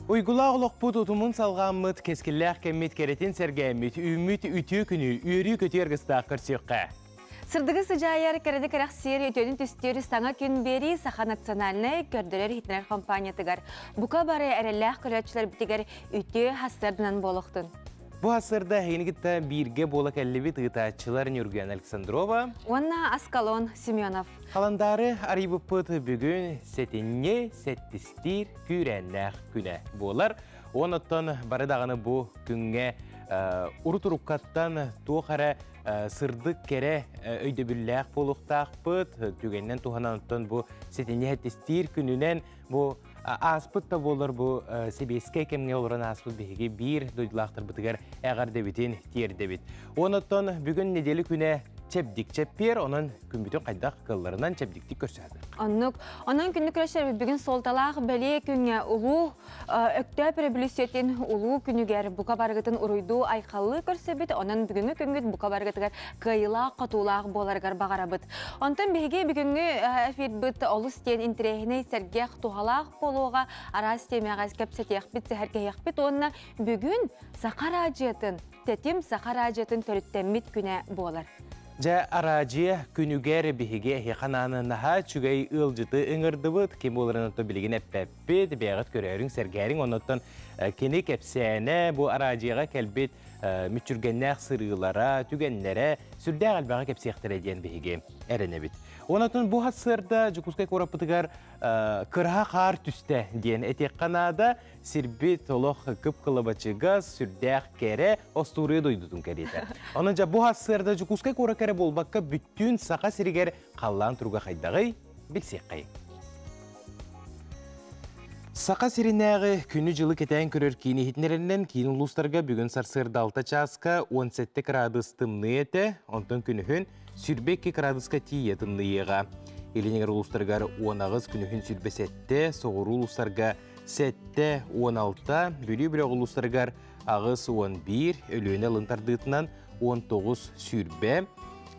Уйгулаах олохпут утумун салҕааммыт, кэскиллээх кэммит кэрэтин сэргээммит, үүммүт үтүө күнү, үөрүү-көтүү аргыстаах көрсүөххэ. Сырдыгы сыдьаайар, кэрэни кэрэхсиир, үтүөнү түстүүр саҥа күн биэрии Саха национальнай көрдөрөр-иһитинэр компаниятыгар бука бары эрэллээх көрөөччүлэрбитигэр үтүө хассыарданан буолуохтун. Бу хассыарда эһигини кытта бииргэ буола кэллибит ыытааччылар Нюргуяна Александрова уонна Аскалон Семенов. Халандаары арыйбыппыт бүгүн сэтинньи сэттистиир күүрээннээх күнэ буолар. Онон бары даҕаны бу күҥҥэ урут-уруккаттан туох эрэ сырдык кэрэ өйдөбүллээх буолуохтаахпыт. Түгэнинэн туһанан оттон бу сэтинньи сэттистиир күнүнэн бу ааспыт да буолар бу сэбиэскэй кэмҥэ олорон ааспыт биһиги биир дойдулаахтарбытыгар эҕэрдэбитин тиэрдэбит. Онон бүгүн нэдиэлэ күнэ чэбдик чэппиэр, онон күммүтүн хайдах кыалларынан чэбдиктик көрсөһөбүт. Оннук. Онон күннүк көрсөрбүт бүгүн суолталаах бэлиэ күҥҥэ улуу Өктөөп өрөбүлүссүйэтин улуу күнүгэр бука барыгытын уруйдуу айхаллыы көрсөбүт, онон бүгүҥҥү күҥҥүт бука барыгытыгар кыайыылаах-хотуулаах буоларыгар баҕарабыт. Онтон биһиги бүгүҥҥү эфирбыт олус диэн интэриэһинэй, сэргэх, туһалаах буолуоҕа, араас тиэмэҕэ кэпсэтиэхпит, сэһэргэһиэхпит уонна бүгүн Саха араадьыйатын, Тэтим Саха араадьыйатын төрүттэммит күнэ буолар. Дьэ, араадьыйа күнүгэр биһиги эһиэхэ анаан наһаа үчүгэй ыалдьыты ыҥырдыбыт. Ким буоларын оттон билигин эппэппит, бэйэҕит көрөөрүҥ, сэргээриҥ. Оннуттан кини кэпсээнэ бу араадьыйаҕа кэлбит мүччүргэннээх сырыылара, түгэннэрэ сүрдээх элбэҕи кэпсиэхтэрэ диэн биһиги эрэнэбит. Онон бу сарсыарда Дьокуускай куораппытыгар кыраһа хаар түстэ диэн этиэххэ наада. Сирбит олох кып-кылабачыгас, сүрдээх кэрэ, остуоруйа дойдутун кэриэтэ. Онон дьэ бу сарсыарда Дьокуускай куоракка эрэ буолбакка бүттүүн Саха сиригэр халлаан туруга хайдаҕый билсиэххэйиҥ. Саха сиринээҕи күнү-дьылы кэтээн көрөр киин иһитиннэрэринэн киин улуустарга бүгүн сарсыарда 6 чааска 17 кыраадыс тымныы этэ, онтон күнүһүн 22 кыраадыска тиийэ тымныйыаҕа. Илин эҥэр улуустарыгар 18, күнүһүн 27, соҕуруу улуустарга 7, 16, Бүлүү бөлөх улуустарыгар 81, Өлүөнэ ылын тардыытынан 19, 20,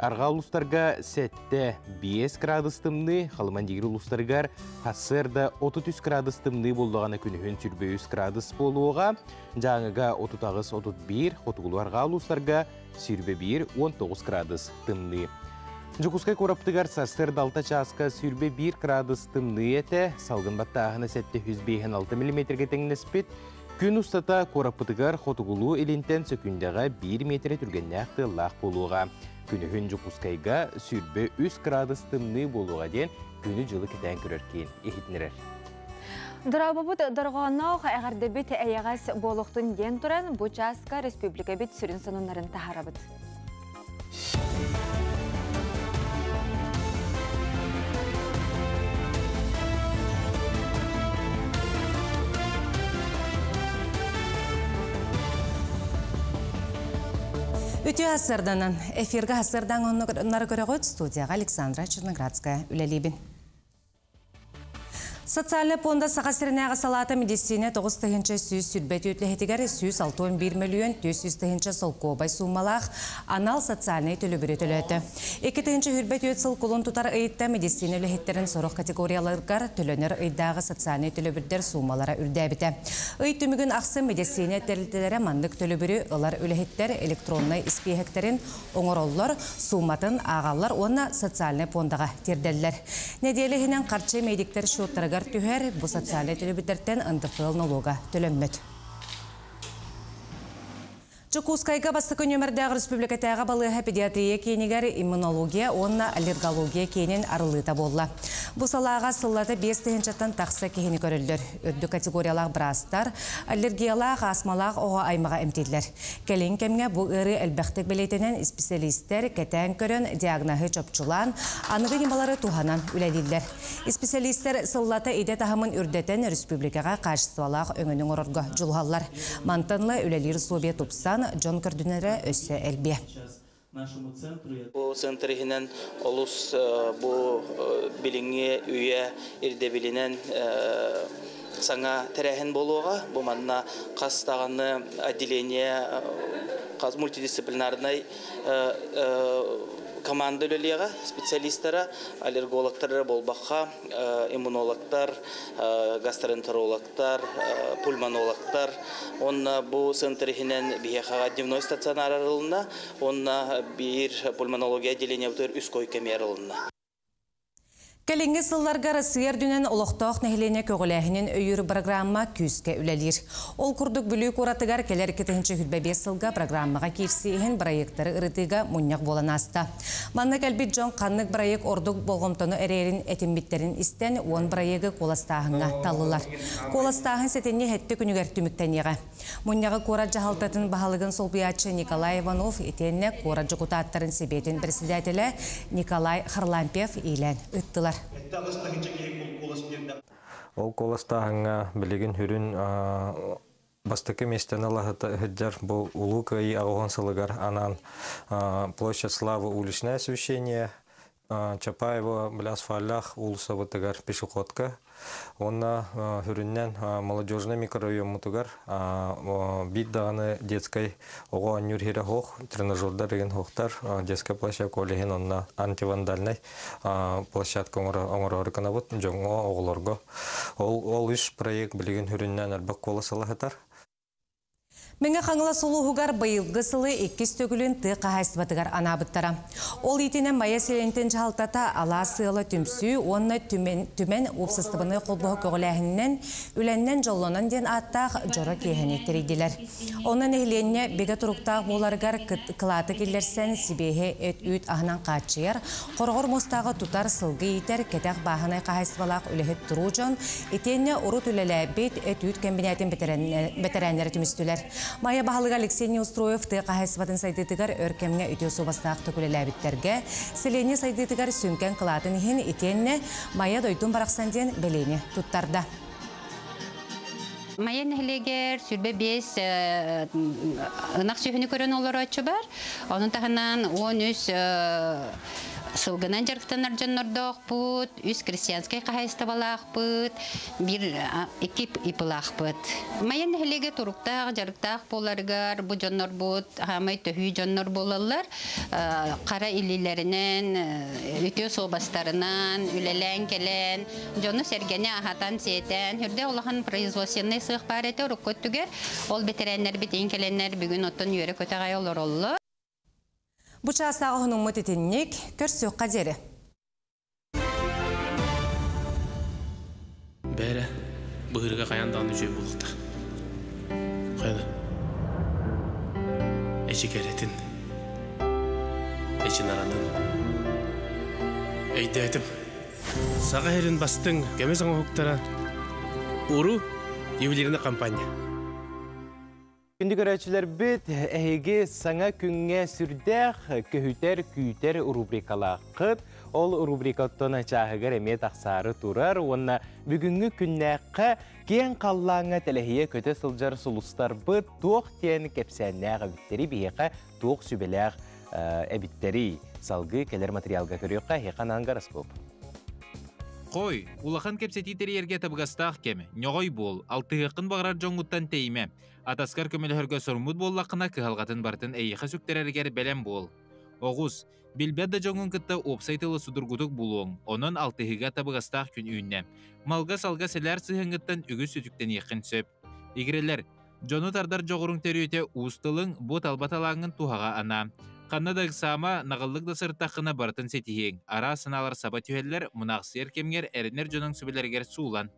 Арҕаа улуустарга 7, 5 градус тымныы, Халыман-Дигир улуустарыгар сарсыарда 33 градус тымныы буоллаҕына күнүһүн 23 градус буолуоҕа. Дьааҥыга 38-31, Хотугулуу-Арҕаа улуустарга 21, 19 градус тымныы. Дьокуускай куораппытыгар сарсыарда 6 чааска 21 градус тымныы этэ, салгын баттааһына 756 миллиметргэ тэҥнэспит. Күн устата куораппытыгар хотугулуу илинтэн сөкүүндэҕэ 1 миэтэрэ түргэннээх тыаллаах буолуоҕа. Күнүһүн Дьокуускайга 23 градус тымныы буолуоҕа диэн күнү-дьылы кэтээн көрөр киин иһитиннэрэр. Дорообобут дорҕоонноох эҕэрдэбит эйэҕэс буолуохтун диэн туран, бу чааска республикабыт сүрүн сонуннарын таһаарабыт. Үтүө сарсыарданан эфиргэ сарсыардаҥ оннары көрөҕүт студияҕа Александра Черноградская үлэлиибин. Социальнай пуонда Саха сиринээҕи салаата медицина 9120 үлэһитигэр 161 мөлүйүөн 400 тыһыынча солкуобай суумалаах анал социальнай төлөбүрү төлөөтө. 2024 сыл кулун тутар ыйытта медицина үлэһиттэрин сорох категорияларыгар төлөнөр ыйдааҕы социальнай төлөбүрдэр суумалара үрдээбитэ. Ый түмүгүн ахсын медицина тэрилтэлэрэ маннык төлөбүрү ылар үлэһиттэр электроннай испииһэктэрин оҥороллор, сууматын ааҕаллар уонна социальнай пуондаҕа тиэрдэллэр. Нэдиэлэ иһинэн харчы медиктэр счеттарыгар түһэр, бу социальнай төлөбүрдэртэн НДФЛ нолуога төлөммөт. Дьокуускайга бастакы нүөмэрдээх республикатааҕы балыыһа педиатрия киинигэр иммунология уонна аллергология киинин арыллыыта буолла. Бу салааҕа сыллата 5 тыһыынчаттан тахса киһини көрөллөр. Үрдүк категориялаах быраастар, аллергиялаах, астмалаах оҕо аймаҕа эмтииллэр. Кэлин кэмҥэ бу ыарыы элбэхтик бэлиэтэнэн исписэлиистэр кэтээн көрөн диагноһы чопчулаан, аныгы ньымалары туһанан үлэлииллэр. Исписэлиистэр сыллата идэ таһымын үрдэтэн республикаҕа качестволаах өҥөнү оҥорорго дьулуһаллар. Мантан ыла үлэлиир условия тупсан, дьон көрдүнэрэ өссө элбиэ. Бу центр иһинэн олус бу билиҥҥи үйэ ирдэбилинэн Саҥа тэрээһин буолуоҕа. Бу манна хас даҕаны отделение, хас мультидисциплинарнай команда үлэлиэҕэ, специалистара, аллергологтар эрэ буолбакка, иммунологтар, гастроэнтерологтар, пульмонологтар. Уонна бу центр иһинэн биһиэхэҕэ дневной стационар арылынна, уонна биир пульмонология отделениебытыгар үс койка эмиэ арылынна. Кэлиҥҥи сылларга Россия үрдүнэн олохтоох нэһилиэнньэ көҕүлээһинин өйүүр программа күүскэ үлэлиир. Ол курдук Бүлүү куоратыгар кэлэр 2025 сылга программаҕа киирсии иһин бырайыактары ырытыыга мунньах буолан ааста. Манна кэлбит дьон ханнык бырайыак ордук болҕомтону эрэйэрин этиммиттэрин истэн, уон бырайыагы куоластааһыҥҥа таллылар. Куоластааһын сэтинньи сэттэ күнүгэр түмүктэниэҕэ. Мунньаҕы куорат дьаһалтатын баһылыгын солбуйааччы Николай Иванов итиэннэ куорат дьокутааттарын сэбиэтин председателэ Николай Харлампьев иилээн ыыттылар. Ол куоластааһыҥҥа билигин сүрүн бастакы миэстэни ылаһыдьар бу Улуу Кыайыы аҕыс сылыгар анаан Площадь Славы уличное освещение, Чапаева били асфальлаах уулуссабытыгар пешеходка уонна сүрүннэн молодежный микрорайоммутугар биир даҕаны детскай оҕо оонньуур иһирэ суох, тренажердар игин суохтар, детская площадка ол иһин онно антивандальнай площадка оҥороору гынабыт дьоҥҥо, оҕолорго. Ол ол үс проект билигин сүрүннээн элбэх куолас ылаһытар. Мэҥэ Хаҥалас улууһугар быйылгы сылы иккис төгүлүн тыа хаһаайыстыбатыгар анаабыттара. Ол иитинэн Майа сэлиэнньэтин дьаһалтата Алаас ыала түмсүү уонна Түмэн, Түмэн уопсастыбаннай холбоһук көҕүлээһининэн Үлэннэн дьоллонон диэн ааттаах дьоро киэһэни тэрийдилэр. Онно нэһилиэнньэ бигэ туруктаах буоларыгар кылааты киллэрсэн, сибиэһи эт-үүт аһынан хааччыйар, Хороҕор муостааҕы тутар, сылгы иитэр, кэтэх бааһынай хаһаайыстыбалаах үлэһит туруу дьон, итиэннэ урут үлэлээбит эт-үүт кэмбинээтин бэтэрээннэрэ түмүстүлэр. Майа баһылыга Алексей Неустроев тыа хаһаайыстыбатын сайдыытыгар өр кэмҥэ үтүө суобастаахтык үлэлээбиттэргэ, сэлиэнньэ сайдыытыгар сүҥкэн кылаатын иһин итиэннэ Майа дойдум барахсан диэн бэлиэни туттарда. Майа нэһилиэгэр 25 ынах сүөһүнү көрөн олорооччу бар. Onun таһынан 13 сылгынан дьарыктанар дьоннордоохпут, үс крестьянскай хаһаайыстыбалаахпыт, биир икки ипылаахпыт. Майа нэһилиэгэ туруктаах, дьарыктаах буоларыгар бу дьоннорбут хаамай төһүү дьоннор буолаллар. Хара илиилэринэн, үтүө суобастарынан үлэлээн кэлэн, дьону-сэргэни аһатан-сиэтэн, үрдэ улахан производственнай сыах баар этэ урукку өттүгэр. Ол бэтэрээннэрбит иин кэлэннэр бүгүн оттон үөрэ-көтө аҕай олороллор. Бу чаастааҕы хонуммут итинник, көрсүөххэ диэри. Бээрэ, быһыырга хайаан даҕаны үчүгэй буолуохтаах. Хайа Эчи кэрэтин, эчи наратын. Өйдөөтүм. Саха сирин бастыҥ көмүс оҥоһуктара Уру ювелирный компания. Күндү көрөөччүлэрбит, эһиги саҥа күҥҥэ сүрдээх көһүтэр күүтэр рубрикалааххыт. Ол рубрикаттан чааһыгар эмиэ тахсаары турар уонна бүгүҥҥү күннээххэ киэҥ халлааҥҥа тэлэһийэ көтө сылдьар сулустарбыт туох диэн кэпсээннээх эбиттэри биһиэхэ туох сүбэлээх эбиттэрий? Салгыы кэлэр материалга көрүөххэ, эһиэхэ анаан гороскоп. Хой, улахан кэпсэтии тэрийэргэ табыгастаах кэм. Ньоҕой буол, алтыһыаххын баҕарар дьоҥҥуттан тэйимэ. Атаскар көмөлөһөргө соруммут буоллаххына, кыһалҕатын барытын эйиэхэ сүктэрэригэр бэлэм буол. Оҕус, билбэт да дьоҥҥун кытта уопсай тылы судургутук булуоҥ, онон алтыһыыга табыгастаах күн үүннэ. Малга-салга сэлээр сыһыаҥҥыттан үгүс сүтүктэниэххин сөп. Игирэлэр, Дьону тардар дьоҕуруҥ төрүөтэ уус тылыҥ бу талба талааҥҥын туһаҕа анаа. Ханна да ыксаама, наҕыллык да сырыттаххына барытын ситиһиэҥ. Араас санаалар саба түһэллэр, мунаахсыйар кэмҥэр эрэнэр дьонуҥ сүбэлэригэр суулан.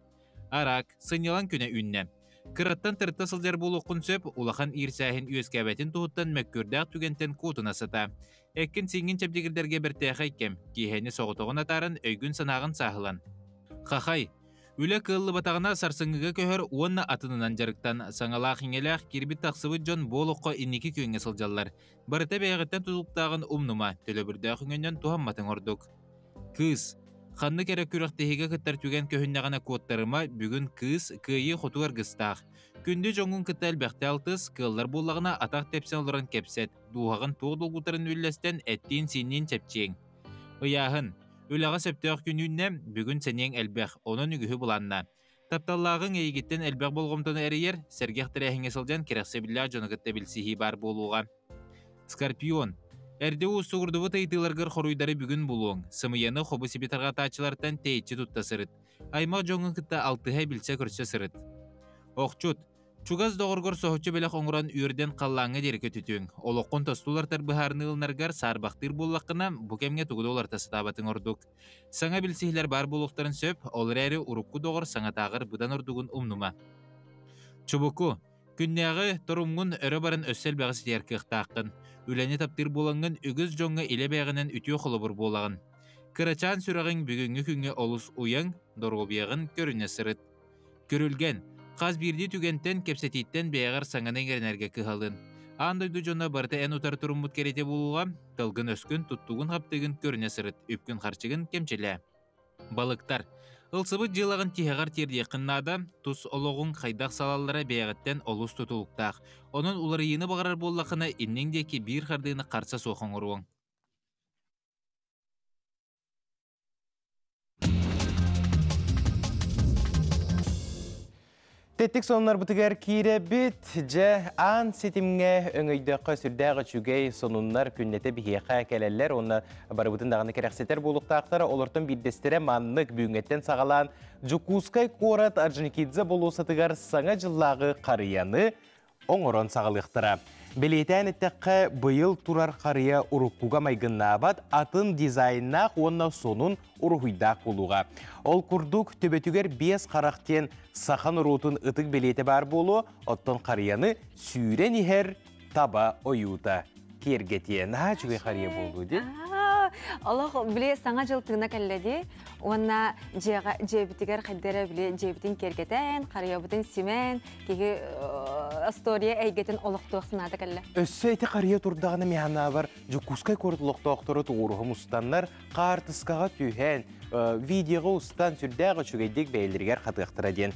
Араак, сынньалаҥ күнэ үүннэ. Кыраттан тырта сылдьар буолуоххун сөп, улахан иирсээһин үөскээбэтин туһуттан мөккүөрдээх түгэнтэн куотуна сыта. Эккин-сииҥҥин чэбдигирдэргэ бэртээхэй кэм, киэһэни соҕотоҕун атааран өйгүн-санааҕын сааһылан. Хахай, Үлэ кыаллыбатаҕына сарсыҥҥыга көһөр уонна атынынан дьарыктан, саҥалаах-иҥэлээх киирбит-тахсыбыт дьон бу олоххо инники күөҥҥэ сылдьаллар. Барыта бэйэҕиттэн тутулуктааҕын умнума, төлөбүрдээх өҥөнөн туһамматыҥ ордук. Кыыс. Ханнык эрэ күрэхтэһиигэ кыттар түгэн көһүннэҕинэ куоттарыма, бүгүн кыыс кыайыы-хотуу аргыстаах. Күндү дьоҥҥун кытта элбэхтэ алтыс, кыаллар буоллаҕына атах тэпсэн олорон кэпсэт, дууһаҕын туох долгутарын үллэстэн эттиин-сиинниин чэпчиэҥ. Ыйааһын. Үлэҕэ сөптөөх күн үүннэ, бүгүн сэниэҥ элбэх, онон үгүһү былаанна. Тапталлааҕыҥ эйигиттэн элбэх болҕомтону эрийэр, сэргэх тэрээһиҥҥэ сылдьан кэрэхсэбиллээх дьону кытта билсиһии баар буолуоҕа. Скорпион. Эрдэ уустугурдубут ыйытыыларгар хоруйдары бүгүн булуоҥ. Сымыйаны хобу-сиби тарҕатааччылартан тэйиччи тутта сырыт. Аймах дьоҥҥун кытта алтыһа билсэ-көрсө сырыт. Охчут. Чугас доҕоргор соһуччу бэлэх оҥорон үөрдэн халлааҥҥа диэри көтүтүөҥ. Олоххун тосту уларытар быһаарыныы ылынаргар саарбахтыыр буоллаххына, бу кэмҥэ тугу да уларыта сатаабатыҥ ордук. Саҥа билсиһиилэр баар буолуохтарын сөп, ол эрээри урукку доҕор саҥатааҕар быдан ордугун умнума. Чубуку. Күннээҕи торумҥун өрө баран өссө элбэҕи ситиһэр кыахтааххын. Үлэни таптыыр буолаҥҥын үгүс дьоҥҥо илэ бэйэҕинэн үтүө холобур буолаҕын. Кырачаан сүрэҕиҥ бүгүҥҥү күҥҥэ олус уйаҥ, доруобуйаҕын көрүнэ сырыт. Күрүлгэн, хас биирдии түгэнтэн, кэпсэтииттэн бэйэҕэр саҥаны иҥэринэргэ кыһалын. Аан дойду дьоно барыта эн утары туруммут кэриэтэ буолуоҕа, тылгын-өскүн, туттугун-хаптыгын көрүнэ сырыт, үпкүн-харчыгын кэмчилээ. Балыктар. Ылсыбыт дьыалаҕын тиһэҕэр тиэрдиэххин наада, тус олоҕуҥ хайдах салаллара бэйэҕиттэн олус тутулуктаах. Онон уларыйыыны баҕарар буоллаххына, инниҥ диэки биир хардыыны харса суох оҥоруоҥ. Тэттик сонуннарбытыгар киирэбит. Дьэ, аан ситимҥэ өҥөйдөххө сүрдээх үчүгэй сонуннар күннэтэ биһиэхэ кэлэллэр уонна барыбытын даҕаны кэрэхсэтэр буолуохтаахтар. Олортон биирдэстэрэ маннык бүгүҥҥэттэн саҕалаан Дьокуускай куорат Орджоникидзе болуоссатыгар Саҥа дьыллааҕы харыйаны оҥорон саҕалыахтара. Бэлиэтээн эттэххэ, быйыл турар харыйа уруккуга майгыннаабат атын дизайннаах уонна сонун уруһуйдаах буолуоҕа. Ол курдук, төбөтүгэр биэс харах диэн саха норуотун ытык бэлиэтэ баар буолуо, оттон харыйаны сүүрэн иһэр таба ойуута киэргэтиэ. Наһаа үчүгэй харыйа буолуо дии. Олох били саҥа дьыл тыына кэллэ дии. Уонна дьиэҕэ дьиэбитигэр хайда эрэ били дьиэбитин киэргэтэн, харыйабытын симэн, киһи история эйгэтин олохтуох санаата кэллэ. Өссө ити харыйа турдаҕына миһанаабар Дьокуускай куорат олохтоохторо тугуруһа мустаннар, хаартыскаҕа түһэн, видеоҕа устан сүрдээх үчүгэйдик бэйэлэригэр хатыахтара диэн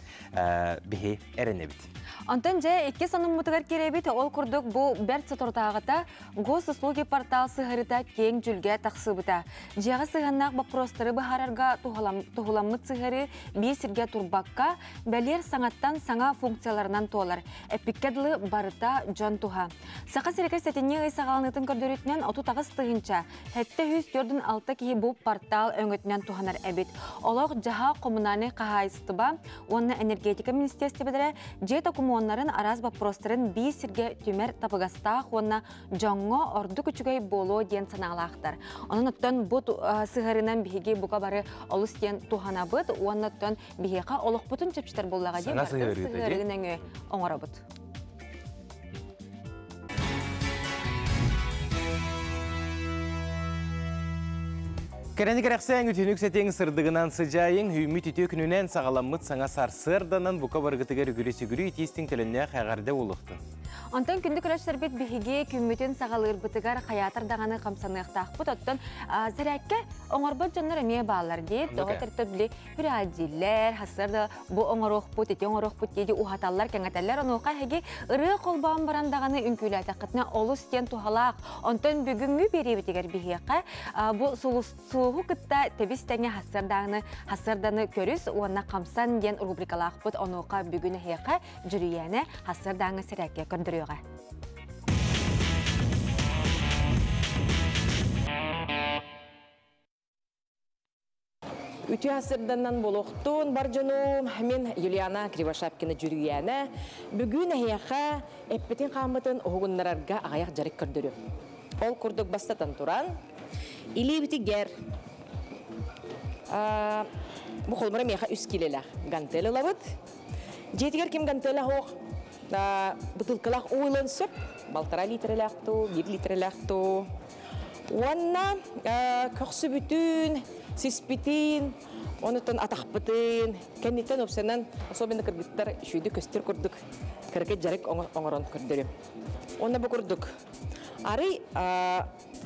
биһи эрэнэбит. Онтон дьэ икки сонуммутугар киирэбит. Ол курдук бу бэрт соторутааҕыта Госуслуги портал сыһыарыта киэҥ дьүлгэ тахсыбыта. Дьиэҕэ сыһыаннаах боппуруостары быһаарарга туһуламмыт сыһыарыы биир сиргэ турбакка, бэлиэр саҥаттан саҥа функцияларынан туолар. Эппиккэ дылы барыта дьон туһа. Саха сиригэр сэтинньи ый саҕаланыытын көрдөрүүтүнэн 38 тыһыынча 746 киһи бу портал өҥөтүнэн туһанар эбит. Олох-дьаһах коммунальнай хаһаайыстыба уонна энергетика министиэристибэлэрэ дьиэ докумуоннарын араас боппуруостарын биир сиргэ түмэр табыгастаах уонна дьоҥҥо ордук үчүгэй буолуо диэн санаалаахтар. Онон оттон бу сыһыарынан биһиги бука бары олус диэн туһанабыт уонна оттон биһиэхэ олохпутун чэпчэтэр буоллаҕа диэн сыһыарыы нөҥүө оҥоробут. Кэрэни кэрэхсээн үтүнүк сэтиҥ сырдыгынан сыдьаайыҥ, үүммүт үтүө күнүнэн саҕаламмыт саҥа сарсыарданан бука барыгытыгар үгүрү-сүгүрү итиистиҥ төлөннөөх эҕэрдэ буолуохтун. Онтон күндү көрөөччүлэрбит биһиги күммүтүн саҕалыырбытыгар хайаатар даҕаны хамсаныахтаахпыт. Оттон сэрээккэ оҥорбот дьоннор эмиэ бааллар дии. Тоҕо тэртэ били хүрээдьиллэр, хасыар бу оҥоруохпут, ити оҥоруохпут дии уһаталлар, кэҥэтэллэр. Онуоха эһиги ырыа холбоон баран даҕаны үҥкүүлээтэххитинэ олус диэн туһалаах. Онтон бүгүҥҥү биэриибитигэр биһиэхэ бу сулуһу кытта тэбис-тэҥэ хасыардааны хасыарданы көрүс уонна хамсан диэн рубрикалаахпыт. Онуоха бүгүн эһиэхэ Дьүрүйээнэ хасыардааҥҥы сэрээккэ көрдөрүөҕэ. Үтүө сырданнан болохтун бар дьонум, мин Юлиана Кривошапкина Дьүрүйээнэ бүгүн эһиэхэ эппитин хааммытын уһугуннарарга аҕыйах дьарык көрдөрүм. Ол курдук бастатан туран, илиибитигэр бу холбура миэхэ үс килэлээх гантель ылабыт. Дьиэтигэр ким гантеля суох бытыылкалаах уу ылыан сөп, балтараа литрэлээх туу, биир литрэлээх туу. Уонна көхсүбүтүн, сиспитин, онутан атахпытын, кэнниттэн уопсайынан особенно кыргыттар үчүгэйдик көстөр курдук кыракый дьарык оҥорон көрдөрүм. Уонна бу курдук арый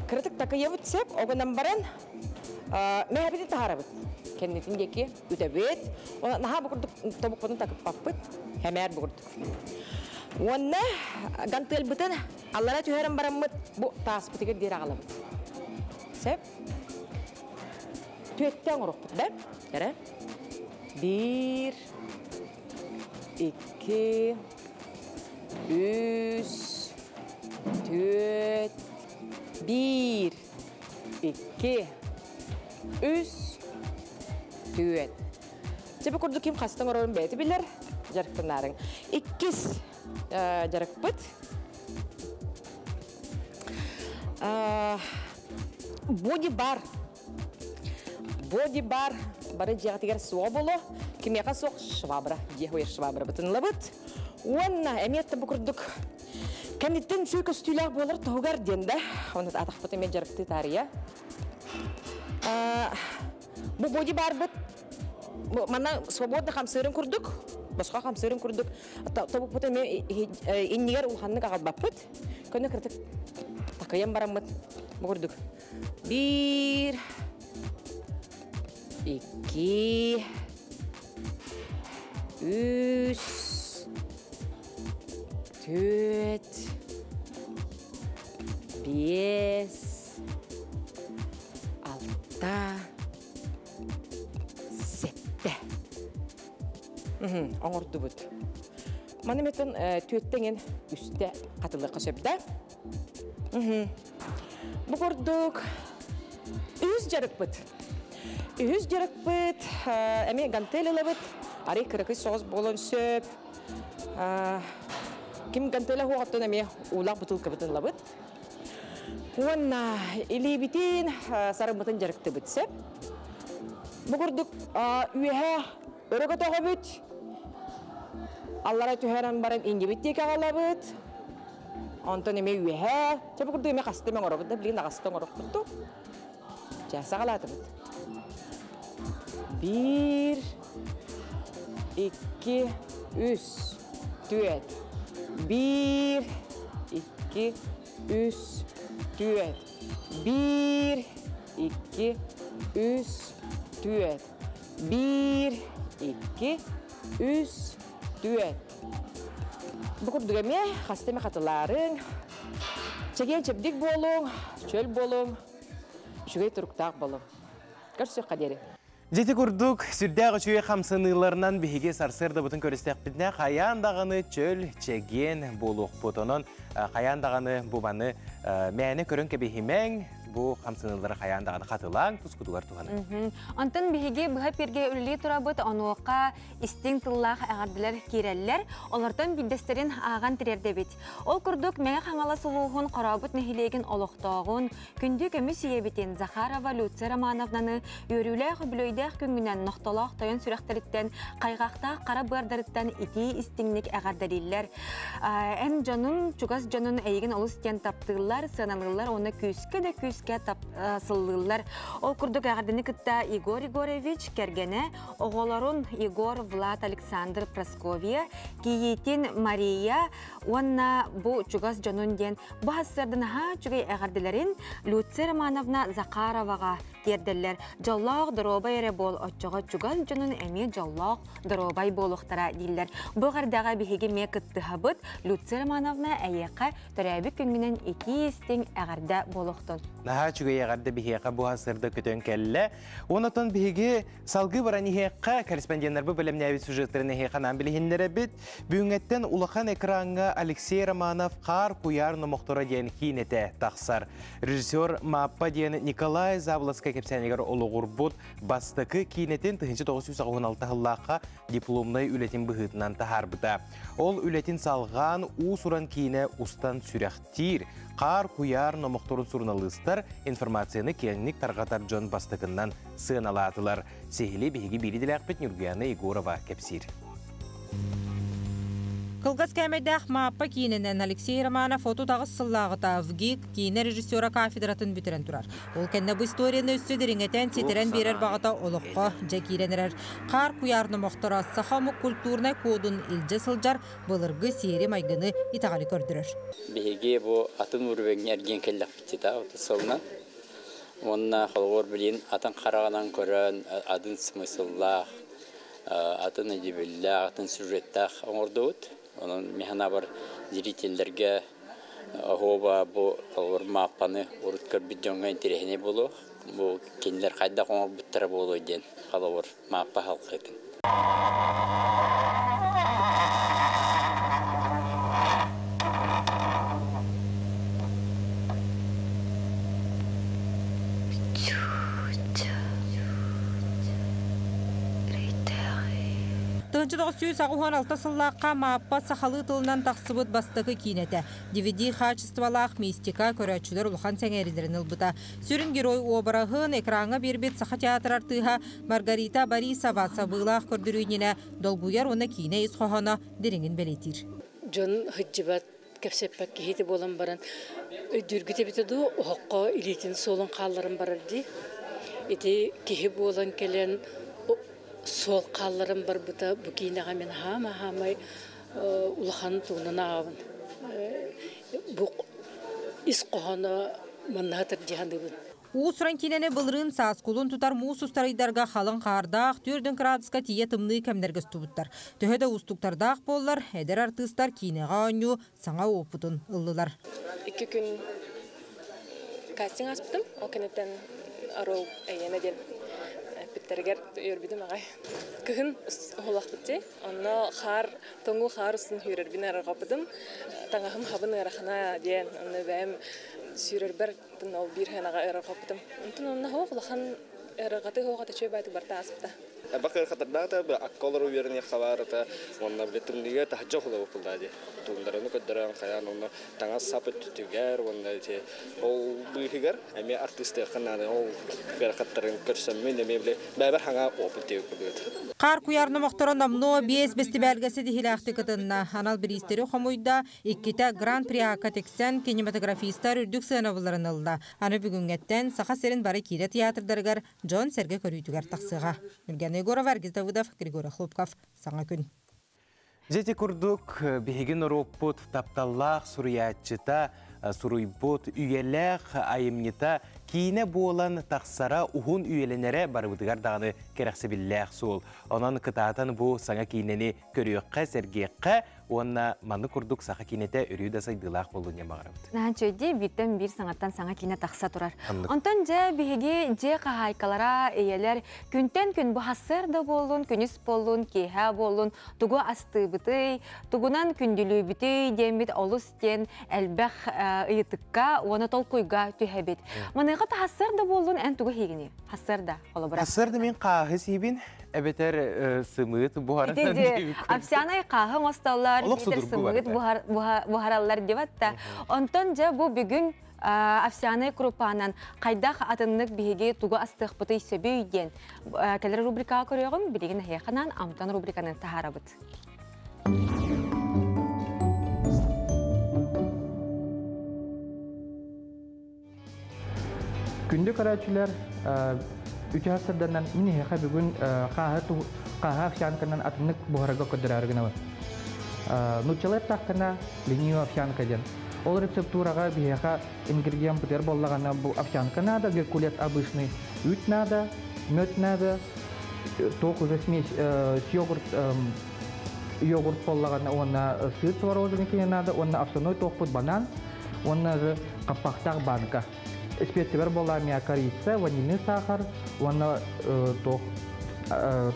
кыратык такыйабыт сөп, огынан баран мэһэбитин таһаарабыт. Кэннитин диэки үтэбит. Наһаа бу курдук тобукпутун такыппаппыт. Хэмээр бу курдук. Уонна гантыалбытын аллара түһэрэн бараммыт бу тааспытыгар диэри аҕалабыт. Сөп. Түөттэ оҥоруохпут да? Эрэ. Биир. Икки, үс, түөрт, биир, икки, үс, түөрт. Чэ, бу курдук ким хастан орорун бэйэтэ билэр, дьарыктанаарыҥ. Иккис дьарыкпыт. Боди-бар. Боди-бар бары дьиэҕитигэр суоҕа буолуо. Кимиэхэ суох швабра, дьиэ хуйар швабрабытын ылабыт. Уонна эмиэ бу курдук кэнниттэн үчүгэй көстүүлээх буолар туһугар диэн да, оны атахпыт эмиэ дьарыктыы таарыйа. Бу боди барбыт манна свободно хамсыырын курдук, босхо хамсыырын курдук, тобукпут эмиэ иннигэр улаханнык аҕалбаппыт. Көнө кыртык такыйан бараммыт бу курдук. Биир, икки, үс, түөрт, биэс, алта, сэттэ. Оҥордубут. Маны метон түөттеңин үстэ хатылыахха сөп да. Бу курдук үһүс дьарыкпыт. Үһүс дьарыкпыт эмиэ гантель ылабыт. Арый кыракый соҕус буолуон сөп. Ким гантеля хуоҕаттан эмиэ уулаах бутылкабытын ылабыт. Уонна илиибитин сарыммытын дьарыктыбыт сөп. Бу курдук үөһэ өрө көтөҕөбүт. Аллара түһэрэн баран иннибит диэки аҕалабыт. Онтон эмиэ үөһэ. Чэ, бу курдук эмиэ хаста эмэ оҥоробут да, билигин аҕаста оҥорохпут. Чэ, саҕалаатыбыт. Биир, икки, үс, түөрт. Биир, икки, үс, түөрт. Биир, икки, үс, түөрт. Биир, икки, үс, түөрт. Бу курдук эмиэ хаста эмэ хатылаарыҥ. Чэгиэн чэбдик буолуҥ, чөл буолуҥ, үчүгэй туруктаах буолуҥ. Көрсүөххэ диэри. Дьити курдук, сүрдээх үчүгэй хамсаныыларынан биһиги сарсыардабытын көрүстэхпитинэ хайаан даҕаны чөл, чэгиэн буолуохпут. Онон хайаан даҕаны бу маны мээнэ көрөн кэбиһимэҥ, бу хамсаныылары хайаан даҕаны хатылааҥ, тускутугар туһаныҥ. Онтон биһиги быһа пиргэ үлэлии турабыт, онуоха истиҥ тыллаах эҕэрдэлэр киирэллэр, олортон биирдэстэрин ааҕан тириэрдэбит. Ол курдук Мэҥэ Хаҥалас улууһун Хорообут нэһилиэгин олохтооҕун, күндү көмүс ийэбитин Захарова Люция Романовнаны үөрүүлээх үбүлүөйдээх күҥҥүнэн нохтолоох тойон сүрэхтэриттэн, хайҕахтаах хара быардарыттан итии истиҥник эҕэрдэлииллэр. Эн дьонуҥ, чугас дьонун эйигин олус диэн таптыыллар, сыаналыыллар уонна күүскэ да күүскэ сыллыыллар. Ол курдук эҕэрдэни кытта Егор Егорович кэргэнэ оҕолорун Егор, Влад, Александр, Прасковья, кийиитин Мария уонна бу чугас дьонун диэн бу сарсыарда наһаа үчүгэй эҕэрдэлэрин Люция Романовна Захароваҕа тиэрдэллэр. Дьоллоох доруобай эрэ буол, оччоҕо чугас дьонун эмиэ дьоллоох доруобай буолуохтара дииллэр. Бу эҕэрдэҕэ биһиги эмиэ кыттыһабыт. Люция Романовна эйиэхэ төрөөбүт күҥҥүнэн итии истиҥ эҕэрдэ буолуохтун. Наһаа үчүгэй эҕэрдэ биһиэхэ бу сарсыарда көтөн кэллэ. Онотон биһиги салгыы баран иһиэххэ корреспонденнарбы бэлэмнээбит сюжеттарын эһиэхэ анаан билиһиннэрэбит. Бүгүҥҥэттэн улахан экраҥҥа Алексей Романов «Хаар куйаар номохторо» диэн киинэтэ тахсар. Режиссер Мааппа диэн Николай Заболоцкай кэпсээнигэр олоҕурбут бастакы киинэтин 1996 сыллаахха дипломнай үлэтин быһыытынан таһаарбыта. Ол үлэтин салҕаан уус-уран киинэ устан сүрэхтиир, хаар куйаар номохторун суруналыыстар информацияны киэҥник тарҕатар дьон бастакыннан сыаналаатылар. Сиһили биһиги биир идэлээхпит Ньургуяна Егорова кэпсиир. Кылгас кээмэйдээх Мааппа киинэнэн Алексей Романов 38 сыллааҕыта ВГИК киинэ режиссера кафедратын бүтэрэн турар. Ол кэннэ бу историяны өссө дириҥэтэн, ситэрэн биэрэр баҕата олоххо дьэ киирэн эрэр. Хаар куйаар номохторо саха омук культурнай кодун илдьэ сылдьар былыргы сиэри-майгыны итэҕэли көрдөрөр. Биһиги бу атын уровеҥҥа эргиэн кэллэхпит сылынан. Уонна холобур билин атын хараҕынан көрөн, атын смысллаах, атын өйдөбүллээх, атын сюжеттаах оҥордубут. Онон мин зрителлэргэ оһуоба бу холобур Мааппаны урут көрбүт дьоҥҥо интэриэһинэй буолуох. Бу кинилэр хайдах оҥорбуттара буолуой диэн холобур Мааппа халқытын. 1986 сыллаахха Мааппа сахалыы тылынан тахсыбыт бастакы киинэтэ. DVD хаачыстыбалаах мистика көрөөччүлэр улахан сэҥээрилэрин ылбыта. Сүрүн герой уобараһын экраҥҥа биэрбит Саха театр артыыһа Маргарита Борисова сабыылаах көрдөрүү долгуйар уонна киинэ ис хоһооно дириҥин бэлиэтиир. Дьон сылдьыбат, кэпсэппэт киһити буолан баран, өйдүүргүт эбитэ дуу, оһоххо илиитин суолун хаалларан барар дии. Ити киһи буолан кэлэн суол хаалларан барбыта бу киинэҕэ мин хаама-хаамай улахан тугунан ааҕабын. Бу ис хоһооно маннаһытыр дии саныыбын. Уус-уран киинэни былырыын саас кулун тутар муус устар ыйдарга халыҥ хаардаах 4 градуска тиийэ тымныы кэмнэргэ устубуттар. Төһө да уустуктардаах буоллар, эдэр артыыстар киинэҕэ оонньуу саҥа уопутун ыллылар. 2 күн кастинг ааспытым, ол кэнниттэн оруол эйиэнэ диэн эппиттэригэр үөрбүтүм аҕай. Кыһын уһулахпыт дии, онно хаар, тоҥуу хаар устун сүүрэрбин арҕаппытым. Таҥаһым хабын ыарахана диэн, онно бэйэм сүүрэрбэр ол биир хыанаҕа ыарырҕаппытым. Онтон онно хоох улахан ыарырҕатыы хоох ата үчүгэй баайдык барта ааспыта. Бакыр хатырдаата акка олору үөрэнии хабаарыта уонна биле тымныыга таһдьа хулабыппылаа ди. Туундараны көддөрөн хайаан онно таҥас сапыт түгэр уонна ити ол быыһыгар эмиэ артыыстыахха наада ол ыарахаттарын көрсөммүн эмиэ биле бэбэр хаҥа опыт диэбит курдук. Хаар куйаар номохторо номнуо 5 бэстибээлгэ ситиһиилээхтик кытынна. Анал бириистэри хомуйда, иккитэ Гран-при тиксэн кинематографистар үрдүк сыанабылларын ылла. Аны бүгүҥҥэттэн Саха сирин бары киинэ театрдарыгар дьон-сэргэ көрүүтүгэр тахсыаҕа. Нургана Егорова, Аргиз Давыдов, Григорий Хлопков. Саҥа күн. Дьэ ити курдук биһиги норуоппут тапталлаах суруйааччыта, суруйбут үйэлээх айымньыта киинэ буолан тахсара уһун үйэлэнэрэ барыбытыгар даҕаны кэрэхсэбиллээх суол. Онон кытаатан бу саҥа киинэни көрүөххэ, сэргиэххэ уонна манны курдук саха киинэтэ өрүү да сайдыылаах буоллун диэн баҕарабыт. Наһаа үчүгэй бииртэн биир саҥаттан саҥа киинэ тахса турар. Онтон дьэ биһиги дьиэ хаһаайкалара, ийэлэр күнтэн күн бу сарсыарда буоллун, күнүс буоллун, киэһэ буоллун, тугу астыыбытый, тугунан күндүлүүбүтүй диэммит олус диэн элбэх ыйытыкка уонна толкуйга түһэбит. Маныаха сарсыарда буоллун эн тугу сиигиний? Сарсыарда холобура. Сарсыарда мин хааһы сиибин, эбэтэр сымыыт буһаран. Ити овсяный хааһы оҥостоллор, Олох биитэр судургу сымыыт барыта. буһараллар диэбэт. Онтон дьэ бу бүгүн овсяный крупанан хайдах атыннык биһиги тугу астыахпытый сөбүй диэн кэлэр рубрикаҕа көрүөҕүм, билигин эһиэхэ Амтан рубриканы таһаарабыт. Күндү көрөөччүлэр, үтүө сарсыарданан мин эһиэхэ бүгүн хааһы хааһы овсянканан атыннык буһарарга көрдөрөөрү гынабын. Нууччалыы эттэххинэ ленивая овсянка диэн. Ол рецептураҕа биһиэхэ ингредиент бытыар буоллаҕына бу овсянка надо, геркулес обычный, үүт надо, мед надо, туох уже смесь с йогурт йогурт буоллаҕына уонна сыр творожный надо, уонна овсяной туохпут банан, уонна же хаппахтаах банка. Специяр буолла корица, ванильный сахар, уонна туох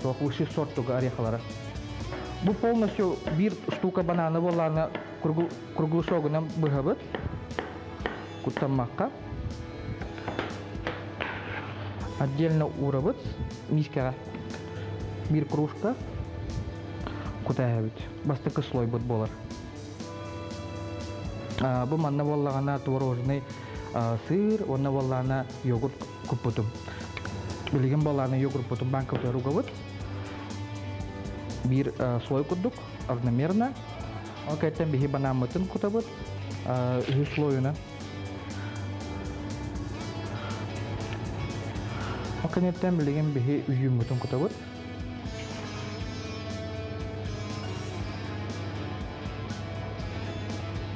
туох высший сорт орехалара. Бу полностью биир штука бананы буоллаана круглышогунан быһабыт. Куттаммакка. Отдельно уурабыт мискаҕа. Биир кружка кутаһабыт. Бастакы слой бут буолар. Бу манна буоллаҕына творожный сыр, уонна буоллаҕына йогурт куппутум. Билигин буоллаҕына йогуртпутун банкабытыгар угабыт. Биир слой курдук, равномерно. Ол кэнниттэн биһи банааммытын кутабыт үһүс слойунан. Ол кэнниттэн билигин биһи изюммутун кутабыт.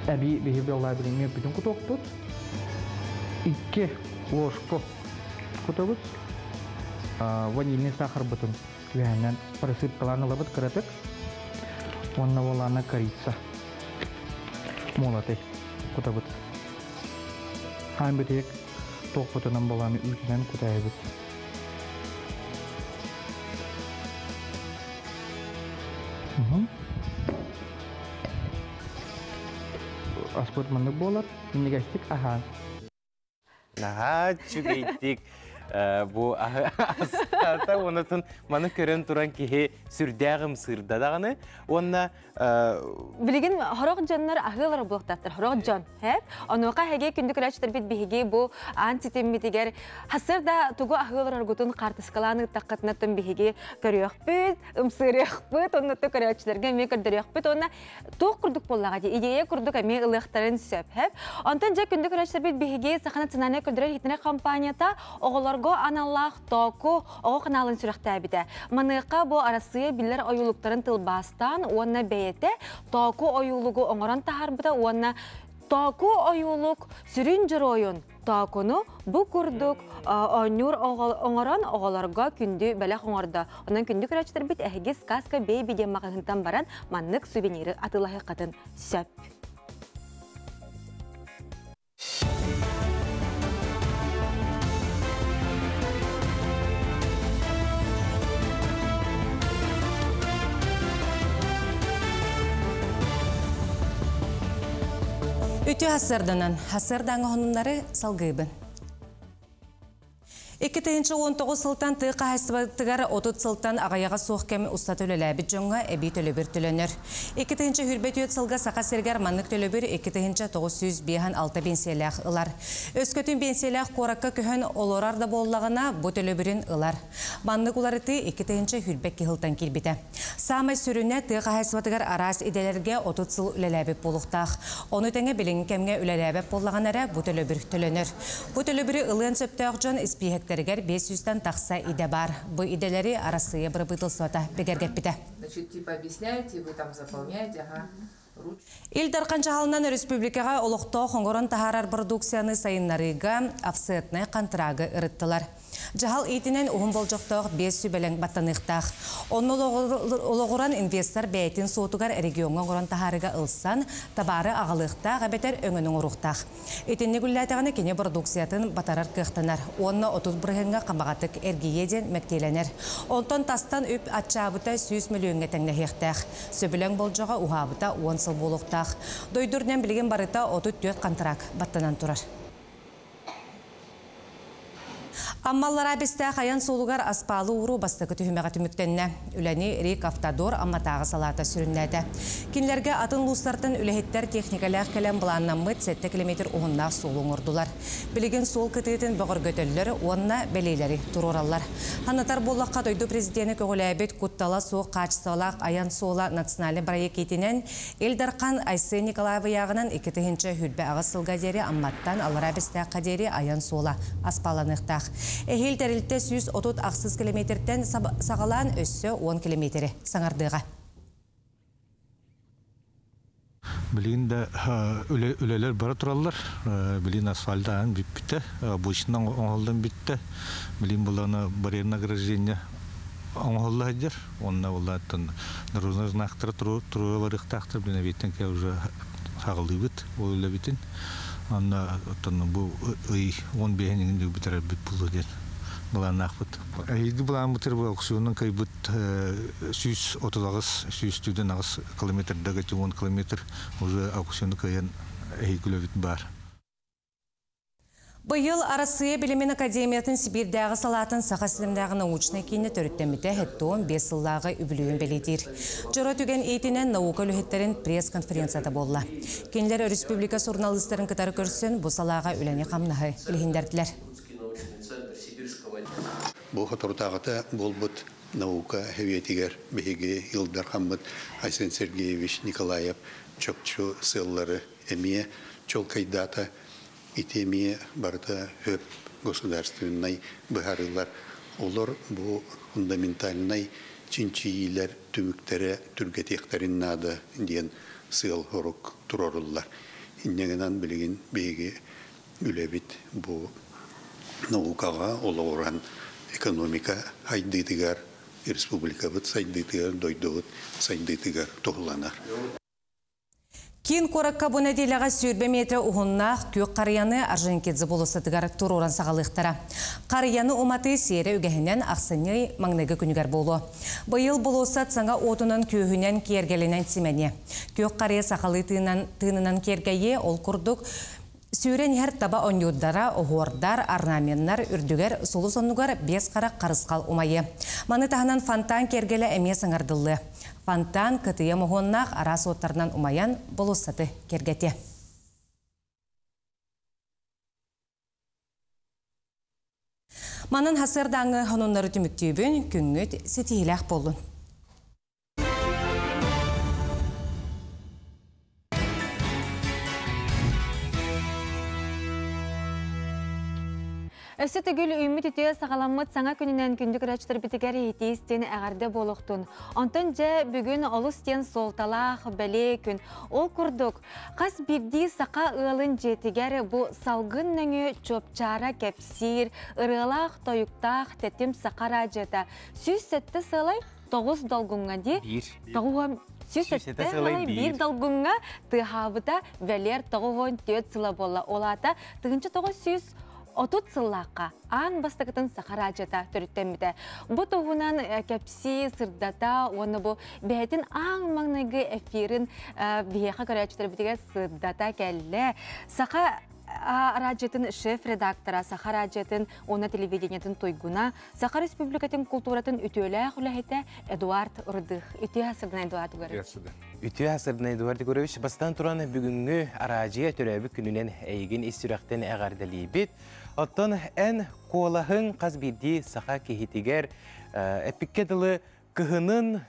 Эбии биһи буоллаа билин мүөппүтүн кутуохпут. 2 ложку кутабыт. Ванильный сахарбытын үөһэнэн просыпкалаан ылабыт кыратык. Уонна буоллаана корица молотый кутабыт. Хаан битиек туохпутунан буолааны үүтүнэн кутаайбыт. Аспыт маннык буолар, минньигэстик аһаан. Наһаа үчүгэйдик. Бу астата онотун маны көрөн туран киһи сүрдээҕим сырда даҕаны уонна Билигин хорох дьоннор аһыылар буолуохтаахтар, хорох дьон, хэп. Онуоха эһиги күндү көрөөччүлэрбит биһиги бу аан ситиммитигэр хасыр да тугу аһыылар оргутун хаартыскалаан ыыттаххытына тон биһиги көрүөхпүт, ымсыырыахпыт, оннутту көрөөччүлэргэ эмиэ көрдөрүөхпүт уонна туох курдук буоллаҕа дии, идея курдук эмиэ ылыахтарын сөп, хэп. Онтон дьэ күндү көрөөччүлэрбит биһиги Саха национальнай көрдөрөр иһитиннэрэр компанията оҕолорго аналлаах Тооку оҕо каналын сүрэхтээбитэ. Маныаха бу Арассыыйа биллэр ойуулуктарын тылбаастаан уонна бэйэтэ Тооку ойуулугу оҥорон таһаарбыта уонна Тооку ойуулук сүрүн дьоруойун Тоокуну бу курдук оонньуур оҥорон оҕолорго күндү бэлэх оҥордо. Онон күндү көрөөччүлэрбит эһиги Сказка Бэйби диэн маҕаһыынтан баран маннык сувениры атыылаһыаххытын сөп. Үтүө хассарданан, хассардаҥа хонуннары салгыыбын. 2019 сылтан тыа хаһаайыстыбатыгар 30 сылтан аҕыйаҕа суох кэм устата үлэлээбит дьоҥҥо эбии төлөбүр төлөнөр. 2024 сылга Саха сиригэр маннык төлөбүр 2956 биэнсийэлээх ылар. Өскөтүн биэнсийэлээх куоракка көһөн олорор да буоллаҕына, бу төлөбүрүн ылар. Маннык уларытыы 2022 сылтан киирбитэ. Саамай сүрүнэ, тыа хаһаайыстыбатыгар араас идэлэргэ 30 сыл үлэлээбит буолуохтаах. Ону тэҥэ билиҥҥи кэмҥэ үлэлээбэт буоллаҕына эрэ бу төлөбүр төлөнөр. Бу төлөбүрү ылыан сөптөөх дьон испииһэктэригэр 500-тэн тахса идэ баар. Бу идэлэри Арассыыйа бырабыыталыстыбата бигэргэппитэ. Значит, типа объясняете, вы там заполняете, ага. Ил Дархан дьаһалынан өрөспүүбүлүкэҕэ олохтоох оҥорон таһаарар бородууксуйаны сайыннарыыга офсетнай хантыраагы ырыттылар. Дьаһал иитинэн уһун болдьохтоох биэс сүбэлэҥ баттаныахтаах. Онно олоҕуран инвестор бэйэтин суотугар региоҥҥа оҥорон таһаарыыга ылсан, табаары аҕалыахтаах эбэтэр өҥөнү оҥоруохтаах. Итинник үлэлээтэҕинэ кини бородууксуйатын батарар кыахтанар уонна 30 бырыһыаҥҥа хамаҕатык эргийиэ диэн мэктиэлэнэр. Онтон тастан үп аччаабыта 100 мөлүйүөҥҥэ тэҥнэһиэхтээх. Сөбүлэҥ болдьоҕо уһаабыта 10 сыл буолуохтаах. Дойду үрдүнэн билигин барыта 34 хантараак баттанан турар. Аммаллара Бэстээх айан суолугар аспаалы ууруу бастакы түһүмэҕэ түмүктэннэ. Үлэни Рик Автодор Амматааҕы салаата сүрүннээтэ. Кинилэргэ атын улуустартан үлэһиттэр техникалээх кэлэн былааннаммыт 7 километр уһуннаах суолу оҥордулар. Билигин суол кытыытын бөҕөргөтөллөр уонна бэлиэлэри туруораллар. Санатар буоллахха, дойду президенэ көҕүлээбит Куттала суох хаачыстыбалаах айан суола национальнай бырайыак иитинэн Ил Дархан Айсен Николаев ыйааҕынан 2028 сылга диэри Амматтан Аллараа Бэстээххэ диэри айан суола аспаалланыахтаах. Эһиил тэрилтэ 138 километртэн саҕалаан өссө 10 километри саҥардыаҕа. Билигин да үлэлэр бара тураллар. Билигин асфальтаан бүппүтэ, обочина оҥоһуллан бүттэ. Билигин булана барьерное ограждение оҥоһулла сылдьар. Уонна булааттан дорожный знактара туруора барыахтаахтар. Билин эбиэттэн кэ уже саҕалыыбыт ол үлэбитин. Онно оттон бу ый 15 иҥин бүтэрэрбит буолуо диэн былааннаахпыт. Эһиги былааммытыр бу аукционун кыайбыт 138 148 километрдага 10 километр уже аукциону кыайан эһиги үлэбит баар. Быйыл Арассыыйа билимин академиятын Сибиирдээҕи салаатын Саха силимнээҕи научнай киинэ төрүттэммитэ 75 сыллааҕы үбүлүөйүн бэлиэтиир. Дьоро түгэн иитинэн наука үлэһиттэрин пресс-конференцията буолла. Кинилэр өрөспүүбүлүкэ суруналыыстарын кытары көрсөн бу салааҕа үлэни-хамнаһы билиһиннэрдилэр. Бу соторутааҕыта буолбут наука сэбиэтигэр биһиги Ил Дархаммыт Айсен Сергеевич Николаев чопчу сыаллары эмиэ чуолкайдаата. Ити эмиэ барыта хөп государственнай быһаарыылар. Олор бу фундаментальнай чинчийиилэр түмүктэрэ түргэтиэхтэрин наада диэн сыал-сорук туруоруллар. Инньэ гынан билигин биһиги үлэбит бу наукаҕа олоҕуран экономика сайдыытыгар, республикабыт сайдыытыгар, дойдубут сайдыытыгар туһуланар. Киин куоракка бу нэдиэлэҕэ 20 метрэ уһуннаах күөх харыйаны Орджоникидзе болуоссатыгар туруоран саҕалыахтара. Харыйаны уматыы сиэрэ үгэһинэн ахсынньы маҥнайгы күнүгэр буолуо. Быйыл болуоссат саҥа уотунан-күөһүнэн киэргэлинэн симэниэ. Күөх харыйа сахалыы тыынынан киэргэйиэ, ол курдук Сүүрэн иһэр таба оонньуурдара, оһуордар, орнаменнар үрдүгэр сулус оннугар биэс харах харысхал умайыа. Маны таһынан фонтан киэргэлэ эмиэ саҥардыллыа. Фонтан кытыйа моһуоннаах араас уоттарынан умайан болуоссаты киэргэтиэ. Манан хасыардааҥы сонуннары түмүктүүбүн, күҥҥүт ситиһиилээх буоллун. Өссө төгүл үүммүт үтүө саҕаламмыт саҥа күнүнэн күндү көрөөччүлэрбитигэр иһитии-истин эҕэрдэ буолуохтун. Онтон дьэ бүгүн олус диэн суолталаах бэлиэ күн. Ол курдук, хас биирдии саха ыалын дьиэтигэр бу салгын нөҥүө чуопчаара кэпсиир, ырыалаах-тойуктаах тэтим саха араадьыйата 107 сыалай тоҕус долгуҥҥа дии биир тоҕуһуон 107 биир долгуҥҥа тыаһаабыта бэлиэр 94 сыла буолла. Ол аата 1930 сыллаахха аан бастакытын саха араадьыйата төрүттэммитэ. Бу туһунан кэпсии, сырдата уонна бу бэйэтин аан маҥнайгы эфирин биһиэхэ көрөөччүлэрбитигэр сырдата кэллэ. Саха араадьыйатын шеф-редактора, Саха араадьыйатын уонна телевидениетын туйгуна, Саха Республикатын култууратын үтүөлээх үлэһитэ Эдуард Рудых. Үтүө сырдына Эдуард Егорович. Үтүө сырдына Эдуард Егорович. Бастан туран бүгүҥҥү араадьыйа төрөөбүт күнүнэн эйигин ис сүрэхтэн эҕэрдэлиибит. Оттон эн куолаһыҥ хас биирдии саха киһитигэр эппиккэ дылы кыһынын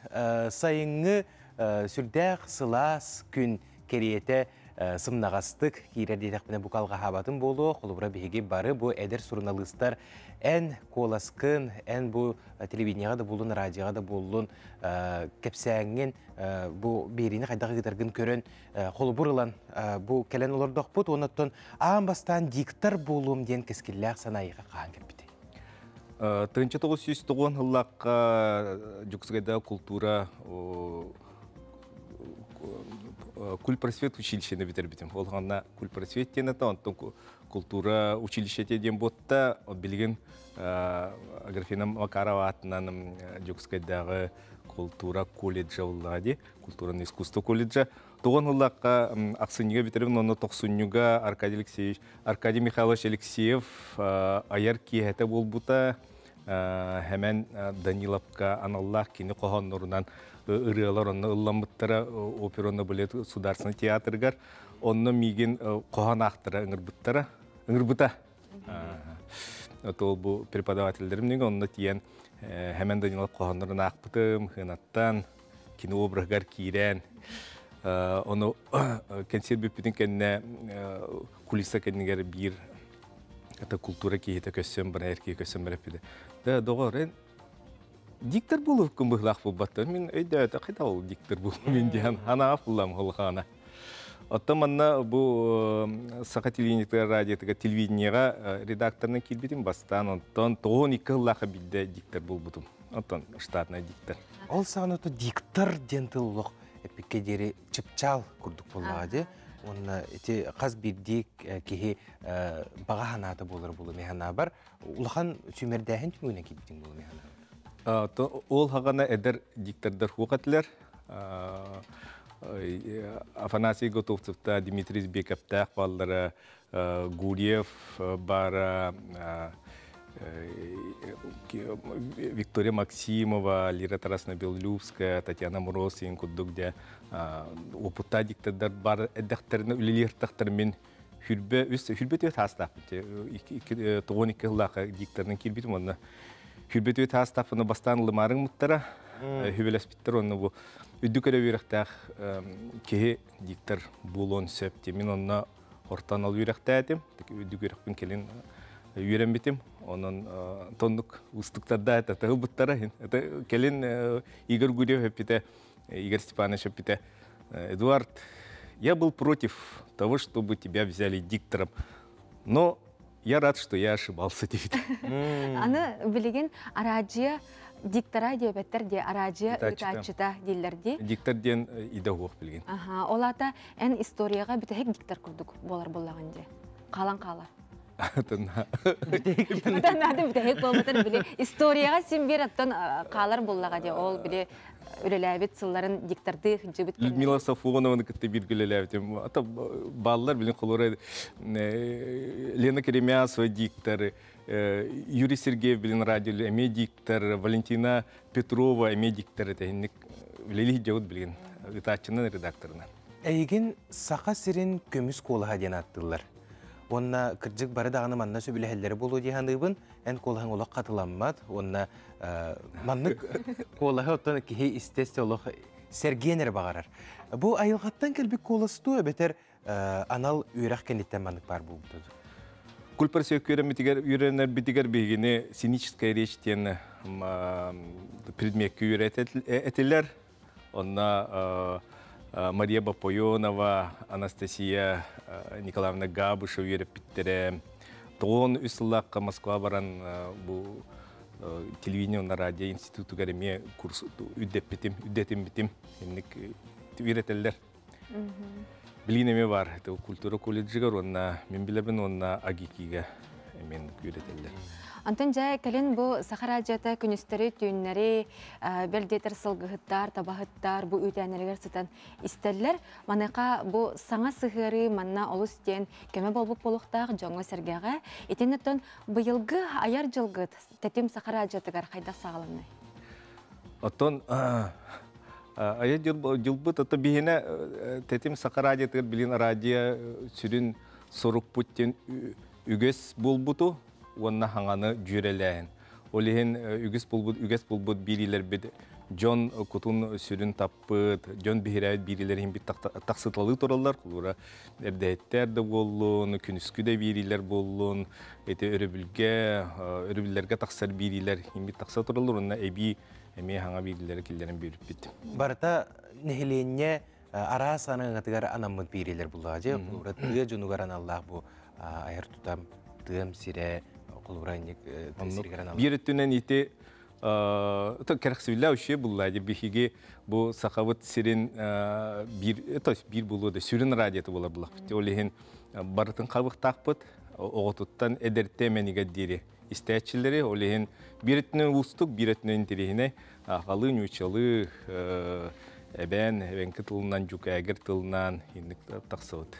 сайыҥҥы сүрдээх сылаас күн кэриэтэ сымнаҕастык киирэр диэтэхпинэ бу алҕаһаабатым буолуо. Холобура биһиги бары бу эдэр суруналыыстар эн куоласкын, эн бу телевидениеҕа да буоллун, радиоҕа да буоллун кэпсээҥҥин бу биэриини хайдах ыытаргын көрөн холобур ылан бу кэлэн олордохпут. Оннуттан аан бастаан диктор буолуом диэн кэскиллээх санаа эйиэхэ хаһан кэлбитий? 1990 сыллаахха Дьокуускайдааҕы култуура кульпросвет училищены бүтэрбитим. Ол ханна кульпросвет диэн это, онтон култуура училищете диэн буотта, билигин Аграфена Макарова аатынан Дьокуускайдааҕы култуура колледжа буллаҕа дии, культурное искусство колледжа. Тоҕон ыллахха ахсынньыга бүтэрбин, онно тохсунньуга Аркадий Алексеевич, Аркадий Михайлович Алексеев айар киэһэтэ буолбута. Хэмэн Даниловка аналлаах кини хоһооннорунан ырыалар онно ылламмыттара операны балет государственный театрыгар. Онно миигин хоһоон аахтара ыҥырбыттара. Ыҥырбыта. Ол бу преподавателлэрим онно тиийэн Хэмэн Данилов хоһооннорун аахпытым, хынаттан кини образыгар киирэн ону кэнсиэр бүппүтүн кэннэ кулиса кэннигэр биир это култуура киһитэ көссөн баран эр киһи көссөн бараппыта. Да доҕор эн диктор буолуохкун быһылаах буолбаттар. Мин өйдөөтө хайда ол диктор буолу мин диэн ханаaf буллам холхаана. Оттон манна бу Саха телевидениетыгар радиотыгар телевидениеҕа редакторынан киирбитим бастаан онтон 92 сыллаахха биирдэ диктор буолбутум. Оттон штатный диктор. Ол саҕана то диктор диэн тыл олох эппиккэ диэри чыпчаал курдук буоллаҕа дии. Уонна ити хас биирдии киһи баҕа санаата буолар буолуо миһанаабар улахан сүүмэрдээһин түмүгүнэн киирбитиҥ буолуо миһанаабар. Ол хаҕана эдэр диктордар хуох этилэр. Афанасий Готовцевта, Дмитрий Збековтаах баллара, Гурьев баара, Виктория Максимова, Лира Тарасовна Белолюбская, Татьяна Мороз курдук дьэ уопуттаах диктордар бар эдэхтэринэ үлэлииртэхтэр мин хүрбэ үс хүрбэ түөрт хаастаахпын 92 сыллаахха дикторынан киирбитим уонна хүрбэ түөрт хаастаахпына бастаан ылымаарыҥ муттара хүбэлэспиттэр уонна бу үрдүк эрэ үөрэхтээх киһи диктор буолуон сөп мин онно ортон ол үөрэхтээтим үрдүк үөрэхпин кэлин үөрэммитим онон тоннук уустуктарда это тыһылбыттара это кэлин Игорь Гурьев эппитэ Игорь Степанович эппитэ Эдуард, я был против того, чтобы тебя взяли диктором, но я рад, что я ошибался диэбит. Аны билигин араадьыйа диктора диэбэттэр дии, араадьыйа ыытааччыта дииллэр дии. Диктор диэн идэ уох билигин. Аха, ол аата эн историяҕа бүтэһик диктор курдук буолар буоллаҕын дии. Хаалан хаалар. Наада бүтэһик буолбутун били историяҕа син биир оттон хаалар буллаҕа дии ол били үлэлээбит сылларын диктордыы сылдьыбыт Людмила Сафонованы кытта бииргэ үлэлээбитим. Ата баллар билин холура Лена Керемясова диктор, Юрий Сергеев билин радио эмиэ диктор, Валентина Петрова эмиэ диктор этэ. Үлэлии дьабыт билигин ытааччынан редакторынан. Эйигин Саха сирин көмүс куолаһа диэн ааттыыллар. Уонна кырдьык бары даҕаны манна сөбүлэһэллэрэ буолуо дии саныыбын. Эн куолаһыҥ олох хатыламмат уонна маннык куолаһы оттон киһи истэ-истэ олох сэргиэн эрэ баҕарар. Бу айылҕаттан кэлбит куолас дуу эбэтэр анал үөрэх кэнниттэн маннык баар буолбута дуу? Кульпарсиок үөрэммитигэр үөрэнэрбитигэр биһигини сценическая речь диэн предмеккэ үөрэтэлэр. Онно Мария Боппойонова, Анастасия Николаевна Габышева үөрэппиттэрэ. 93 сыллаахха Москва баран бу телевидение уонна радио институтугар эмиэ курс үрдэппитим, үрдэтиммитим. Инник үөрэтэллэр. Билигин эмиэ баар. Культура колледжыгар уонна мин билэбин уонна АГИКИга эмиэ үөрэтэллэр. Антон дьэ кэлин бу Саха радиота күнүстэри, түүннэри бэл диэтэр сылгыһыттар, табаһыттар бу үүтээннэригэр сытан истэллэр. Маныаха бу саҥа сыһыарыы манна олус диэн көмө буолбут буолуохтаах дьоҥҥо-сэргэҕэ. Итиннэ быйылгы айар дьылгыт тэтим Саха радиотыгар хайдах саҕаланнай? Оттон айар дьылбыт ото биһиэнэ тэтим Саха радиотыгар билин радио сүрүн сорукпут диэн үгэс буолбуту уонна хаҥаны дьүөрэлээһин. Ол иһин үгүс булбут үгэс булбут биириилэрбит дьон кутун сүрүн таппыт, дьон биһирээбит биириилэр иһин тахсыталыы тураллар. Кулуура эрдэһиттэр да буоллун, күнүскү да биириилэр буоллун, ити өрөбүлгэ, өрөбүллэргэ тахсар биириилэр иһин тахса тураллар. Онно эбии эмиэ хаҥа биириилэри киллэрэн биэрбиппит. Барыта нэһилиэнньэ араас аныгатыгар анаммыт биириилэр буллаҕа дьэ холобура тыа дьонугар аналлаах бу айар тутам тыам сирэ холобура инник тыа сиригэр аналлаах. Биир өттүнэн ити кэрэхсэбиллээх үчүгэй булла дии биһиги бу сахабыт сирин биир то есть биир булуо да сүрүн радиота буолар буллахпыт. Ол иһин барытын хабыхтаахпыт оҕотуттан эдэртэ эмэнигэр диэри истээччилэри ол иһин биир өттүнэн уустук биир өттүнэн интэриэһинэй аҕалыы ньуучалыы эбээн эбэҥки тылынан дьүкээгир тылынан инник тахсыбыт.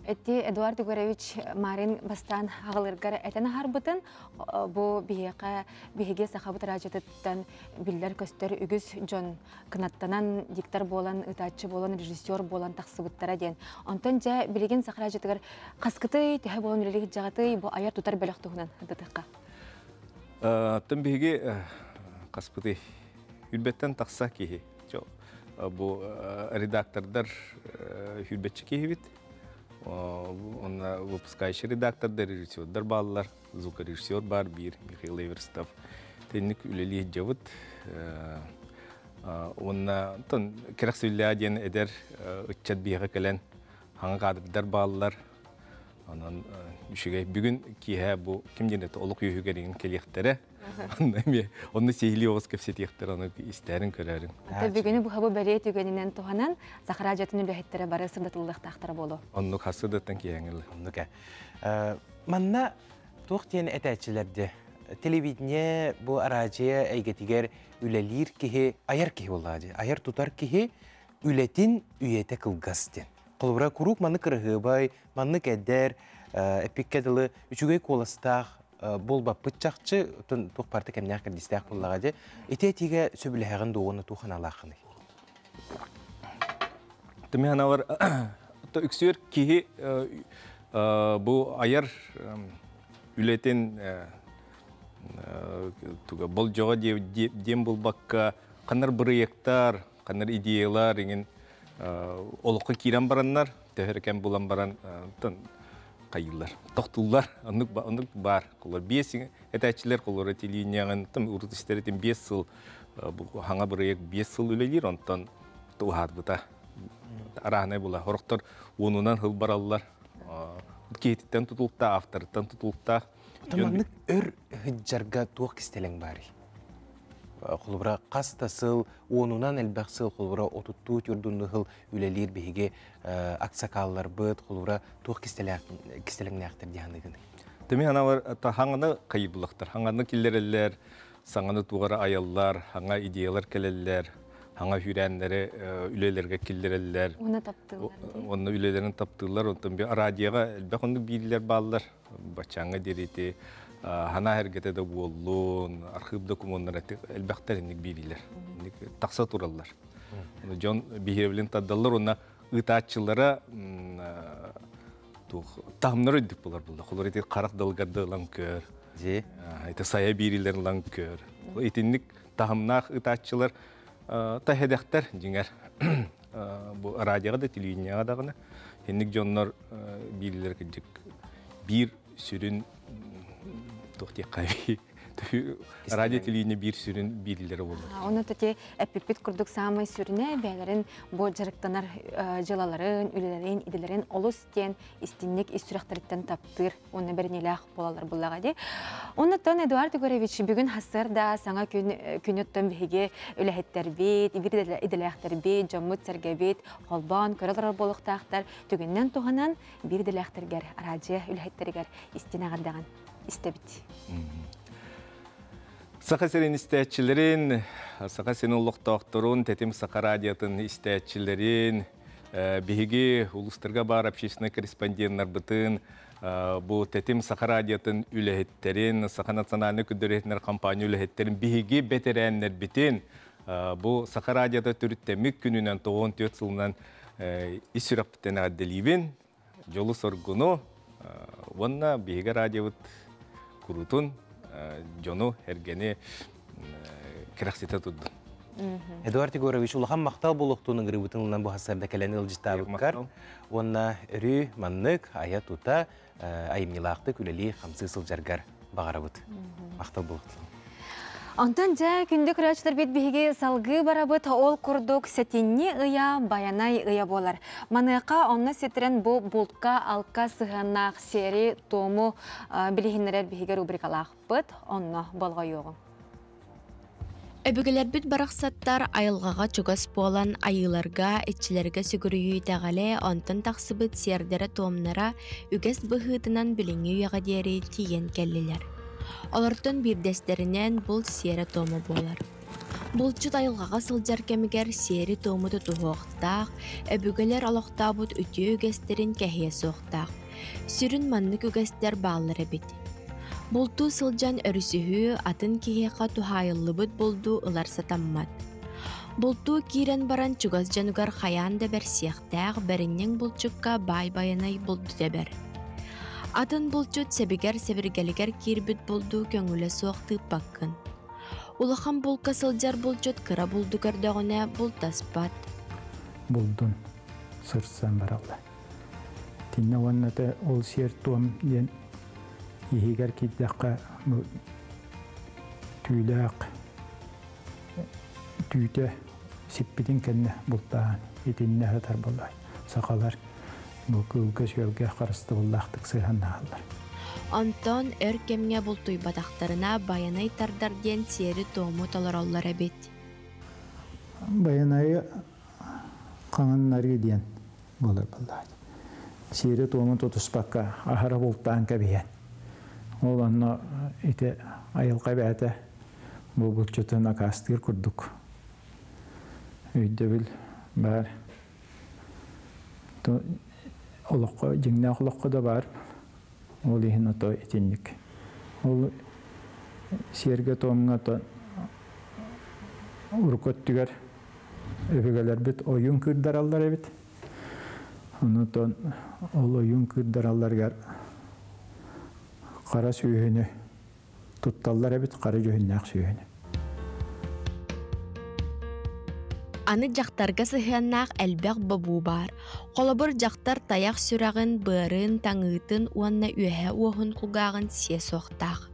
Эти Эдуард Егорович Марин бастаан аҕалыргар этэн аһарбытын бу биһиэхэ биһиги сахабыт радиотыттан биллэр-көстөр үгүс дьон кынаттанан диктор буолан, ытааччы буолан, режиссер буолан тахсыбыттара диэн. Онтон дьэ билигин саха радиотыгар хаскытый, төһө буолан үлэлиир дьаҕатый бу айар тутар бөлөх туһунан ыдытыахха. Оттон биһиги хаспытый үрбэттэн тахса киһи. Бу редактордар хүрбэтчи киһибит. Онно выпускающий редактордар, режиссердар бааллар. Звукорежиссер бар биир Михаил Эверстов. Тенник үлэлии дьабыт. Уонна тон кэрэхсэбиллээх диэн эдэр ыччат биһиэхэ кэлэн хаҥа кадрдар бааллар. Онон үчүгэй бүгүн киэһэ бу ким диэн это олох үөһүгэр иҥин кэлиэхтэрэ. Онно эмиэ онно сиһилии оҕус кэпсэтиэхтэрэ, ону истээрин көрөөрүн. Ата бүгүнү быһабы бэлиэ түгэнинэн туһанан Саха радиотын үлэһиттэрэ бары сырдатыллыахтаахтара буолуо. Оннук хасыдаттан киэһэҥил. Оннук ээ. Манна туох диэн этээччилэрди телевидение бу араадьыйа эйгэтигэр үлэлиир киһи айар киһи буоллаҕа дии. Айар тутар киһи үлэтин үйэтэ кылгас диэн. Холобура куруук маннык кыраһыабай, маннык эдэр, эппиккэ дылы үчүгэй куоластаах буолбаппыт чахчы, туох барыта кэмнээх кэрдиистээх буоллаҕа дии. Ити этиигэ сөбүлэһэҕин дуо уонна туох аналааххыный? Тымыһан үксүөр киһи бу айар үлэтин болдьоҕо диэн булбакка ханнар бырайыактар, ханнар идеялар иҥин олоххо киирэн бараннар, төһө кэм булан баран хайыылар, тохтууллар, оннук оннук баар. Холор биэс этээччилэр холоро телевидениеҕын там урут истэритин 5 сыл хаҥа бырайыак 5 сыл үлэлиир, онтон уһаатбыта. Арааһынай була. Хорохтор уонунан хыл бараллар. Киһититтэн тутулуктаах, авторыттан тутулуктаах. Маннык өр ыһыддьарга туох кистэлэҥ баарый? Холобура хас да сыл, уонунан элбэх сыл холобура отуттуу түрдунну сыл үлэлиир биһиги аксакалларбыт, холобура туох кистэлэҥнээхтэр диһаныгын? Теми ханавар хаңаны кайыбылыктар, хаңаны киллереллер, саңаны тугара аяллар, хаңа идеялар келеллер, хаңа хүрәннәре үлелерге киллереллер. Оны таптылар. Онны үлелерин таптылар, онтон би радиога элбэх онну биилер бааллар, бачаңа дерити хана хергете да буоллун, архив документтар элбэхтер инник биилер. Такса тураллар. Дьон биһиэбилин таддаллар, онна ытааччылара таһымнар өйдүк булар булла. Холор ити карак далгарды ылан көр. Ити сая биирилер ылан көр. Итинник таһымнаах ытааччылар таһедехтер дьиҥэр. Бу радиоға да телевидениеға дағына. Хинник дьоннор биирилер кыдьык биир сүрүн тухтияккаби радио телевидение биир сүрүн биирилери болар. Оны төте әппиппит курдук самай сүрүнэ бээлерин бу жарыктанар жылаларын, үлелерин, иделерин олус тен истинник ис сүрэхтэриттен таптыр, оны бернелях болалар буллага ди. Оны тон Эдуард Егорович бүгүн хасыр да саңа күн күнөттөн биһиге үлэхеттербит, бир иделяхтербит, жоммут сергебит, холбон көрөлөр болуктаахтар түгүннен туханан бир иделяхтергер радио үлэхеттеригер истинагардаган истебит. Саха сирин истәтчилерин, Саха сирин улуктоохторун, тетим Саха радиотын истәтчилерин, биһиги улустарга бар общественный корреспонденттар бытын, бу тетим Саха радиотын үлэһиттерин, Саха национальный күдөрөһүнэр компания үлэһиттерин, биһиги бетерәннер битин, бу Саха радиота түрүттемик күнүнэн 94 сылынан ис сүрәкпитен адделибин, жолу соргуну, онна биһиги радиобыт курутун, жону эргени кирахсите турду. Эдуард Егорович, улахан мактал болуктуунун гырыбытын бу хасарда келен ылжытабыккар. Онна өрүү маннык ая тута айымнилаакты күлели хамсы сылжаргар багарабыт. Мактал болуктун. Онтон жа күндүк көрөөчүлөр бит биһиги салгыы барабыт ол курдук сэтинни ыя баянай ыя болар. Маныака онно сетерен бу бултка алка сыһаннаах сери тому билиһиннерер биһиге рубрикалаахпыт онно болгойуоҕу. Өбүгелербит барахсаттар айылғаға чугас болан айыларга, итчилерге сүгүрүйүү итэҕэлэ, онтон тахсыбыт сиэрдэрэ туомнара үгэс быһыытынан билиҥҥи үйэҕэ диэри тиийэн кэллилэр. Олортон биирдэстеринэн бул сиэрэ туома буолар. Булчут айылҕаҕа сылдьар кэмигэр сиэри туому тутуһуохтаах, өбүгэлэр олохтообут үтүө үгэстерин кэһиэ суохтаах. Сүрүн маннык үгэстэр бааллар эбит. Бултуу сылдьан өрүсүһүү атын киһиэхэ туһаайыллыбыт булду ылар сатаммат. Бултуу киирэн баран чугас дьонугар хайаан да бэрсиэхтээх бэринньэҥ булчукка баай-байанай булду тэбэр. Атын булчут сэбигэр сэбиргэлигэр киирбит булду көҥүлэ суох тыыппаккын. Улахан булка сылдьар булчут кыра булду көрдөҕүнэ бултаспат. Булдун сырсан баралла. Тинне уонната ол сиэр туом диэн иһигэр киирдэххэ түүлээх түүтэ сиппитин кэннэ бултаан итиннэ сатар боллай. Сахалар бу кыылга сүөлгэ харыстыбыллаахтык сыһаннааллар. Онтон өр кэмҥэ бултуйбатахтарына баянай тардар диэн сиэри туому толороллор эбит. Баянайы хаҥаннарыы диэн буолар боллаат. Сиэри туому тутуспакка аһара бултаан кэбиһэн. Ол онно ити айылҕа бээтэ бу булчутун акаастыыр курдук. Өйдөбүл бар. Олоххо, дьиҥнээх олоххо да бар. Ол иһин ото итинник. Ол сиэргэ туомҥа то урукоттүгэр өбүгэлэрбит ойун кыырдараллар эбит. Онутон ол ойун кыырдаралларыгар қара сүйүнү тутталлар эбит, қара дьүһүннээх сүйүнү. Аны жақтарга сыһыаннаах элбэх бобуу бар. Холобур жақтар таяқ сүрәҕин, быарын, таҥыытын уонна үөһэ уоһун кулгааҕын сиэ суохтаах.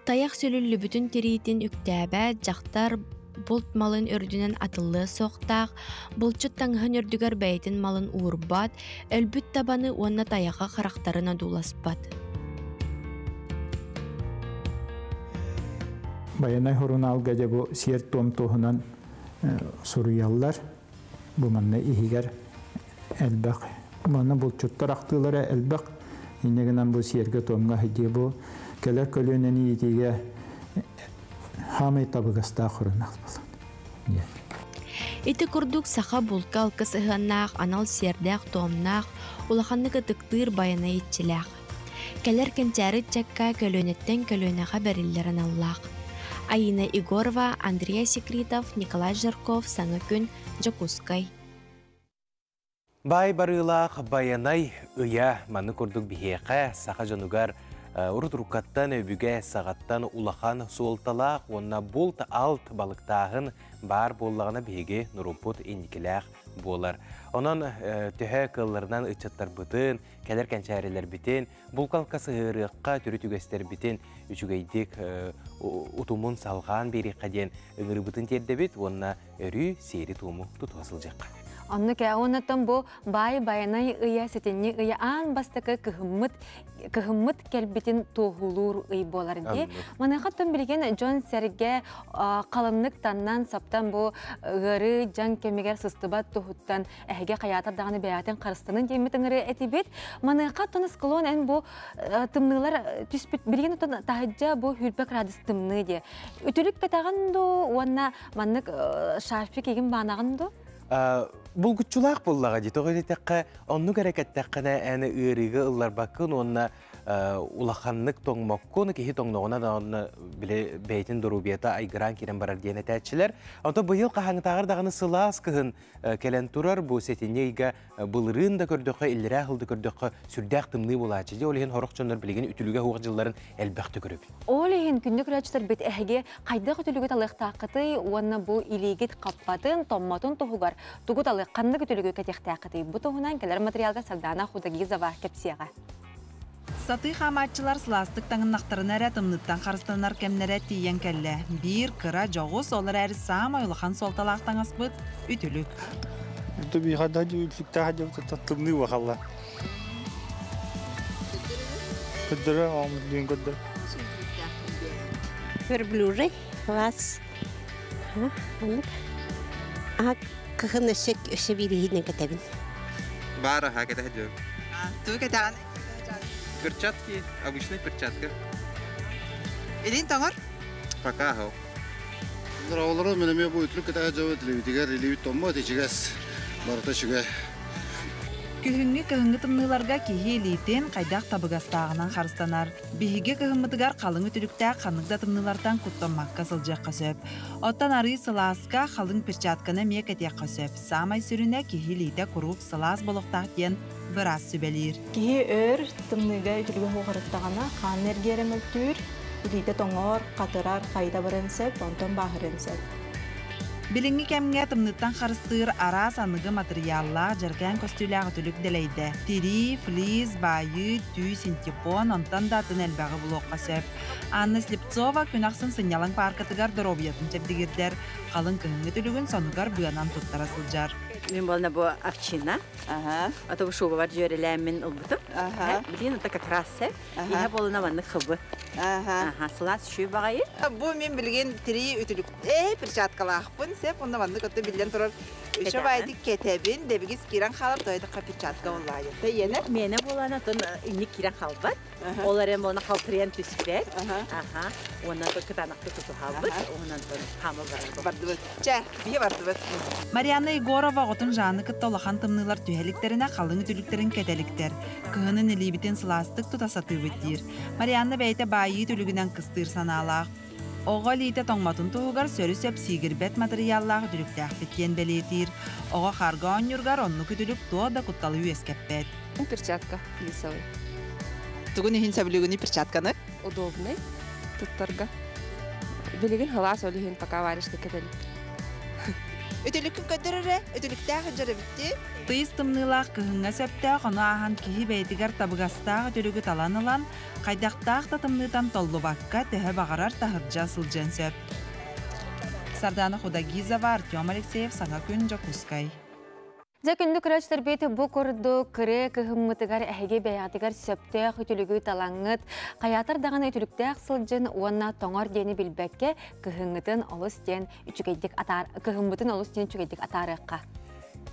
Таяқ сүлүллүбүтүн тириитин үктээбэ жақтар булт малын үрдүнэн атыллыа суохтаах, булчут таҥыһын үрдүгэр бэйэтин малын уурбат, өлбүт табаны уонна таяҕа харахтарын одууласпат. Байанай хорунаалга дьэ бу сиэр-туом туһунан суруйаллар. Бу манна иһигэр элбэх. Манна булчуттар ахтыылара элбэх. Инньэ гынан бу сиэргэ-туомҥа сылдьыы бу кэлэр көлүөнэни иитиигэ хаамай табыгастаах хорунаал буолан. Ити курдук саха булка-алка сыһыаннаах анал сиэрдээх-туомнаах, улаханнык ытыктыыр байанай иччилээх. Кэлэр кэнчээри ыччакка көлүөнэттэн көлүөнэҕэ бэриллэр аналлаах. Айыына Егорова, Андрей Секритов, Николай Жарков «Саҥа күн», Дьокуускай. Баай барыылаах Байанай ыйа маны курдук биһиэхэ саха дьонугар урут-уруккаттан өбүгэ саҕаттан улахан суолталаах уонна булт-алт балыктааһын баар буоллаҕына биһиги нуруппут инникилээх буолар. Онон төһө кыалларынан ыччаттарбытын, кэлэр кэнчээрилэрбитин, булкалка сыһыарыахха, төрүт үгэстэрбитин үчүгэйдик утумун салҕаан биэриэххэ диэн ыҥырыыбытын тиэрдэбит уонна өрүү сиэри-туому тутуһа сылдьыахха. Оннук ээ, оннуттан бу баай байанай ыйа, сэтинньи ыйа аан бастакы кыһыммыт кыһыммыт кэлбитин туоһулуур ый буолар дии. Маныаха оттон билигин дьон-сэргэ халыннык таннан саптан бу ыарыы дьаҥ кэмигэр сыстыбат туһуттан эһиги хайаатар даҕаны бэйэҕитин харыстанын диэммит ыҥырыы этибит. Маныаха оттон склон эн бу тымныылар түспүт билигин оттон таһырдьа бу хүрбэ градус тымныы диye. Үтүлүк кэтэҕин дуу уонна маннык шарфик игин баанаҕын дуу? Булгуччулаах буоллаҕа дии. Тоҕо диэтэххэ, оннук эрэ кэттэххинэ эн ыарыыга ылларбаккын уонна улаханнык тоҥмоккун, киһи тоҥноҕуна да онно били бэйэтин доруобуйата айгыраан киирэн барар диэн этээччилэр. Онтон быйыл хаһааҥҥытааҕар даҕаны сылаас кыһын кэлэн турар. Бу сэтинньи ыйга былырыын да көрдөххө, иллэрээ сыл да көрдөххө сүрдээх тымныы буолааччы. Дьэ, ол иһин сорох дьоннор билигин үтүлүгэ суох дьылларын элбэхтик көрөбүт. Ол иһин күндү көрөөччүлэрбит эһиги хайдах үтүлүгү талыахтааххытый уонна бу илиигит хаппатын, томмотун туһугар тугу талыах, ханнык үтүлүгү кэтиэхтээххитий? Бу туһунан кэлэр материалга Сардаана Худагизова кэпсиэҕэ. Сатыы хаамааччылар сылаастык таҥыннахтарына эрэ тымныттан харыстанар кэмнэрэ тиийэн кэллэ. Биир кыра, дьоҕус, ол эрээри саамай улахан суолталаах таҥаспыт үтүлүк. Тымныы бахалла. Көддөрө оомдуун көддөр. Верблюжий вас. Ага, кыһын өссө өссө биириһинэн кэтэбин. Баар аха кэтэһэ Тугу кэтэҕин? Перчатки, обычная перчатка. Илин тоҥор? Пока аһыл. Олору мен эмиэ бу үтүлүк кэтэҕэ дьабыт илибитигэр илибит томмот ичигэс барыта үчүгэй. Күһүҥҥү кыһыҥҥы тымныыларга киһи илиитин хайдах табыгастааҕынан харыстанар. Биһиги кыһыммытыгар халыҥ үтүлүктээх ханнык да тымныылартан куттаммакка сылдьыахха сөп. Оттон арыы сылааска халыҥ перчатканы эмиэ кэтиэххэ сөп. Саамай сүрүнэ киһи илиитэ куруук сылаас болохтаах диэн быраас сүбэлиир. Киһи өр тымныыга үтүлүгэ суоҕарыттаҕына хаан эргиэрэ мөлтүүр, илиитэ тоҥор, хатырар, хайда барыан сөп, онтон бааһырыан сөп. Билиҥҥи кэмҥэ тымныыттан харыстыыр араас аныгы матырыйааллаах дьэргээн көстүүлээх үтүлүк дэлэйдэ. Тирии, флис, баайыы, түү, синтепон, онтон да атын элбэҕи булуохха сөп. Анна Слепцова күн ахсын сынньалаҥ пааркатыгар доруобуйатын чэбдигирдэр, халыҥ кыһыҥҥы үтүлүгүн сонугар быанан туттара сылдьар. Мин буолна бу овчина. Ата бу шубабар дьүөрэлээммин ылбытым. Билин это как раз сеп. Иһэ буолуна маннык хыбы. Аха, сылаас үчүгэй баҕайы. Бу мин билигин тирии үтүлүк э перчаткалаахпын сеп онно маннык отто биллэн турар үчө баайдык кэтэбин дэбигис киирэн хаалар тоойдохха перчатка боллаайы. Тэйиэнэ? Миэнэ буолана тон инник киирэн хаалбат. Ол эрэн буолана халтырыйан түспэт. Аха. Уонна кытаанахтык тутуһаабыт. Уонан тон хаама барар. Бардыбыт. Чэ, биһи бардыбыт. Марианна Егорова оҕотун Жаны кытта улахан тымныылар түһэликтэринэ халыҥ үтүлүктэрин кэтэликтэр. Кыһынын илиибитин сылаастык тута сатыыбыт диир. Марианна бэйэтэ баайыы түлүгүнэн кыстыыр санаалаах. Оҕо илиитэ тоҥмотун туһугар сөрү-сөп сиигирбэт матырыйааллаах үтүлүктээхпит диэн бэлиэтиир. Оҕо хаарга оонньуургар оннук үтүлүк туох да кутталы үөскэппэт. Перчатка флисовый. Тугун иһин сөбүлүүгүнүй перчатканы? Удобный туттарга. Билигин халаас ол иһин пока варежка кэтэлик. Үтүлүккүн көрдөр эрэ, үтүлүктээх дьарыбитти. Тыйыс тымныылаах кыһыҥҥа сөптөөх, ону ааһан киһи бэйэтигэр табыгастаах үтүлүгү талан ылан, хайдахтаах да тымныытан толлубакка, төһө баҕарар таһырдьа сылдьыан сөп. Сардана Худагизова, Артем Алексеев, Саҥа күн, Дьокуускай. Дьэ күндү көрөөччүлэрбит бу курдук кырыы кыһыммытыгар эһиги бэйэҕитигэр сөптөөх үтүлүгү талаҥҥыт, хайаатар даҕаны үтүлүктээх сылдьын уонна тоҥор диэни билбэккэ кыһыҥҥытын олус диэн үчүгэйдик атаар кыһыммытын олус диэн үчүгэйдик атаарыахха.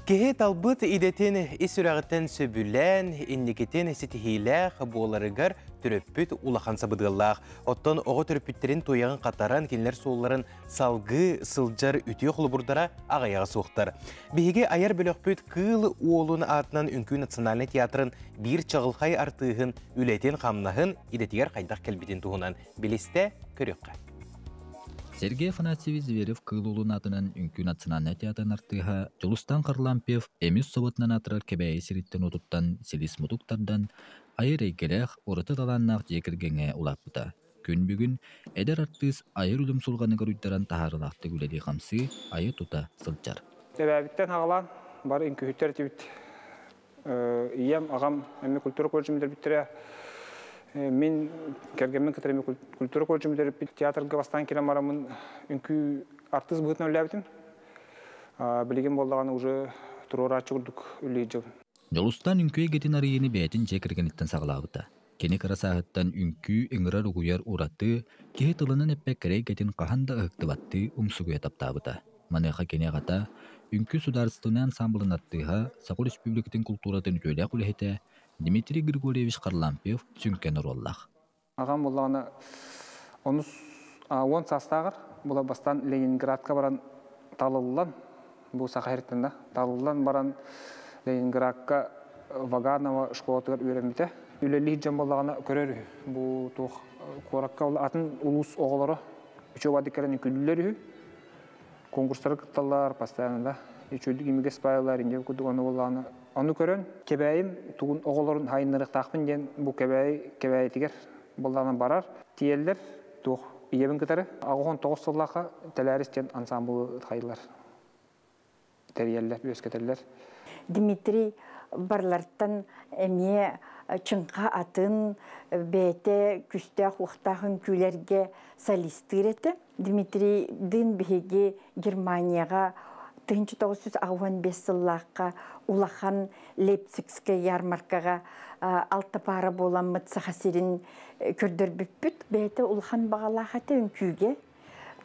Киһи талбыт идэтин ис сүрэҕиттэн сөбүлээн, инникитин ситиһиилээх буоларыгар төрөппүт улахан сабыдыаллаах. Оттон оҕо төрөппүттэрин туйаҕын хатаран, кинилэр суолларын салгыы сылдьар үтүө холобурдара аҕыйаҕа суохтар. Биһиги айар бөлөхпүт Кыыл Уолун аатынан Үҥкүү национальнай театрын биир чаҕылхай артыыһын үлэтин-хамнаһын идэтигэр хайдах кэлбитин туһунан билистэ көрүөххэ. Сергей Афанасьевич Зверев Кыыл Уолун аатынан Үҥкүү национальнай театрын артыыһа Дьулустан Харлампьев эмис соботунан аатырар Кэбээйи сириттэн уотуттан силис-мутук тардан, айар эйгэлээх, ураты талааннаах дьиэ кэргэҥҥэ улааппыта. Күн бүгүн эдэр артыыс айар үлүм сулҕаныгар уйдаран таһаарыылаахтык үлэлии-хамсыы, айа-тута сылдьар. Эбээбиттэн аҕалаан бары үҥкүүһүттэр этибит. Ийэм, аҕам эмиэ культура колледжын бүтэрбиттэрэ. Мин кэргэммин кытары эмиэ культура колледжын бүтэрбиппит. Театрга бастаан кэлэн бараммын үҥкүү артыыс быһыытынан үлэлээбитим. Билигин буоллаҕына уже туруорааччы курдук үлэлии сылдьабын. Дьулустаан үҥкүү эйгэтин арыйыыны бэйэтин дьиэ кэргэниттэн саҕалаабыта. Кини кыра сааһыттан үҥкүү ыҥырар-угуйар ураты, киһи тылынан эппэт кэрэ эйгэтин хаһан да ыһыктыбаттыы умсугуйа таптаабыта. Маныаха кини аҕата, үҥкүү судаарыстыбаннай ансаамбылын артыыһа, Саха Өрөспүүбүлүкэтин култууратын үтүөлээх үлэһитэ Дмитрий Григорьевич Харлампьев сүҥкэн оруоллаах. Аҕам буоллаҕына онус уон саастааҕар була бастаан Ленинградка баран талыллан, бу Саха сириттэн да талыллан баран Ленинградка Ваганова школатыгар үөрэммитэ. Үлэлиир дьон буоллаҕына көрөр үһү. Бу туох куоракка атын улуус оҕолоро үчүгэй кэлэн үҥкүүлүүллэр үһү. Конкурстары кытталлар постоянно да. Үчүгэйдик имигэс баайалар инде курдук ону буоллаҕына ону көрөн Кэбээйим тугун оҕолорун хайыннарыахтаахпын диэн бу Кэбээйи Кэбээйитигэр буоллаҕына барар. Тиийэллэр туох ийэбин кытары 89 сыллаахха Тэлээрис диэн ансаамбылы хайылар тэрийэллэр, үөскэтэллэр. Дмитрий барлартан эмиэ чыҥха атын бэйэтэ күстээх уохтаах үҥкүүлэргэ солистыыр этэ. Дмитрий Дын биһиги Германияҕа 1985 сыллаахха улахан Лейпцигскэй ярмаркаҕа алта паара буоламмыт Саха сирин көрдөрбүппүт. Бэйэтэ улахан баҕалаах этэ үҥкүүгэ.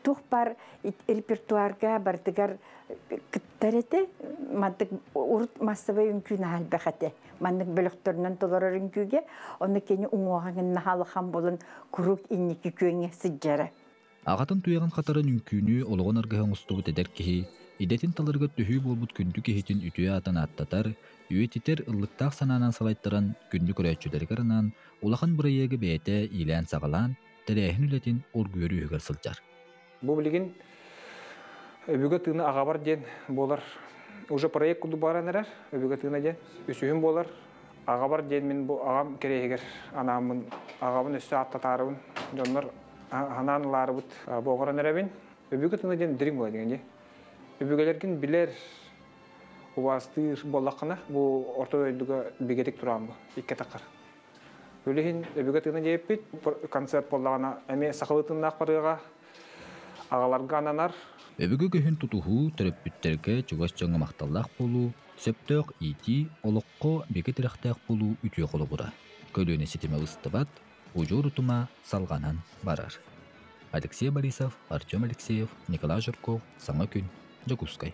Туох бар репертуарга барытыгар кыттар этэ. Мантык урут массовай үҥкүү наһаа элбэх этэ. Маннык бөлөхтөрүнэн толорор үҥкүүгэ. Онно кини уҥуоҕа наһаа улахан буолан куруук инники күөҥҥэ сылдьара. Аҕатын туйаҕын хатаран үҥкүүнү олоҕун аргыһа оҥостубут эдэр киһи идэтин таларыгар төһүү буолбут күндү киһитин үтүө аатын ааттатар, үйэтитэр ыллыктаах санаанан салайтаран күндү көрөөччүлэригэр анаан улахан бырайыагы бэйэтэ иилээн-саҕалаан, тэрээһин үлэтин оргуйар үөһүгэр сылдьар. Бу билигин өбүгэ тыына аҕабар диэн буолар. Уже проект курдук баран эрэр өбүгэ тыына диэн. Үсүһүм буолар. Аҕабар диэн мин бу аҕам кэриэһигэр анааммын, аҕабын өссө ааттатаарыбын, дьоннор ханаан ылаарыбыт бу оҥорон эрэбин. Өбүгэ тыына диэн дириҥ буолар диэн дии. Өбүгэлэргин билэр, убаастыыр буоллаххына, бу орто дойдуга бигэтик тураан бу, икки атаххар. Ол иһин өбүгэ тыына диэппит концерт буоллаҕына эмиэ сахалыы тыыннаах барыаҕа, аҕаларга ананар. Өбүгэ көһүн тутуһуу, төрөппүттэргэ, чугас дьоҥҥо махталлаах буолуу, сөптөөх иитии, олоххо бигэ тирэхтээх буолуу үтүө холобура. Көлүөнэ ситимэ быстыбат, удьуор утума салҕанан барар. Алексей Борисов, Артем Алексеев, Николай Жирков, Саҥа күн, Дьокуускай.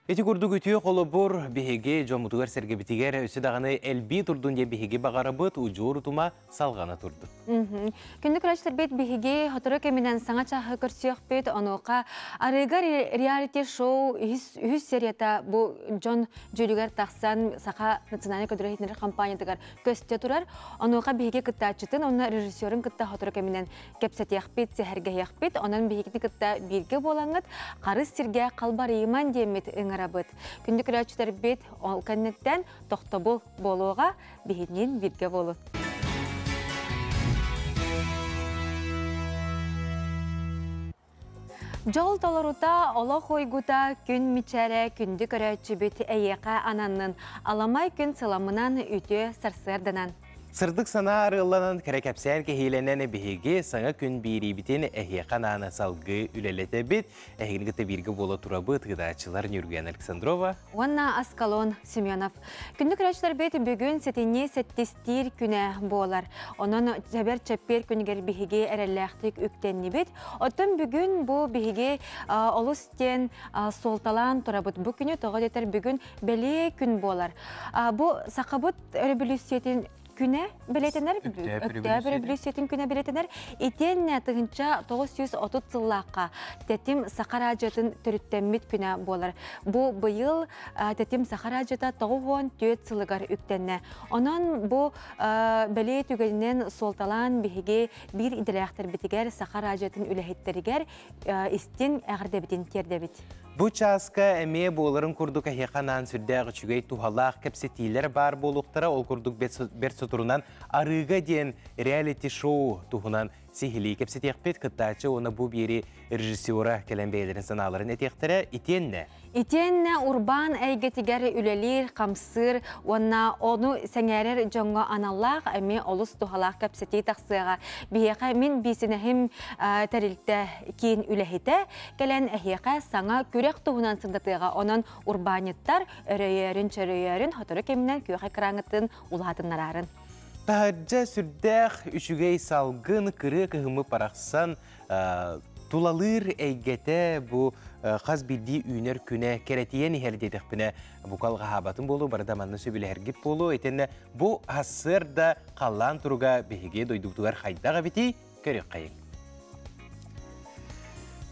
Ити курдук үтүө холобур биһиги дьоммутугар-сэргэбитигэр өссө даҕаны элбии турдун диэн биһиги баҕарабыт, удьуор утума салҕана турдун. Күндү көрөөччүлэрбит биһиги сотору кэминэн саҥа чааһы көрсүөхпүт. Онуоха арыыга реалити-шоу үһүс серията бу дьон дьүүлүгэр тахсан Саха национальнай көрдөрөр компаниятыгар көстө турар. Онуоха биһиги кыттааччытын уонна режиссерун кытта сотору кэминэн кэпсэтиэхпит, сэһэргэһиэхпит. Онон биһигини кытта бииргэ буолаҥҥыт харыс сиргэ халбарыйыман диэммит ыҥырабыт. Күндү көрөөччүлэрбит ол кэнниттэн тохтобул буолуоҕа биһигинин бииргэ буолун. Дьол толорута, олох уйгута, күн мичээрэ, күндү көрөөччүбүт эйиэхэ ананнын. Аламай күн сыламынан, үтүө сарсыарданан. Сырдык санаа арыалланан кэрэ кэпсээн кэһиилэнэн биһиги саҥа күн биэриибитин эһиэхэ анаан салгыы үлэлэтэбит. Эһигини кытта бииргэ буола турабыт ыытааччылар Нюргуяна Александрова уонна Аскалон Семенов. Күндү көрөөччүлэрбит, бүгүн сэтинньи сэттистиир күнэ буолар. Онон чэбэр чэппиэр күнүгэр биһиги эрэллээхтик үктэннибит. Оттон бүгүн бу биһиги олус диэн суолталаан турабыт. Бу күнү тоҕо диэтэр бүгүн бэлиэ күн буолар. Бу сахабыт өрөбүлүүссүйэтин күнэ бэлиэтэнэр, Өктөөп революциятын күнэ бэлиэтэнэр. Итиэннэ 1930 сыллаахха Тэтим Саха радиотын төрүттэммит күнэ буолар. Бу быйыл Тэтим Саха радиота 94 сылыгар үктэннэ. Онон бу бэлиэ түгэнинэн суолталаан биһиги биир идэлээхтэрбитигэр, Саха радиотын үлэһиттэригэр истин эҕэрдэбитин тиэрдэбит. Бу чааска эмиэ буоларын курдук эһиэхэ анаан сүрдээх үчүгэй туһалаах кэпсэтиилэр баар буолуохтара. Ол курдук бэрт соторунан Арыыга диэн реалити-шоу туһунан сиһилии кэпсэтиэхпит. Кыттааччы уонна бу биэри режиссера кэлэн бэйэлэрин санааларын этиэхтэрэ. Итиэннэ Итиэннэ урбаан эйгэтигэр үлэлиир, хамсыыр уонна ону сэҥээрэр дьоҥҥо аналлаах эмиэ олус туһалаах кэпсэтии тахсыаҕа. Биһиэхэ мин биисинэһим тэрилтэ киин үлэһитэ кэлэн эһиэхэ саҥа күрэх туһунан сырдатыаҕа. Онон урбаанньыттар өрөйөөрүн-чөрөйөөрүн сотору кэминэн күөх экраҥҥытын улаатыннараарын. Таһырдьа сүрдээх үчүгэй салгын, кырыа кыһыммы парахсан тулалыыр эйгэтэ бу хас биирдии үүнэр күнэ кэрэтийэн иһэр диэтэхпинэ бука алҕаһаабатым буолуо, барыта манна сөбүлэһэргит буолуо. Итиннэ бу сарсыарда халлаан туруга биһиги дойдубутугар хайдах эбитий, көрүөххэйиҥ.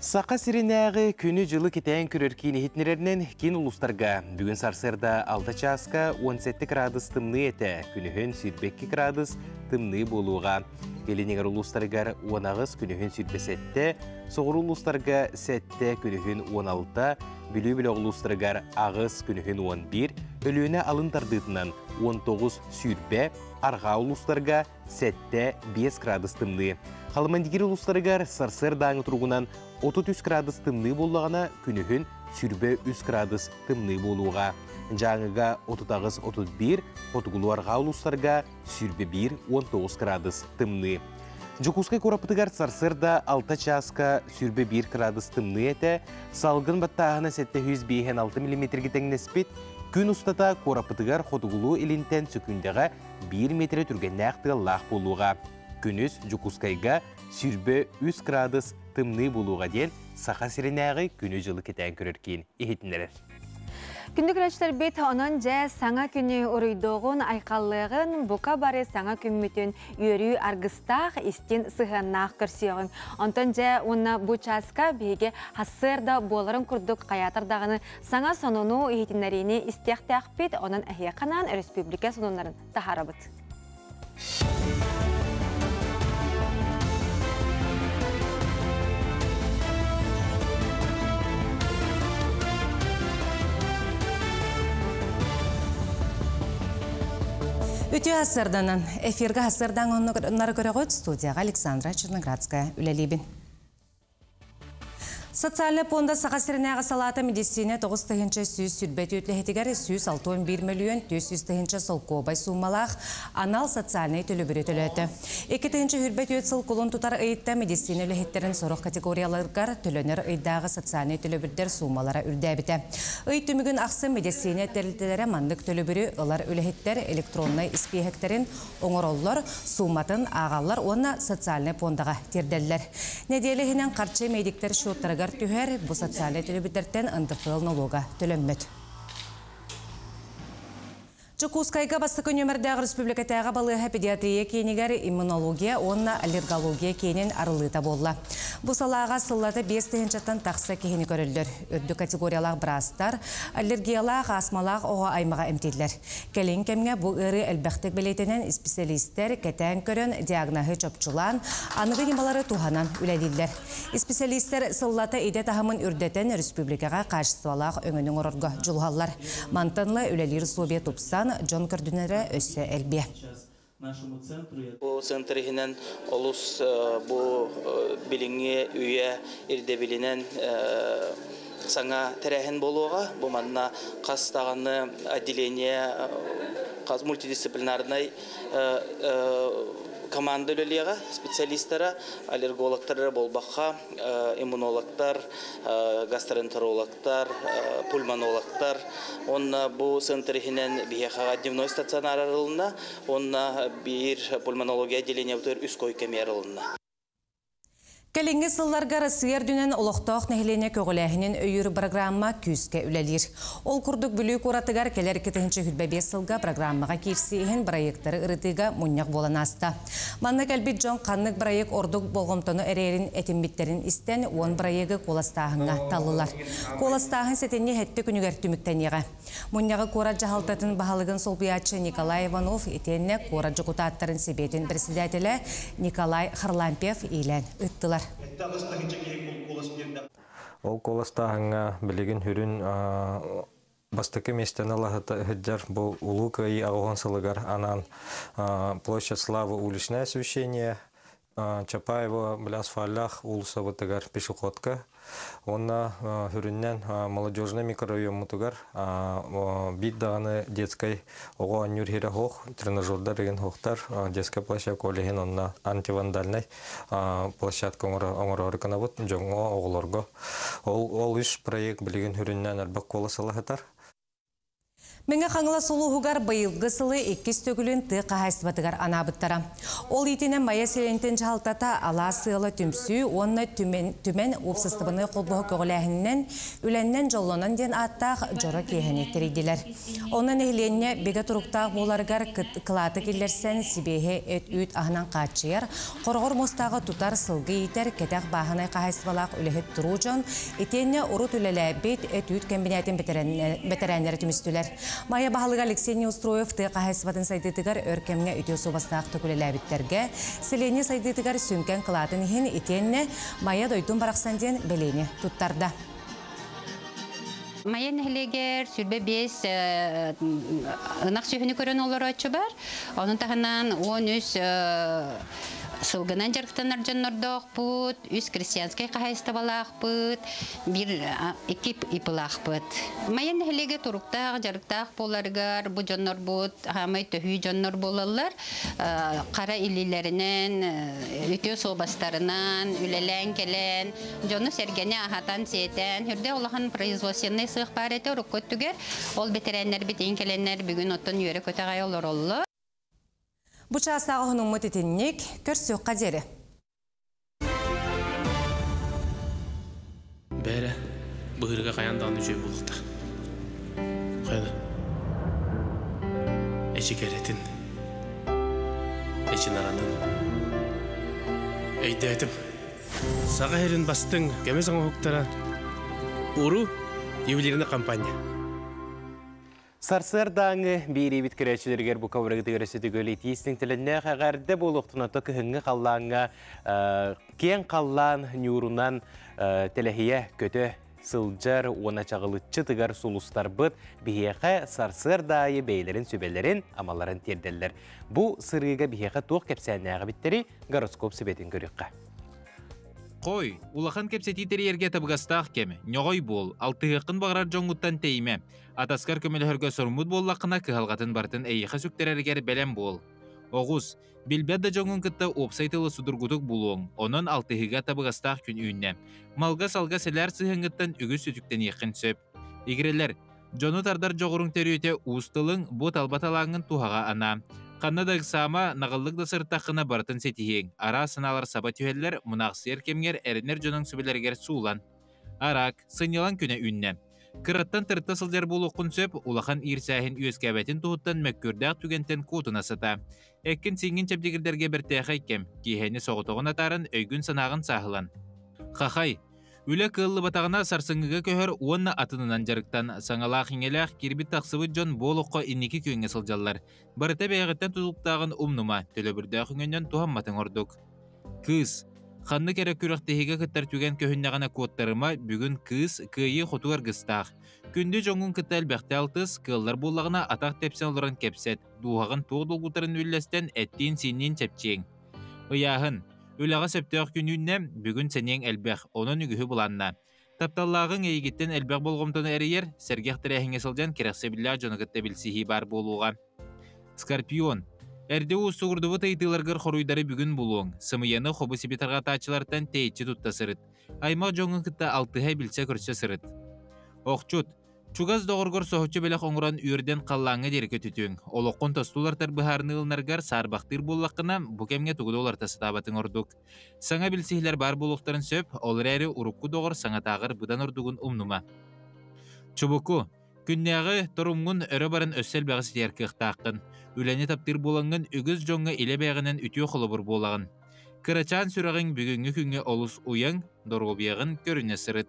Саха сиринээҕи күнү-дьылы кэтээн көрөр киин иһитиннэрэринэн киин улуустарга бүгүн сарсыарда 6 чааска 17 градус тымныы этэ, күнүһүн 22 градус тымныы буолуоҕа. Илин улуустарыгар 18, күнүһүн 27, соҕуруу улуустарга 7, күнүһүн 16, Бүлүү бөлөх улуустарыгар 8, күнүһүн 11, Өлүөнэ алын тардыытынан 19, 20, арҕаа улуустарга 7, 5 градус тымныы. Халымандигир улуустарыгар сарсыардааҥы туругунан 33 градус тымныы буоллаҕына, күнүһүн 23 градус тымныы буолуоҕа. Дьааҥыга 38-31, хотугулуу арҕаа улуустарга 21-19 градус тымныы. Дьокуускай куораппытыгар сарсыарда 6 чааска 21 градус тымныы этэ, салгын баттааһына 756 миллиметргэ тэҥнэспит, күн устата куораппытыгар хотугулуу илинтэн сөкүүндэҕэ 1 метрэ түргэннээх тыаллаах буолуоҕа. Күнүс Дьокуускайга 23 градус тымныы буолуоҕа диэн Саха сиринээҕи күнү-дьылы кэтээн көрөр киин иһитиннэрэр. Күндү көрөөччүлэрбит, онон дьэ саҥа күнү уруйдуоҕун, айхаллыаҕын, бука бары саҥа күммүтүн үөрүү аргыстаах, истин сыһыаннаах көрсүөҕүҥ. Онтон дьэ уонна бу чааска биһиги хассыарда буоларын курдук хайаатар даҕаны саҥа сонуну иһитиннэриини истиэхтээхпит, онон эһиэхэ анаан өрөспүүбүлүкэ сонуннарын таһаарабыт. Үтүө сарсыарданан эфиргэ сарсыардан оннары көрөҕүт студияға Александра Черноградская үлэлиибин. Социальнай пуонда Саха сиринээҕи салаата медицина 9120 үлэһитигэр 161 мөлүйүөн 400 тыһыынча солкуобай суумалаах анал социальнай төлөбүрү төлөөтө. 2024 сыл кулун тутар ыйытта медицина үлэһиттэрин сорох категорияларыгар төлөнөр ыйдааҕы социальнай төлөбүрдэр суумалара үрдээбитэ. Ый түмүгүн ахсын медицина тэрилтэлэрэ маннык төлөбүрү ылар үлэһиттэр электроннай испииһэктэрин оҥороллор, сууматын ааҕаллар уонна социальнай пуондаҕа тиэрдэллэр. Нэдиэлэ иһинэн харчы медиктэр счеттарыгар түһэр, бу социальнай төлөбүрдэртэн НДФЛ нолуога төлөммөт. Дьокуускайга бастакы нүөмэрдээх республикатааҕы балыыһа педиатрия киинигэр иммунология уонна аллергология киинин арыллыыта буолла. Бу салааҕа сыллата 5 тыһыынчаттан тахса киһини көрөллөр. Үрдүк категориялаах быраастар аллергиялаах, астмалаах оҕо аймаҕа эмтииллэр. Кэлин кэмҥэ бу ыарыы элбэхтик бэлиэтэнэн исписэлиистэр кэтээн көрөн диагноһы чопчулаан, аныгы ньымалары туһанан үлэлииллэр. Исписэлиистэр сыллата идэ таһымын үрдэтэн республикаҕа хаачыстыбалаах өҥөнү оҥорорго дьулуһаллар. Мантан ыла үлэлиир условия тупсан, дьон көрдүнэрэ өссө элбиэ. Бу центр иһинэн олус бу билиҥҥи үйэ ирдэбилинэн саҥа тэрээһин буолуоҕа. Бу манна хас даҕаны отделение Хас мультидисциплинарнай команда үлэлиэҕэ, специалистара, аллергологтар буолбахха, иммунологтар, гастроэнтерологтар, пульмонологтар. Онно бу центр иһинэн биһиэхэҕэ дневной стационар арылынна, уонна биир пульмонология отделениебытыгар үс койка эмиэ арылынна. Кэлиҥҥи сылларга Россия үрдүнэн олохтоох нэһилиэнньэ көҕүлээһинин өйүүр программа күүскэ үлэлиир. Ол курдук Бүлүү куоратыгар кэлэр 2025 сылга программаҕа киирсии иһин бырайыактары ырытыыга мунньах буолан ааста. Манна кэлбит дьон ханнык бырайыак ордук болҕомтону эрэйэрин этиммиттэрин истэн, уон бырайыагы куоластааһыҥҥа таллылар. Куоластааһын сэтинньи сэттэ күнүгэр түмүктэниэҕэ. Мунньаҕы куорат дьаһалтатын баһылыгын солбуйааччы Николай Иванов итиэннэ куорат дьокутааттарын сэбиэтин председателэ Николай Харлампьев иилээн ыыттылар. Ол куоластааһыҥҥа билигин сүрүн бастакы миэстэни ылаһыдьар бу Улуу Кыайыы аҕыс сылыгар анаан Площадь Славы уличное освещение, Чапаева били асфальлаах уулуссабытыгар пешеходка уонна сүрүннэн молодежный микрорайоммутугар биир даҕаны детскай оҕо оонньуур иһирэ суох, тренажердар игин суохтар, детскай площадка ол иһин онно антивандальнай площадка оҥороору гынабыт дьоҥҥо, оҕолорго. Ол үс проект билигин сүрүннээн элбэх куолас ылаһытар. Мэҥэ Хаҥалас улууһугар быйылгы сылы иккис төгүлүн тыа хаһаайыстыбатыгар анаабыттара. Ол иитинэн Майа сэлиэнньэтин дьаһалтата Алаас сыала түмсүү уонна Түмэн, Түмэн уопсастыбаннай холбоһук көҕүлээһининэн Үлэннэн дьоллонон диэн ааттаах дьоро киэһэни тэрийдилэр. Онно нэһилиэнньэ бигэ туруктаах буоларыгар кылааты киллэрсэн сибиэһэй эт-үүт аһынан хааччыйар, Хороҕор муостааҕы тутар, сылгы иитэр, кэтэх бааһынай хаһаайыстыбалаах үлэһит туруу дьон, итиэннэ урут үлэлээбит эт-үүт кэмбинээтин бэтэрээннэрэ түмүстүлэр. Майа баһылыга Алексей Неустроев тыа хаһаайыстыбатын сайдыытыгар өр кэмҥэ үтүө суобастаахтык үлэлээбиттэргэ, сэлиэнньэ сайдыытыгар сүҥкэн кылаатын иһин итиэннэ Майа дойдум барахсан диэн бэлиэни туттарда. Майа нэһилиэгэр 25 ынах сүөһүнү көрөн олорооччу бар. Onun таһынан 13 сылгынан дьарыктанар дьоннордоохпут, үс крестьянскай хаһаайыстыбалаахпыт, бир икки ипылаахпыт. Майа нэһилиэгэ туруктаах, дьарыктаах буоларыгар бу дьоннорбут хаамай төһүү дьоннор буолаллар. Хара илиилэринэн, үтүө суобастарынан үлэлээн кэлэн, дьону-сэргэни аһатан-сиэтэн, үрдэ улахан производственнай сыах баар этэ урукку өттүгэр. Ол бэтэрээннэрбит иин кэлэннэр бүгүн оттон үөрэ-көтө аҕай олороллор. Бу чаастааҕы уһунуммут итинник, көрсүөххэ диэри. Бээрэ, быһыырга хайаан даҕаны үчүгэй буолуохтаах. Хайа да. Эчи кэрэтин, эчи наранын. Өйдөөтүм. Саха сирин бастыҥ көмүс оҥоһуктара Уру ювелирный компания. Сарсыардааҥы биэриибит көрөөччүлэригэр бу коврыгытыгар өссө итии истиҥтэлэннээх эҕэрдэ буолуохтун ото кыһыҥҥы халлааҥҥа киэҥ халлаан ньуурунан тэлэһийэ көтө сылдьар уонна чаҕылыччы тыгар сулустарбыт биһиэхэ сарсыарда аайы бэйэлэрин сүбэлэрин, амаларын тиэрдэллэр. Бу сырыыга биһиэхэ туох кэпсээннээҕи гороскоп сүбэтин көрүөххэ. Хой, улахан кэпсэтии тэрийэргэ табыгастаах кэм. Ньоҕой буол, алтыһыаххын баҕарар дьоҥҥуттан тэйимэ. Атаскар көмөлөһөргө соруммут буоллаххына, кыһалҕатын барытын эйиэхэ сүктэрэригэр бэлэм буол. Оҕус, Билбэт да дьоҥҥун кытта уопсай тылы судургутук булуоҥ, онон алтыһыыга табыгастаах күн үүннэ. Малга-салга сэлээр сыһыаҥҥыттан үгүс сүтүктэниэххин сөп. Игирэлэр, дьону тардар дьоҕуруҥ төрүөтэ уус тылыҥ бу талба талааҥҥын туһаҕа анаа. Ханна да ыксаама, наҕыллык да сырыттаххына барытын ситиһиэҥ. Араас санаалар саба түһэллэр, мунаахсыйар кэмҥэр эрэнэр дьонуҥ сүбэлэригэр суулан. Араак, сынньалаҥ күнэ үүннэ. Кыраттан тырытта сылдьар буолуоххун сөп, улахан иирсээһин үөскээбэтин туһуттан мөккүөрдээх түгэнтэн куотуна сата. Эккин-сииҥҥин чэбдигирдэргэ бэртээхэй кэм, киэһэни соҕотоҕун атааран өйгүн-санааҕын сааһылан. Хахай, үлэ кыаллыбатаҕына сарсыҥҥыга көһөр уонна атынынан дьарыктан, саҥалаах-иҥэлээх киирбит-тахсыбыт дьон бу олоххо инники күөҥҥэ сылдьаллар. Барыта бэйэҕиттэн тутулуктааҕын умнума, төлөбүрдээх өҥөнөн туһамматыҥ ордук. Кыыс. Ханнык эрэ күрэхтэһиигэ кыттар түгэн көһүннэҕинэ куоттарыма, бүгүн кыыс кыайыы-хотуу аргыстаах. Күндү дьоҥҥун кытта элбэхтэ алтыс, кыаллар буоллаҕына атах тэпсэн олорон кэпсэт, дууһаҕын туох долгутарын үллэстэн эттиин-сиинниин чэпчиэҥ. Ыйааһын. Үлэҕэ сөптөөх күн үүннэ, бүгүн сэниэҥ элбэх, онон үгүһү былаанна. Тапталлааҕыҥ эйигиттэн элбэх болҕомтону эрийэр, сэргэх тэрээһиҥҥэ сылдьан кэрэхсэбиллээх дьону кытта билсиһии баар буолуоҕа. Скорпион. Эрдэ уустугурдубут ыйытыыларгар хоруйдары бүгүн булуоҥ. Сымыйаны хобу-сиби тарҕатааччылартан тэйиччи тутта сырыт. Аймах дьоҥҥун кытта алтыһа билсэ-көрсө сырыт. Охчут. Чугас доҕоргор соһуччу бэлэх оҥорон үөрдэн халлааҥҥа диэри көтүтүөҥ. Олоххун тосту уларытар быһаарыныы ылынаргар саарбахтыыр буоллаххына, бу кэмҥэ тугу да уларыта сатаабатыҥ ордук. Саҥа билсиһилэр баар буолуохтарын сөп, ол эрээри урукку доҕор саҥатааҕар быдан ордугун умнума. Чубуку. Күннээҕи торумҥун өрө баран өссө элбэҕи ситиһэр кыахтааххын. Үлэни таптыыр буолаҥҥын үгүс дьоҥҥо илэ бэйэҕинэн үтүө холобур буолаҕын. Кырачаан сүрэҕиҥ бүгүҥҥү күҥҥэ олус уйаҥ, доруобуйаҕын көрүнэ сырыт.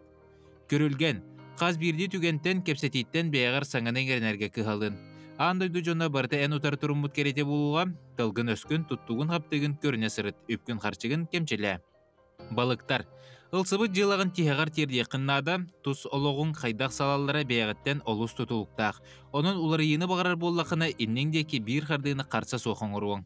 Күрүлгэн, хас биирдии түгэнтэн, кэпсэтииттэн бэйэҕэр саҥаны иҥэринэргэ кыһалын. Аан дойду дьоно барыта эн утары туруммут кэриэтэ буолуоҕа, тылгын-өскүн, туттугун-хаптыгын көрүнэ сырыт, үпкүн-харчыгын кэмчилээ. Балыктар. Ылсыбыт дьыалаҕын тиһэҕэр тиэрдиэххин наада, тус олоҕуҥ хайдах салаллара бэйэҕиттэн олус тутулуктаах. Онон уларыйыыны баҕарар буоллаххына, инниҥ диэки биир хардыыны харса суох оҥоруоҥ.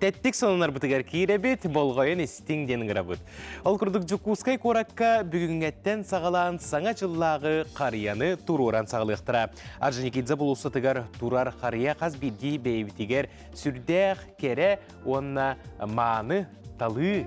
Тэттик сонунарбытыгар киирэбит, болҕойон истиҥ диэн ыҥырабыт. Ол курдук Дьокуускай куоракка бүгүҥҥэттэн саҕалаан саҥа дьыллааҕы харыйаны туруоран саҕалыахтара. Орджоникидзе болуоссатыгар турар харыйа хас биирдии бэйэбитигэр сүрдээх кэрэ уонна мааны талыы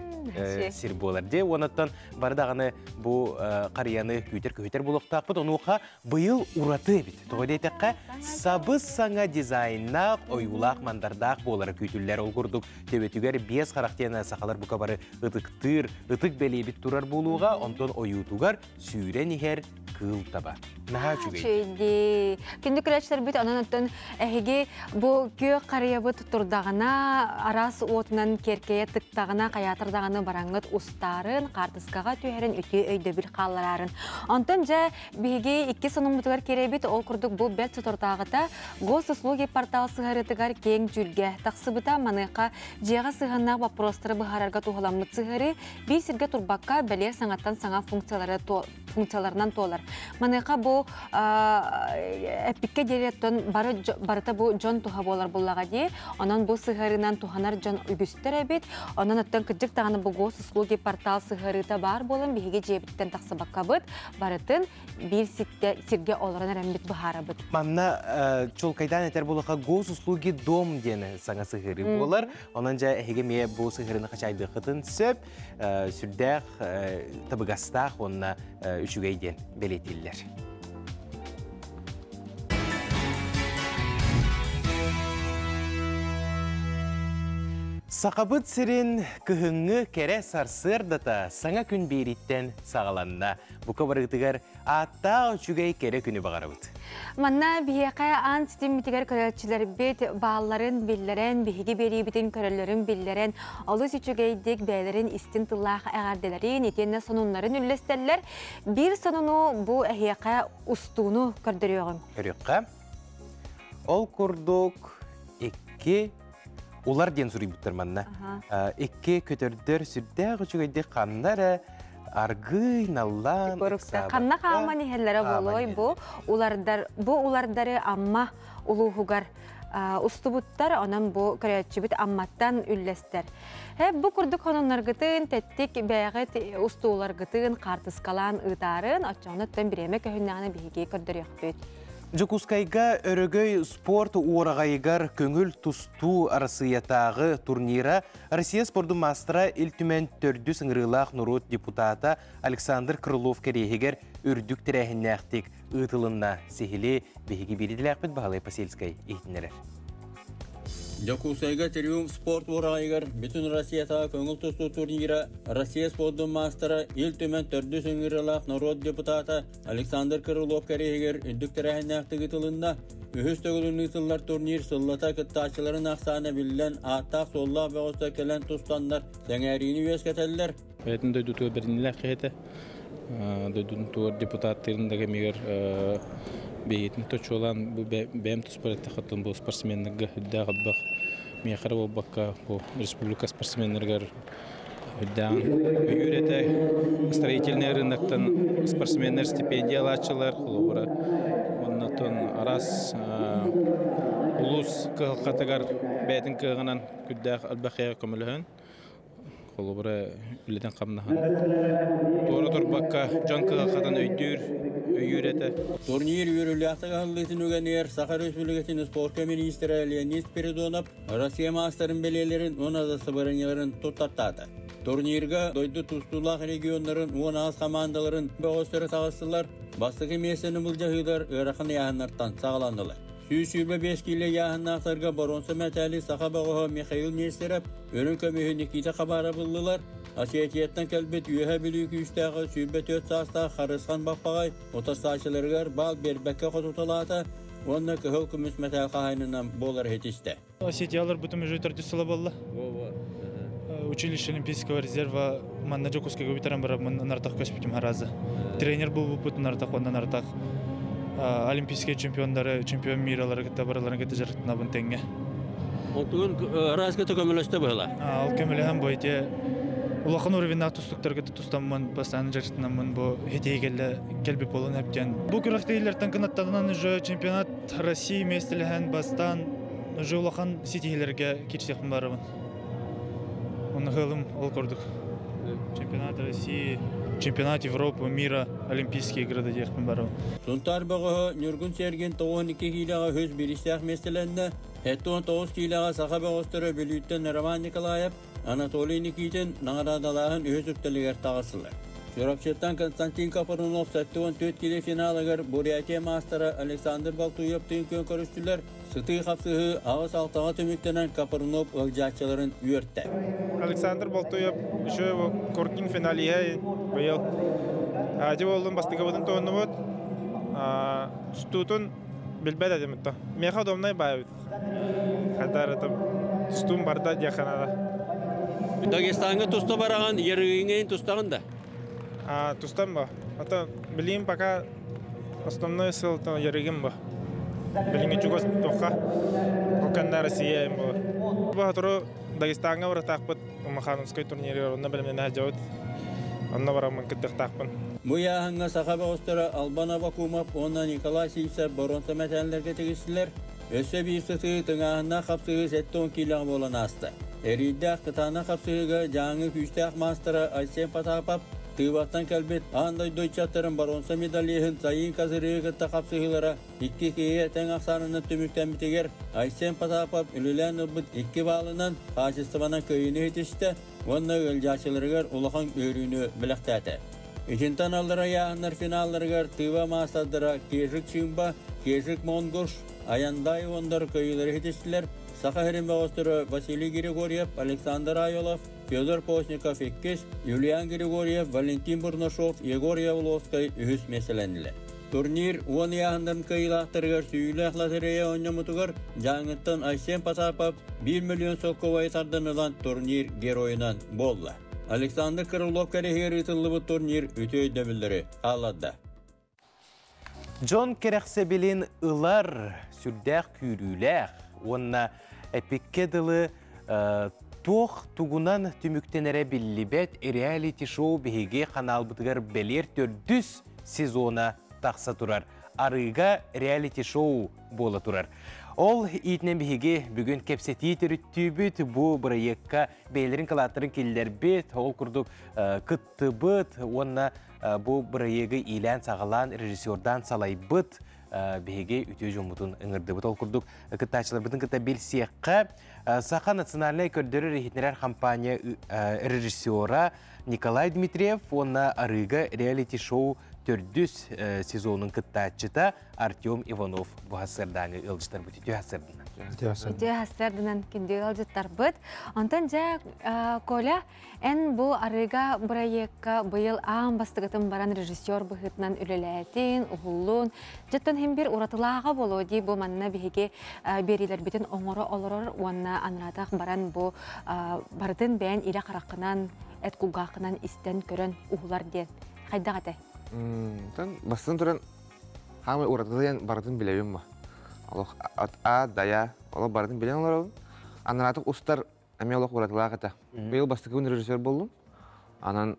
сир буолар дии. Уонаттан бары даҕаны бу харыйаны күүтэр-көһүтэр буолуохтаахпыт. Онуоха быйыл ураты эбит. Тоҕо диэтэххэ, сабыс-саҥа дизайннаах, ойуулаах-мандардаах буолара күүтүллэр. Ол курдук, төбөтүгэр биэс харах диэн сахалар бука бары ытыктыыр, ытык бэлиэбит турар буолууга, онтон ойуутугар сүүрэн иһэр кыыл таба. Наһаа үчүгэй. Үчүгэй. Күндү көрөөччүлэрбит, онон оттон эһиги бу күөх харыйабыт турдаҕына, араас уотунан киэркэйэ тыктаҕына, хайаатар даҕаны бараҥҥыт устаарын, хаартыскаҕа түһэрин үтүө өйдөбүл хаалларарын. Онтон дьэ Биһиги икки сонуммутугар киирэбит, ол курдук бу бэрт соторутааҕыта Госуслуги портал сыһыарыытыгар киэҥ дьүүлгэ тахсыбыта. Маныаха дьиэҕэ сыһыаннаах боппуруостары быһаарарга туһуламмыт сыһыарыы биир сиргэ турбакка бэлиэр саҥаттан саҥа функциялары функцияларынан туолар. Маныаха бу эппиккэ диэри бары барыта бу дьон туһа буолар буллаҕа дии. Онон бу сыһыарыынан туһанар дьон үгүстэр эбит. Онон оттон кырдьык даҕаны бу Госуслуги портал сыһыарыыта баар буолан биһиги дьиэбиттэн тахсыбаккабыт барытын биир сиргэ олорон эрэммит быһаарабыт. Манна чуолкайдаан этэр буоллахха госуслуги дом диэн саҥа сыһыарыы буолар. Онон дьэ эһиги эмиэ бу сыһыарыны хачайдыаххытын сөп, сүрдээх табыгастаах уонна үчүгэй диэн бэлиэтииллэр. Сахабыт сирин кыһыҥҥы кэрэ сарсыардата саҥа күн биэрииттэн саҕаланна. Бука барыгытыгар ааттаах үчүгэй кэрэ күнү баҕарабыт. Манна биһиэхэ аан ситиммитигэр көрөөччүлэрбит баалларын биллэрэн, биһиги биэриибитин көрөллөрүн биллэрэн, олус үчүгэйдик бэйэлэрин истин тыллаах эҕэрдэлэрин итиэннэ сонуннарын үллэстэллэр. Биир сонуну бу эһиэхэ устууну көрдөрүөҕүм. Көрүөххэ. Ол курдук икки улар диэн суруйбуттар манна. Икки көтөрдөр сүрдээх үчүгэйдик ханна эрэ аргыый наллаан Ханна хааман иһэллэрэ буолуой бу улардар бу улардары Амма улууһугар устубуттар, онон бу көрөөччүбүт Амматтан үллэстэр. Бу курдук хонуннаргытын, тэттик бэйэҕит устууларгытын хаартыскалаан ыытаарын, оччоҕуна бириэмэ көһүннэҕинэ биһиги көрдөрүөхпүт. Дьокуускайга Өрөгөй спорт уораҕайыгар көҥүл тустуу Арассыыйатааҕы турнира Россия спордун маастара Ил Түмэн төрдүс ыҥырыылаах норуот депутата Александр Крылов кэриэһигэр үрдүк тэрээһиннээхтик ыытылынна. Сиһили биһиги биирдилээхпит Баһылай Посельскай иһитиннэрэр. Дьокуускайга Триумф спорт уораҕайыгар Бүтүн Россиятааҕы көҥүл тустуу турнира Россия спордун маастара Ил Түмэн төрдүс ыҥырыылаах норуот депутата Александр Крылов кэриэһигэр үрдүк тэрээһиннээхтик ыытылынна. Үһүс төгүлүн ыытыллар турнир сыллата кыттааччыларын ахсаана биллэн, ааттаах-суоллаах бөҕөстөр кэлэн тустаннар, сэҥээриини үөскэтэллэр. Бэйэтин дойдутугар бэринилээх киһи Дойдутун тугар депутаттыырын да кэмигэр бэйэтин точуолаан бу бэйэм туспар эттэххиттэн бу спортсменнарга үрдээх элбэх миэхэ эрэ буолбакка бу республика спортсменнарыгар үрдээх өйүүр этэ строительный рыноктан спортсменнар стипендия алааччылар холобура оннотон араас улуус кыһалҕатыгар бэйэтин кыаҕынан күрдээх элбэх көмөлөһөн. Холобура үлэтин хамнаһын туора турбакка дьон кыһалҕатын өйдүүр, өйүүр этэ. Турнир үөрүүлээхтик аһыллыытын үгэнигэр Саха Республикатын спорка министрэ Леонид Спиридонов Россия маастарын бэлиэлэрин уонна дастабырыанньаларын туттартаата. Турнирга дойду тустуулаах регионнарын 10 хамаандаларын бөҕөстөрө таҕыстылар, бастакы миэстэни былдьаһыылар ыарахан ыйааһыннартан саҕаланнылар. 125 киилэ ыйааһыннаахтарга боруонса мэтээли саха бөҕөһө Михаил Нестеров, үрүҥ көмүһү Никита Хабаров ыллылар. Осетияттан кэлбит Үөһэ Бүлүү күүстээҕэ 24 саастаах Харысхан Баппаҕай утарсааччыларыгар баал биэрбэккэ хотуталаата уонна кыһыл көмүс мэтээл хаһаайынынан буолар иһитистэ. Осетиялар бутум уже төрдүс сыла буолла. Училище Олимпийского резерва манна Дьокуускайга бүтэрэн бараммын ынартах көспүтүм харазы. Тренер буолбуппут ынартах уонна ынартах олимпийскай чемпиондары, чемпион миралары кытта барыларын кытта дьарыктанабын тэҥҥэ. Онтугун ыраазка көмөлөстө быһыла? Ол көмөлөһөн бу ити улахан уровеннаах тустуктарга тустаммын, постоянно дьарыктанаммын бу хитиһи кэллэ кэлбит буолан эптиэн. Бу күрэхтэһиилэртэн кынаттанан уже чемпионат России миэстэлэһэн бастаан уже улахан ситиһиилэргэ киирсиэхпин баарабын. Онно ыалым ол курдук. Чемпионат России, чемпионат Европы, мира, Олимпийские игры диэхпин барабын. Сунтаар бөҕөһө Ньургун Сергин 92 киилэҕэ үһүс бириистээх миэстэлэннэ. 79 киилэҕэ саха бөҕөстөрө Бүлүүттэн Роман Николаев, Анатолий Никитин наҕараадалааһын үһүс үктэлигэр таҕыстылар. Чурапчыттан Константин Капрунов 74 киилэ финалыгар Бурятия маастара Александр Балтуевтыын күөн көрүстүлэр. Сытыы хапсыһыы аҕыс алтаҕа түмүктэнэн Капрунов ыалдьааччыларын үөртэ. Александр Балтуев еще Коркин финалиһа быйыл. Дьэ буоллун бастакыбытын туһуннубут. Тустуутун билбэт этим то. Меха удобнай баайбыт. Хайдар это тустуум барда диэххэ наада. Дагестаҥҥа туста бараҕын, Ярыгиҥҥа тустаҕын да? Тустан ба. Ата билиим пока основной сыл Ярыгин ба. Билиҥҥи чугас туохха Оканна Россия им болар. Бу Дагестаҥҥа барытаахпыт Махановскай турнирыгар онно бэлэмнэнэ сылдьабыт. Онно бараммын кыттыахтаахпын. Бу ыйааһыҥҥа саха бөҕөстөрө Албан Аввакумов уонна Николай Сивцев боруонса мэтээллэргэ тигистилэр. Өссө биир сытыы тыҥааһыннаах хапсыһыы 70 киилэҕэ буолан ааста. Эриирдээх кытаанах хапсыһыыга Дьааҥы күүстээх маастара Айсен Потапов Тыыбаттан кэлбит аан дойду ыччаттарын боруонса медалиһын Сайын Козыревы кытта хапсыһыылара икки киһи тэҥ ахсаанынан түмүктэммитигэр Айсен Потапов үлэлээн ылбыт икки баалынан хаачыстыбанан кыайыыны ситистэ уонна ыалдьааччыларыгар улахан үөрүүнү бэлэхтээтэ. Итинтэн аллара ыйааһыннар финалларыгар Тыва маастардара Кежик Чымба, Кежик Монгуш, Аяндай Ондар кыайыылары ситистилэр. Саха сирин бөҕөстөрө Василий Григорьев, Александр Айолов, Федор Постников иккис, Юлиан Григорьев, Валентин Бурнашов, Егор Явловскай үһүс миэстэлэннилэр. Турнир уон ыйааһыннарын кыайыылаахтарыгар сүүйүүлээх лотерея оонньоммутугар Дьааҥыттан Айсен Потапов 1 миллион солкуобайы тардан ылан турнир геройунан буолла. Александр Крылов кэриһигэр ыытыллыбыт турнир үтүө өйдөбүллэри хаалларда. Дьон кэрэхсэбилин ылар сүрдээх күүрүүлээх уонна эпиккэ дылы туох тугунан түмүктэнэрэ биллибэт реалити-шоу биһиги ханаалбытыгар бэлиэр төрдүс сезона тахса турар. Арыыга реалити-шоу буола турар. Ол иитинэн биһиги бүгүн кэпсэтии төрүттүүбүт, бу бырайыакка бэйэлэрин кылааттарын киллэрбит, ол курдук кыттыбыт уонна бу бырайыагы иилээн-саҕалаан режиссердаан салайбыт биһиги үтүө дьоммутун ыҥырдыбыт. Ол курдук кыттааччыларбытын кытта билсиэххэ Саха национальнай көрдөрөр-иһитиннэрэр компания режиссера Николай Дмитриев уонна Арыыга реалити-шоу төрдүс сезонун кыттааччыта Артем Иванов бу сарсыардааҥы ыалдьыттарбыт үтүө сарсыарданан. Үтүө сарсыарданан күндү ыалдьыттарбыт. Онтон дьэ Коля Эн бу арыыга бырайыакка быйыл аан бастакытын баран режиссер быһыытынан үлэлээтин, уһуллун. Дьэттэн иһин бир уратылааҕа буолуо дии бу манна биһиги биэриилэрбитин оҥоро олорор уонна анараатах баран бу барытын бэйэн илэ хараххынан, эт кулгааххынан истэн көрөн уһулар диэн. Хайдах этэ? Тан бастан туран хаамай уратыта диэн барытын билэбин ба. Олох а дая олох барытын билэн олоробун. Анараатык устар эмиэ олох уратылаах этэ. Быйыл бастакыбын режиссер буоллум. Анан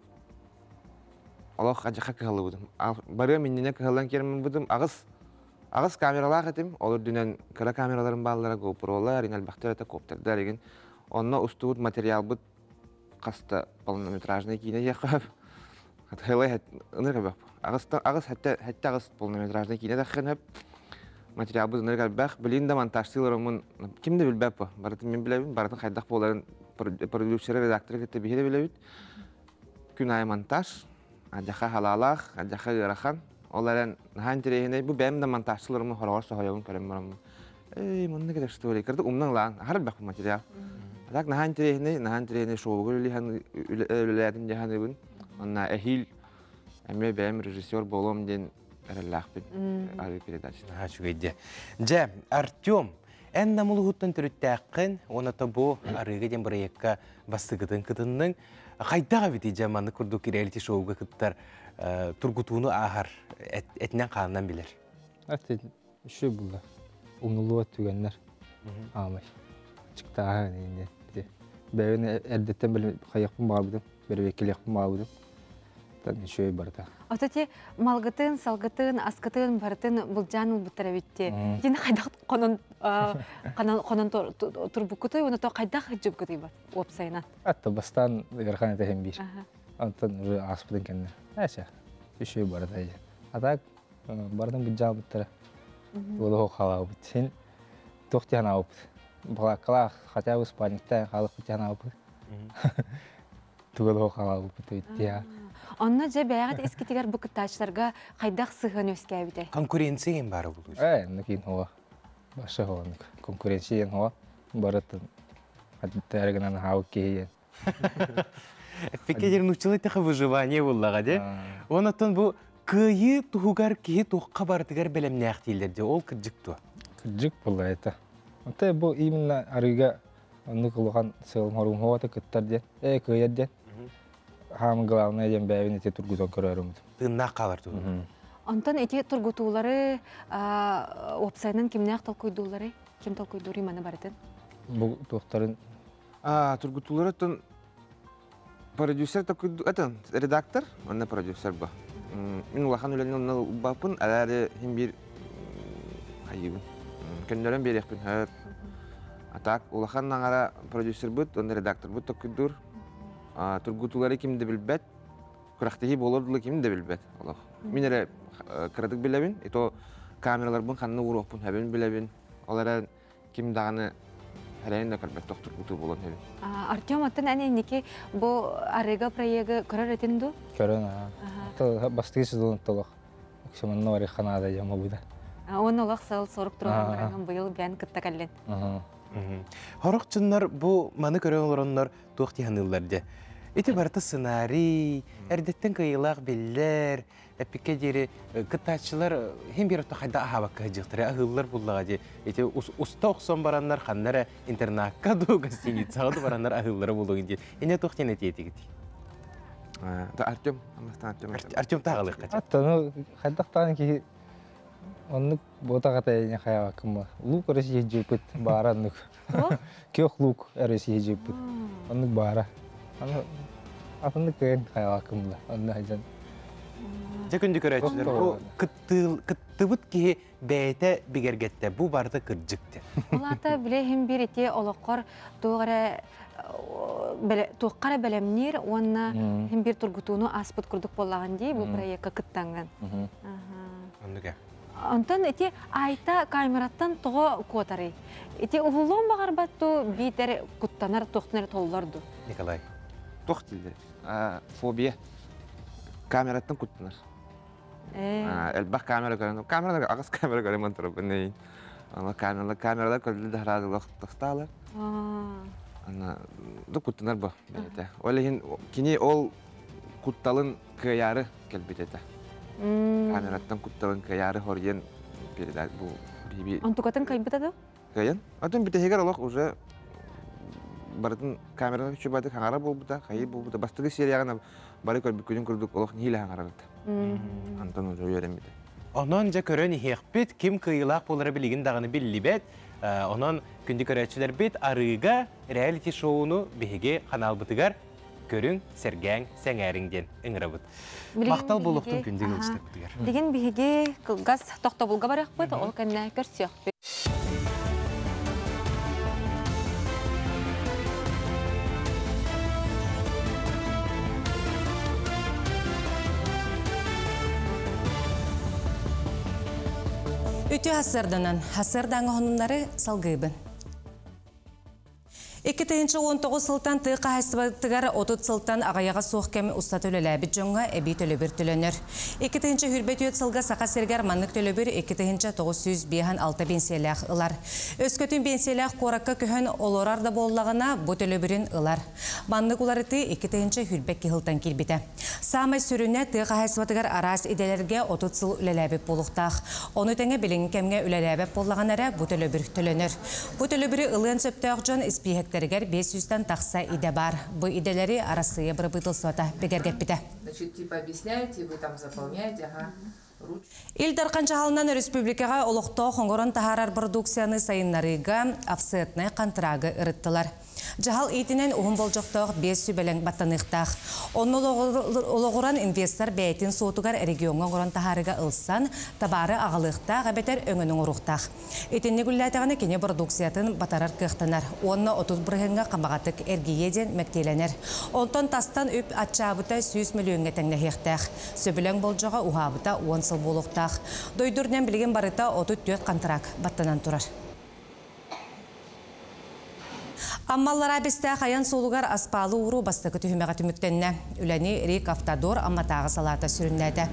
олох адьаха кыһаллыбытым. Барыам иннинэ кыһаллан киирэммитим. Аҕыс аҕыс камералаах этим. Ол үрдүнэн кыра камераларым бааллара, GoPro-лар, элбэхтэр этэ, коптердар игин. Онно устубут материалбыт хаста полнометражный киинэ диэххэ хатыһылай ынырык элбэх. Аҕыс аҕыс хэтте хэтте аҕыс полнометражный киинэ таххын хөп. Материалбыт ынырык элбэх. Билин да монтажтыылар ким да билбэт бу. Барытын мин билэбин, барытын хайдах буоларын продюсеры, редакторы кытта биһи да билэбит. Күн аайы монтаж, адьаха халаалаах, адьаха ыарахан. Ол эрэн наһаа интэриэһинэй. Бу бэйэм да монтажчыларыммын хороҕор соһуйабын көрөн бараммын. Эй, манна кэлэр что ли? Кырдык умнан лаан, аһар элбэх материал. Так наһаа интэриэһинэй, наһаа интэриэһинэй шоуга үлэлээтим дьаһаныбын. Онна эһиил эмиэ бэйэм режиссер буолуом диэн эрэллээхпин арыы передача. Наһаа үчүгэй дьэ. Дьэ, Артем, эн Намылуһуттан төрүттээххин, уонна бу арыыга диэн бырайыакка бастыгытын кытынныҥ. Хайдах эбитий дьэ маннык курдук реалити-шоуга кыттар тургутууну ааһар этинэн-хаанынан билэр? Аты үчүгэй булла. Умнуллубат түгэннэр. Аамай. Чыктааһын инде. Бэйэбин эрдэттэн били хайыахпын баҕарбытым, бэрэбиэккэлиэхпин баҕарбытым. Тан үчүгэй барыта. Ото ти малгытын, салгытын, аскытын барытын былдьаан ылбыттар эбитти. Дин хайдах конон конон турбуккутой, уонна то хайдах хыджыбыкытый бар уопсайынан? Атта бастаан ыарахан этэ биир. Онтон уже ааспытын кэннэ. Эсэ, үчүгэй барыта. А так барытын былдьаабыттара. Туолуһу халаабыт. Син туох диэн аабыт. Балаккалаах, хотя бы спальниктаан хаалыкпыт диэн аабыт. Туолуһу халаабыт эбит Онно дьэ бэйэҕит искитигэр бу кыттааччыларга хайдах сыһыан үөскээбитэй? Конкуренция ким баара булуу? Ээ, оннук хуа. Баша хуаннык. Конкуренция хуа. Барытын хаттарыгынан хаабыт киһи Эппикке дьэр нууччалыы тэхэ выживание буллаҕа де. Онон бу кыайыы туһугар киһи туохха барытыгар бэлэмнээх дииллэр де. Ол кырдьык дуо? Кырдьык буолла это. Онто бу именно арыыга оннук улахан сыалым хоруум хуата кыттар диэн, ээ кыайар диэн. Хаамы главное диэн бэйэбин ити тургутан көрөрүм. Тыыннаах хаалар туһугар. Онтон ити тургутуулары уопсайынан кимнээх толкуйдууллары? Ким толкуйдууруй маны барытын? Бу туохтарын Тургутуулары оттон продюсер такой, это редактор, онно продюсер ба. Мин улахан үлэни онно ылбаппын, эрээри хин биир хайыыбын. Көннөрөн биэриэхпин хөп. А так улахан наҥара продюсербыт, онно редакторбыт токуйдуур. Тургутуулары ким да билбэт, күрэхтэһии буолар дылы ким да билбэт олох. Мин эрэ кыратык билэбин, и то камераларбын ханна ууруохпун хэбин билэбин. Ол эрэн ким даҕаны эрэйин да көрбөт тохтургутуу буолан эбит. Артем, оттон эн инники бу арыга проегы көрөр этин ду? Көрөн аа. Бастыгы сезон толох. Оксиманна бари ханаада жама буда. Он олох сыл сорук туран баранган быйыл бән кытта кэллин. Хорох чыннар бу маны көрөн олороннор туох тиһаныллар де. Ити барыта сценарий, эрдеттен кыйылаах биллэр, эпикке диэри кыттааччылар хим бир отто хайда аһаабакка сылдьыахтара аһыыллар буллаҕа дии ити уста охсон бараннар ханна эрэ интернакка дуу гостиницаҕа ду бараннар аһыыллара буолуоҥ диэн инне туох диэн этиэтигит Артем Артем Артем тааҕалыахха Аттаны хайдах даҕаны киһи оннук буотаҕата эйне хайаабаккын лук эрэ сиһи баара оннук күөх лук эрэ сиһи оннук баара атыннык кыайан хайаабаккын була онно сылдьан Дьэ күндү көрөөччүлэр, бу кыттыбыт киһи бэйэтэ бигэргэттэ, бу барыта кырдьык диэн. Ол аата бile иһин биир ити олоххор туох эрэ туохха эрэ бэлэмниир уонна иһин биир тургутууну ааспыт курдук буоллаҕын дии бу проекка кыттаҥҥын. Оннук ээ. Онтон ити Айта камераттан тоҕо куотарый? Ити уһуллуон баҕарбат дуу, биитэр куттанар туохтан эрэ толлор дуу? Николай. Туох дииллэр? Фобия. Камераттан куттанар. Элбэх камера көрөн, камера аҕыс камера көрөн турабын. Ана камералар камералар көрдү да хараадылах тастаалар. Ана да куттанар бу бэйэтэ. Ол иһин кини ол кутталын кыайаары кэлбит этэ. Камераттан кутталын кыайаары хоруйан передать бу биби. Онтукатын кайбыта да? Кыайан. Атын бүтэһигэр олох уже барытын камераны чубаты хаҥара буолбута, хайы буолбута. Бастакы серияҕына бары көрбүккүнүн курдук олох нэһиилэ хаҥарарыта. Антон уже үөрэммитэ. Онон дьэ көрөн иһиэхпит, ким кыайыылаах буолара билигин даҕаны биллибэт. Онон күндү көрөөччүлэрбит арыыга реалити-шоуну биһиги ханаалбытыгар көрүҥ, сэргээҥ, сэҥээриҥ диэн ыҥырабыт. Махтал буолуохтун күндү ыалдьыттарбытыгар. Билигин биһиги кылгас тохтобулга барыахпыт, ол кэннэ көрсүөхпүт. Үтүө сарсыарданан, сарсыардааҥы сонуннары салгыыбын. 2019 сылтан тыа хаһаайыстыбатыгар 30 сылтан аҕыйаҕа суох кэм устата үлэлээбит дьоҥҥо эбии төлөбүр төлөнөр. 2024 сылга Саха сиригэр маннык төлөбүр 2956 биэнсийэлээх ылар. Өскөтүн биэнсийэлээх куоракка көһөн олорор да буоллаҕына, бу төлөбүрүн ылар. Маннык уларытыы 2022 сылтан киирбитэ. Саамай сүрүнэ, тыа хаһаайыстыбатыгар араас идэлэргэ 30 сыл үлэлээбит буолуохтаах. Ону тэҥэ билиҥҥи кэмҥэ үлэлээбэт буоллаҕына эрэ бу төлөбүр төлөнөр. Бу төлөбүрү ылыан сөптөөх дьон испииһэктэригэр 500-тэн тахса идэ баар. Бу идэлэри Арассыыйа бырабыыталыстыбата бигэргэппитэ. Значит, типа объясняете, вы там заполняете, ага. Ил Дархан дьаһалынан өрөспүүбүлүкэҕэ олохтоох оҥорон таһаарар бородууксуйаны сайыннарыыга офсетнай хантыраагы ырыттылар. Дьаһал иитинэн уһун болдьохтоох биэс сүбэлэҥ баттаныахтаах. Онно олоҕуран инвестор бэйэтин суотугар региоҥҥа оҥорон таһаарыыга ылсан, табаары аҕалыахтаах эбэтэр өҥөнү оҥоруохтаах. Итинник үлэлээтэҕинэ кини бородууксуйатын батарар кыахтанар уонна 30 бырыһыаҥҥа хамаҕатык эргийиэ диэн мэктиэлэнэр. Онтон тастан үп аччаабыта 100 мөлүйүөҥҥэ тэҥнэһиэхтээх. Сөбүлэҥ болдьоҕо уһаабыта уон сыл буолуохтаах. Дойду үрдүнэн билигин барыта 34 хантараак баттанан турар. Амма-Аллараа Бэстээх айан суолугар аспаалы ууруу бастакы түһүмэҕэ түмүктэннэ. Үлэни РИК Автодор Амматааҕы салаата сүрүннээтэ.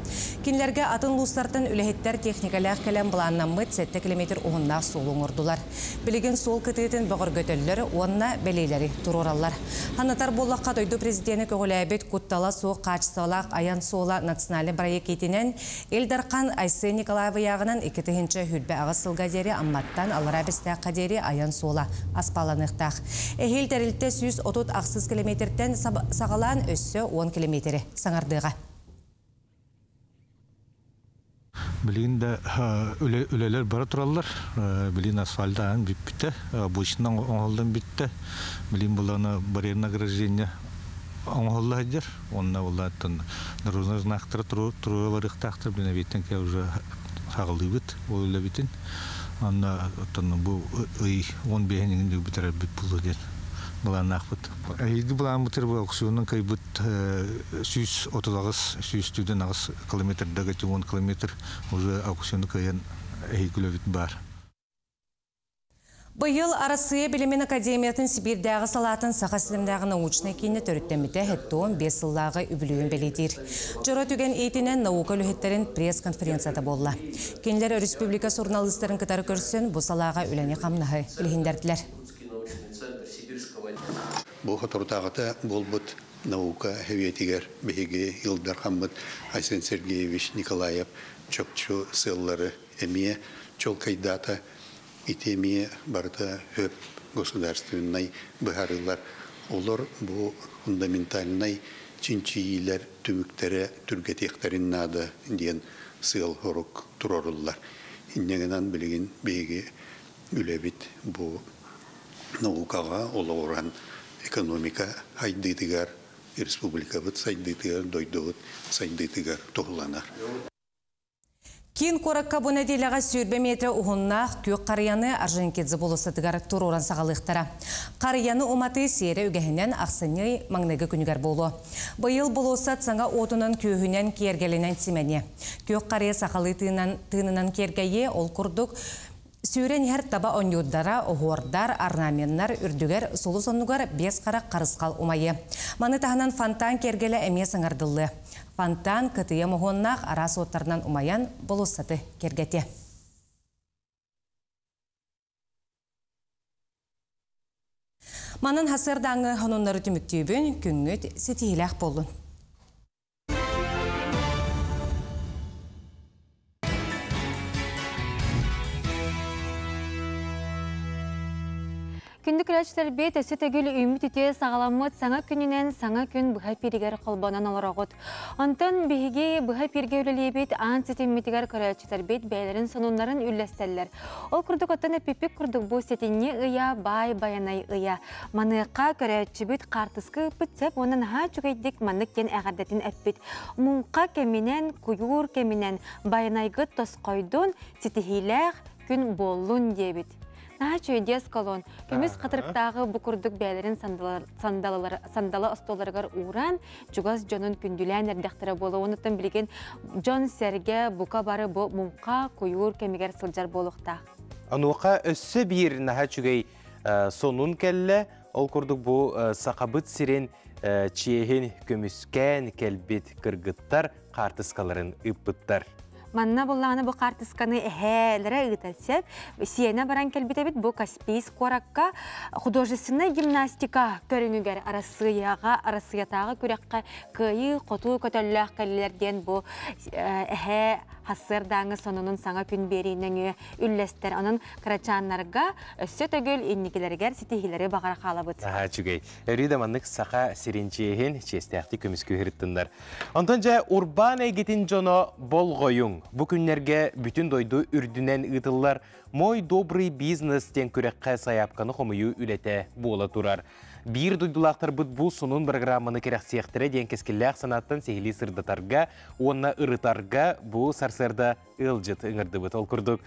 Кинилэргэ атын улуустартан үлэһиттэр техникалээх кэлэн былааннаммыт 7 километр уһуннаах суолу оҥордулар. Билигин суол кытыытын бөҕөргөтөллөр уонна бэлиэлэри туруораллар. Санатар буоллахха, дойду президенэ көҕүлээбит Куттала суох хаачыстыбалаах айан суола национальнай бырайыак иитинэн Ил Дархан Айсен Николаев ыйааҕынан 2028 сылга диэри Амматтан Аллараа Бэстээххэ диэри айан суола аспаалланыахтаах. Эһиил тэрилтэ 138 километртэн саҕалаан өссө 10 километри саҥардыаҕа. Билигин да үлэлэр бара тураллар. Билигин асфальтаан бүппүтэ, обычно оҥоһуллан бүттэ. Билигин булана барьерное ограждение оҥоһулла сылдьар. Онно буллааттан дорожный знактара туруора барыахтаахтар. Билин эбиэттэн кэ уже саҕалыыбыт ол үлэбитин. Онно оттон бу ый 15 иҥин бүтэрэрбит булу диэн былааннаахпыт. Эһиги былааммытыр бу аукционун кыйбыт 138 148 километрдага 10 километр уже аукциону кыайан эһиги үлэбит баар. Быйыл Арассыыйа билимин академиятын Сибиирдээҕи салаатын Саха сиринээҕи научнай киинэ төрүттэммитэ 75 сыллааҕы үбүлүөйүн бэлиэтиир. Дьоро түгэн иитинэн наука үлэһиттэрин пресс-конференцията буолла. Кинилэр өрөспүүбүлүкэ суруналыыстарын кытары көрсөн, бу салааҕа үлэни-хамнаһы билиһиннэрдилэр. Бу соторутааҕыта буолбут наука эбиэтигэр биһиги Ил Дархаммыт Айсен Сергеевич Николаев чопчу сыаллары эмиэ чуолкайдаата. Ити эмиэ барыта хөп государственнай быһаарыылар. Олор бу фундаментальнай чинчийиилэр түмүктэрэ түргэтиэхтэрин наада диэн сыал-сорук туруоруллар. Инньэ гынан билигин биһиги үлэбит бу наукаҕа олоҕуран экономика сайдыытыгар, республикабыт сайдыытыгар, дойдубут сайдыытыгар туһуланар. Киин куоракка бу нэдиэлэҕэ 20 метрэ уһуннаах күөх харыйаны Орджоникидзе болуоссатыгар туруоран саҕалыахтара. Харыйаны уматыы сиэрэ үгэһинэн ахсынньы маҥнайгы күнүгэр буолуо. Быйыл болуоссат саҥа уотунан-күөһүнэн киэргэлинэн симэниэ. Күөх харыйа сахалыы тыынан, тыынынан киэргэйиэ, ол курдук сүүрэн иһэр таба онньуурдара, оһуордар, орнаменнар үрдүгэр сулус оннугар биэс харах харысхал умайыа. Маны таһынан фонтан киэргэлэ эмиэ саҥардыллыа. Фонтан кытыйа моһуоннаах араас уоттарынан умайан болуоссаты киэргэтиэ. Манан хасыардааҥы сонуннары түмүктүүбүн, күҥҥүт ситиһиилээх буоллун. Күндү көрөөччүлэрбит, өссө төгүл үүммүт үтүө саҕаламмыт саҥа күнүнэн саҥа күн быһа эфиригэр холбонон олороҕут. Онтон биһиги быһа эфиргэ үлэлиибит аан ситиммитигэр көрөөччүлэрбит бэйэлэрин сонуннарын үллэстэллэр. Ол курдук оттон эппиппит курдук бу сэтинньи ыйа баай байанай ыйа. Маныаха көрөөччүбүт хаартыска ыыппыт сөп уонна наһаа үчүгэйдик маннык диэн эҕэрдэтин эппит. Муҥха кэминэн, куйуур кэминэн байанайгыт тосхойдун, ситиһиилээх күн буоллун диэбит. Наһаа үчүгэй колон. Көмүс хатырыктааҕы бу курдук бэйэлэрин сандала остуолларыгар ууран, чугас дьонун күндүлээн эрдэхтэрэ буолуо. Онуттан билигин дьон сэргэ бука бары бу муҥха куйуур кэмигэр сылдьар буолуохтаах. Онуоха өссө биир наһаа үчүгэй сонун кэллэ. Ол курдук бу Сахабыт сирин чиэһин көмүскээн кэлбит кыргыттар хаартыскаларын ыыппыттар. Манна буллаҕына бу хаартысканы эһээлэрэ ыытар сөп. Сиэнэ баран кэлбит эбит бу Каспийск куоракка художественнай гимнастика көрүҥүгэр Арассыыйаҕа Арассыыйатааҕы күрэххэ кыайыы хотуу көтөллөөх кэллилэр диэн бу эһээ хассыардааҥы сонунун саҥа күн биэрии нөҥүө үллэстэр. Онон кырачааннарга өссө төгүл инникилэригэр ситиһиилэри баҕара хаалабыт. Аһаа үчүгэй. Өрүү да маннык саха сирин чиэһин чиэстээхтик көмүскүү сырыттыннар. Онтон дьэ урбаан эйгэтин дьоно болҕойуҥ. Бу күннэргэ бүтүн дойду үрдүнэн ыытыллар «Мой добрый бизнес» диэн күрэххэ сайаапканы хомуйуу үлэтэ буола турар. Биир дойдулаахтарбыт бу сонун программаны кэрэхсиэхтэрэ диэн кэскиллээх санааттан сиһилии сырдатарга уонна ырытарга бу сарсыарда ыалдьыт ыҥырдыбыт. Ол курдук,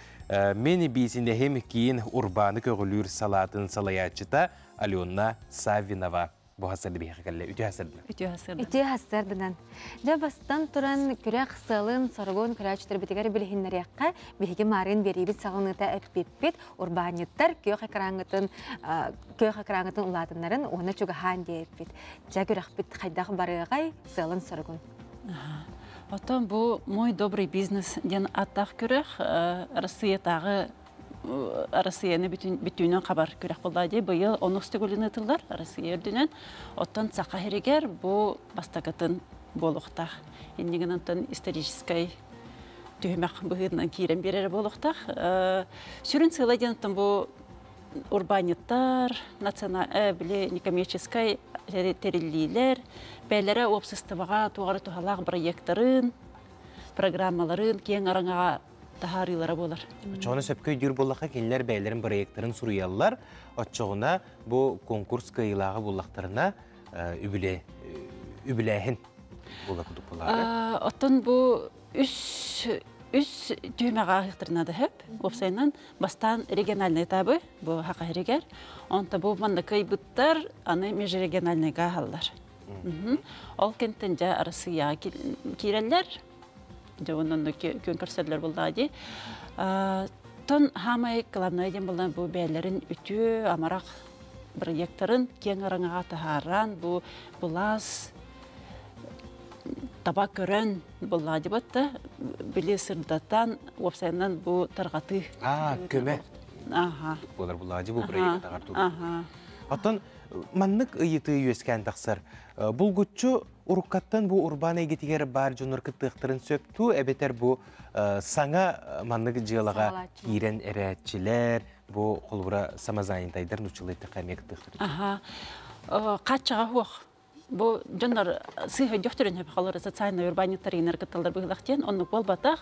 мин биисинэһим киин урбааны көҕүлүүр салаатын салайааччыта Алена Саввинова бу хасырды биһиэхэ кэллэ. Үтүө хасырдынан. Үтүө хасырдынан. Үтүө хасырдынан. Дьэ бастан туран күрэх сыалын, соругун көрөөччүлэрбитигэр билиһиннэриэххэ биһиги маарыын биэриибит саҕаланыыта эппиппит урбаанньыттар күөх экраҥҥытын күөх экраҥҥытын улаатыннарын уонна чугаһаан диэппит. Дьэ күрэхпит хайдах барыаҕай сыалын соругун. Оттон бу «Мой добрый бизнес» диэн аттаах күрэх Арассыыйатааҕы Арассыыйаны бүтүүнэн хабар күрэх буолла дии. Быйыл онус төгүлүн ыытыллар Арассыыйа үрдүнэн. Оттон Саха сиригэр бу бастакытын буолуохтаах. Иннигин онтон историческай түһүмэх быһыытынан киирэн биэрэрэ буолуохтаах. Сүрүн сыала диэн оттон бу урбаанньыттар, били некоммерческай тэриллиилэр, бэйэлэрэ уопсастыбаҕа туох эрэ туһалаах бырайыактарын, программаларын киэҥ араҥаҕа таһаарыылара буолар. Оччоҕуна сөпкө өйдүүр буоллахха, кинилэр бэйэлэрин бырайыактарын суруйаллар. Оччоҕуна бу конкурс кыайыылааҕа буоллахтарына үбүлэ үбүлээһин буола курдук буолаары. Оттон бу үс үс түһүмэҕэ ааһыахтарына да сөп. Уопсайынан бастаан региональный этабы бу Саха сиригэр, онто бу манна кыайбыттар аны межрегиональныйга ааһаллар. Ол кэнтэн дьэ Арассыыйаҕа киирэллэр. Дьэ онон күөн көрсөллөр буоллаҕа дии. Тон хаамай главное диэн буолан бу бэйэлэрин үтүө амарах бырайыактарын киэҥ араҥаҕа таһааран бу былаас таба көрөн буллаадыбат да били сырдатан уопсайынан бу тарҕатыы Аа, көмө. Аха. Буолар буллаадьы бу бырайыак таҕар тур. Оттон маннык ыйытыы үөскээн тахсар. Булгуччу уруккаттан бу урбаан эйгэтигэр баар дьоннор кыттыахтарын сөп туу эбэтэр бу саҥа маннык дьыалаҕа киирэн эрээччилэр бу холобура самозанятайдар нууччалыы эттэххэ эмиэ кыттыахтарын Аха. Хааччаҕа суох. Бу дьоннор сыыһа өйдөхтөрүн сөп холор социальный урбаанньыттар иинэр кытталлар быһыылаах диэн оннук буолбатах.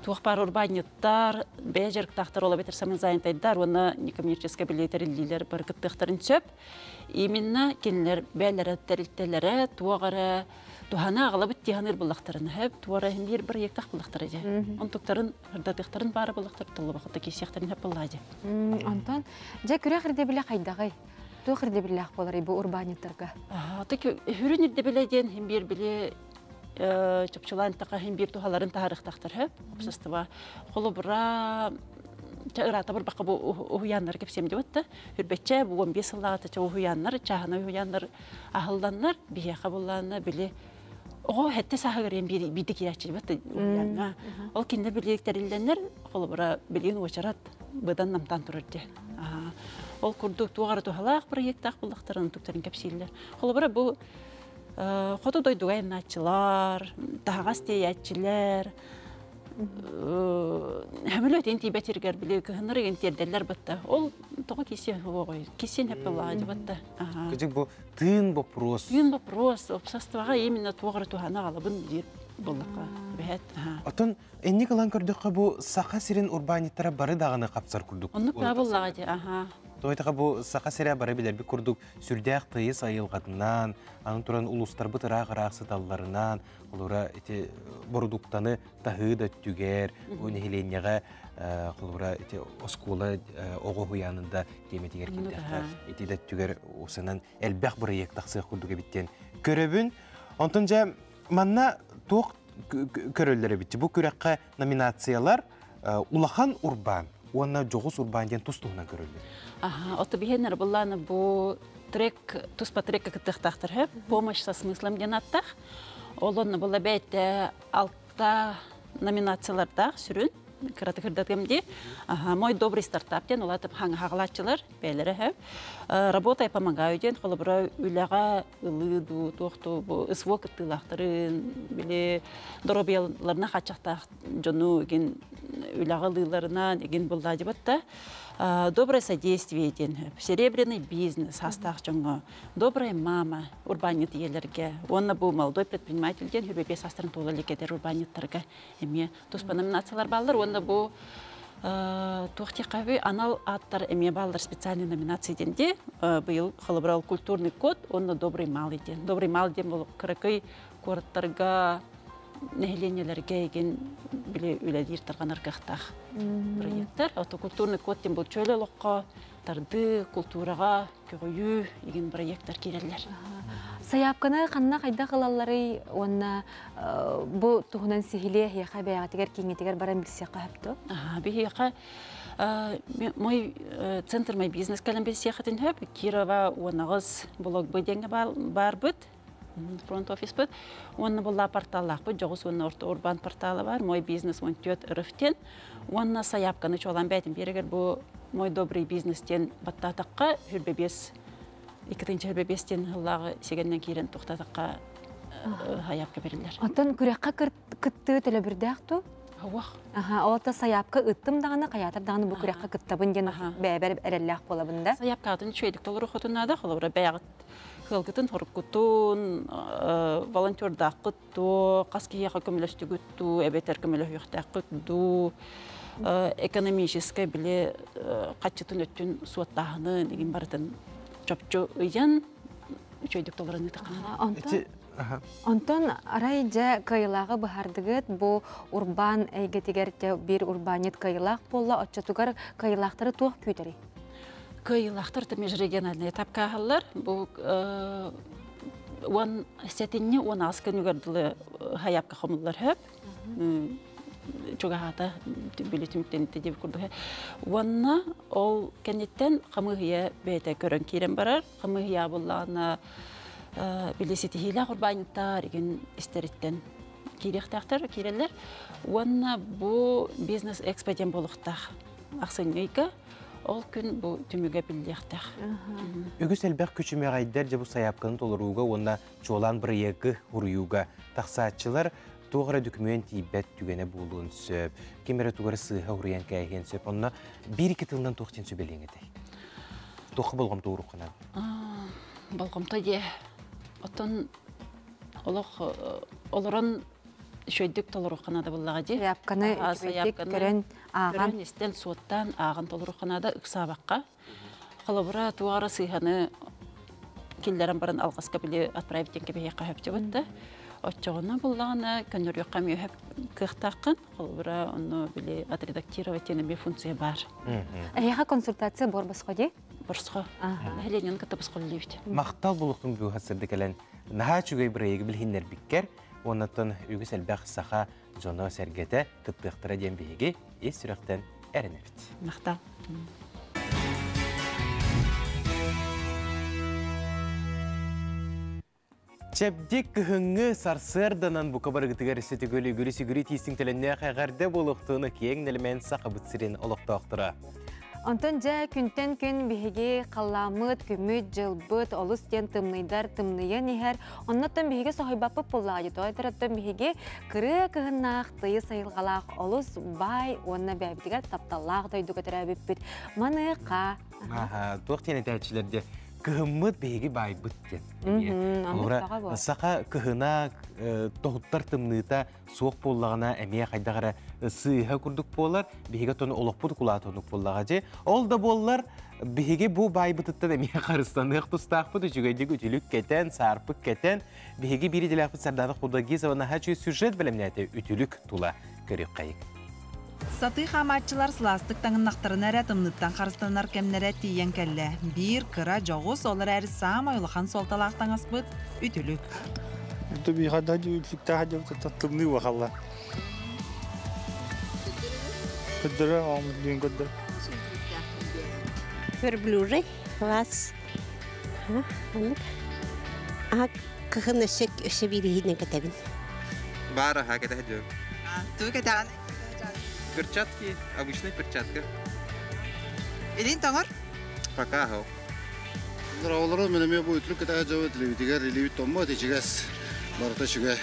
Туох баар урбаанньыттар, бэйэ дьарыктаахтар ол эбэтэр самозанятайдар уонна некоммерческай билиэтэриллиилэр бары кыттыахтарын сөп. Именно кинилэр бэйэлэрэ тэрилтэлэрэ туох эрэ туһана аҕалабыт дии саныыр буллахтарына сөп, туора иһин биир бырайыактаах буллахтара дьэ. Онтуктарын ырдатыахтарын баара буллахтар толлубахта киирсиэхтэрин сөп буоллаа дьэ. Онтон дьэ күрэх ирдэбилэ хайдаҕый? Туох ирдэбиллээх буоларый бу урбаанньыттарга? Так хүрүн ирдэбилэ диэн иһин биир били чопчулаан таха иһин биир туһаларын таһаарыахтаахтар сөп. Уопсастыба холобура ыраата барбакка бу уһуйааннары кэпсиэм диэбит да үрбэччэ бу 15 сыллааҕыта ча уһуйааннар чааһынай уһуйааннар аһылланнар биһиэхэ буллаанна били оҕо хэттэ сааһыгар биирдэ киирээччи да уһуйааҥҥа ол кинилэр били тэриллэннэр холобура билигин уочарат быдан намтаан турар дии ол курдук туох эрэ туһалаах проектаах буллахтарын туктарын кэпсииллэр холобура бу хоту дойдуга айаннааччылар таһаҕас тиэйээччилэр Хөмөлөтин тиийбэт сиригэр били кыһыннары игин тиэрдэллэр батта. Ол тоҕо кисиэн хуоҕой? Кисиэн хэппэллаҕа батта. Кыдьык бу тыын вопрос. Тыын вопрос. Обществоҕа именно туох эрэ туһаны аҕалабын диир буоллахха. Бэһэт. Отон инник ылан көрдөххө бу Саха сирин урбаанньыттара бары даҕаны хапсар курдук. Оннук да буоллаҕа дии. Аха. Тойтаха бу Саха сирэ бары билэрбит курдук сүрдээх тыйыс айылҕатынан, аны туран улуустарбыт ыраах-ыраах сыталларынан, холура ити бородууктаны таһыы да өттүгэр, бу нэһилиэнньэҕэ холура ити оскуола оҕо уһуйаанын да тиэмэтигэр киирдэххэ, ити да өттүгэр усанан элбэх бырайыак тахсыах курдук эбит диэн көрөбүн. Онтон дьэ манна туох көрөллөр эбит? Бу күрэххэ номинациялар улахан урбаан уонна дьоҕус урбаан диэн тус туһунан көрөллөр. Аха, ото биһиэннэр буллааны бу трек туспа трекка кыттыахтаахтар хөп помощь со смыслом диэн аттах. Ол онно була бэйэтэ алта номинациялардаах сүрүн кыратык ырдатыам дии. Аха, мой добрый стартап диэн улаатып хаҥаһаҕалааччылар бэйэлэрэ хөп. Работа я помогаю диэн холобура үлэҕэ ылыы дуу, туох дуу бу СВО кыттыылаахтарын били доруобуйаларына хааччахтаах дьону игин үлэҕэ ылыыларынан игин буллаадьыбат да доброе содействие диэн серебряный бизнес саастаах дьоҥҥо добрая мама урбаанньыт ийэлэргэ уонна бу молодой предприниматель диэн хүбэбиэ саастарын туола илик эдэр урбаанньыттарга эмиэ туспа номинациялар бааллар уонна бу туох диэххэ анал ааттар эмиэ бааллар специальный номинация диэн дии быйыл холобурал культурный код уонна добрый малый диэн добрый малый диэн бұл кыракый куораттарга нэһилиэнньэлэргэ игин били үлэлиир тарҕанар кыахтаах проекттар. Ото культурный код диэн бұл чөл олоххо тардыы, култуураҕа көҕүйүү игин проекттар киирэллэр. Сайаапканы ханна хайдах ылалларый уонна бу туһунан сиһилиэ эһиэхэ бэйэҕитигэр кииҥҥитигэр баран билсиэххэ сөп дуо? Биһиэхэ мой центр мой бизнес кэлэн билсиэххитин сөп. Кирова 18 блок Б диэҥҥэ баарбыт. Фронт офиспыт. Уонна булла порталлаахпыт, дьоҕус уонна орто урбаан портала бар, Мой бизнес 14 РФ диэн. Уонна сайаапканы чуолаан бэйтин биэрэгэр бу Мой добрый бизнес диэн баттаатахха хүрбэбиэс иккитинчи хүрбэбиэс диэн сыллааҕы сигэннэн киирэн тухтатахха сайаапка бериллэр. Оттон күрэххэ кыттыы төлөбүрдээх ту? Уох. Аха, ол та сайаапка ыттым даҕаны, хайаатар даҕаны бу күрэххэ кыттабын диэн бэйэбэр эрэллээх буолабын да. Сайаапкаатын үчүгэйдик толору хотуннаада, холобура бэйэҕит Кыалгытын хоруккутун, волонтердааххыт дуу, хас киһиэхэ көмөлөстүгүт дуу, эбэтэр көмөлөһүөхтээххит дуу, экономическай били хаччытын өттүн суоттааһынын игин барытын чопчу ыйан үчүгэйдик толорон ыытаххына. Онтон арай дьэ кыайылааҕы быһардыгыт бу урбаан эйгэтигэр биир урбаанньыт кыайылаах буолла, оччотугар кыайылаахтары туох күүтэрий? Кыайыылаахтар да межрегиональный этапка аһаллар. Бу уон сэтинньи 18 күнүгэр дылы хайапка хомуллар хөп. Чугаһаата били түмүктэнитте диэбит курдук. Уонна ол кэнниттэн хамыыһыйа бэйэтэ көрөн киирэн барар. Хамыыһыйа буллаҕына били ситиһиилээх урбаанньыттар игин истэриттэн киириэхтээхтэр, киирэллэр. Уонна бу бизнес экспо диэн буолуохтаах. Ахсынньы ыйга Ол күн бу түмүгэ биллиэхтээх. Үгүс элбэх күчүмэҕэйдэр дьэ бу сайаапканы толорууга уонна чуолаан бырайыагы уруйууга тахсааччылар туох эрэ дөкүмүөн тиийбэт түгэнэ буолуон сөп. Ким эрэ тугу эрэ сыыһа уруйан кээһиэн сөп. Онно биир-икки тылынан туох диэн сүбэлиэҥ этэй? Туохха болҕомто ууруккунан? Болҕомто диэ. Оттон олох олорон үчүгэйдик толоруохха наада буоллаҕа дии. Сайаапканы үчүгэйдик көрөн, ааҕан. Көрөн, истэн, суоттаан, ааҕан толоруохха наада, ыксаабакка. Холобура, туох эрэ сыыһаны киллэрэн баран алҕаска били отправить диэн кэбиһиэххэ сөп да. Оччоҕуна буллаҕына көннөрүөххэ эмиэ кыахтааххын. Холобура, онно били отредактировать диэн эмиэ функция баар. Эһиэхэ консультация буор босхо дии? Босхо. Нэһилиэнньэни кытта босхо үлэлиибит. Махтал булуктун бүгүн сырды кэлэн наһаа үчүгэй бырайыгы билиһиннэрбиккэр Уоннаттан үгүс элбэх саха дьоно-сэргэтэ кыттыахтара диэн биһиги ис сүрэхтэн эрэнэбит. Махтал. Чэбдик кыһыҥҥы сарсыарданан бука барыгытыгар сүтүгүл үгүрү-сүгүрү тиистиҥ төлөннөөх эҕэрдэ буолуохтуну киэҥ нэлэмэн сахабыт сирин олохтоохторо. Онтон дьэ күнтэн күн биһиги халлааммыт, күммүт, дьылбыт олус диэн тымныйдар тымныйан иһэр. Оннуттан биһиги соһуйбаппыт буоллаҕа дии. Тоҕо биһиги кырыа кыһыннаах, тыйыс айылҕалаах олус баай уонна бэйэбитигэр тапталлаах дойдуга төрөөбүппүт. Маныаха Туох диэн этээччилэр де. Кыһыммыт биһиги байбыт диэн. Олора саха кыһына тоһуттар тымныыта суох буоллаҕына эмиэ хайдах эрэ сыыһа курдук буолар, биһиги тону олохпут кулаатонук буоллаҕа дьи. Ол да буоллар биһиги бу байбытыттан эмиэ харыстаныах тустаахпыт, үчүгэйдик үтүлүк кэтэн, саарпык кэтэн, биһиги биир идэлээхпит Сардана Худогизова наһаа үчүгэй сюжет бэлэмнээтэ үтүлүк тула көрүөххэйик. Сатыы хаамааччылар сылаастык таҥыннахтарына эрэ тымныттан харыстанар кэмнэрэ тиийэн кэллэ. Биир кыра дьоҕус, ол эрээри саамай улахан суолталаах таҥаспыт үтүлүк. Тымныы бахалла. Көддөрө оомун көддөр. Верблюжий вас. Ага, кыһын өссө өссө биириһинэн кэтэбин. Баар аха кэтэһдүм. Туу кэтэҕин? Перчатки, обычная перчатка. Илин тоҥор? Пока хо. Олору мен эме бу үтүлүк кэтэһэ дьабыт илибитигэр илибит томмот ичигэс барыта үчүгэй.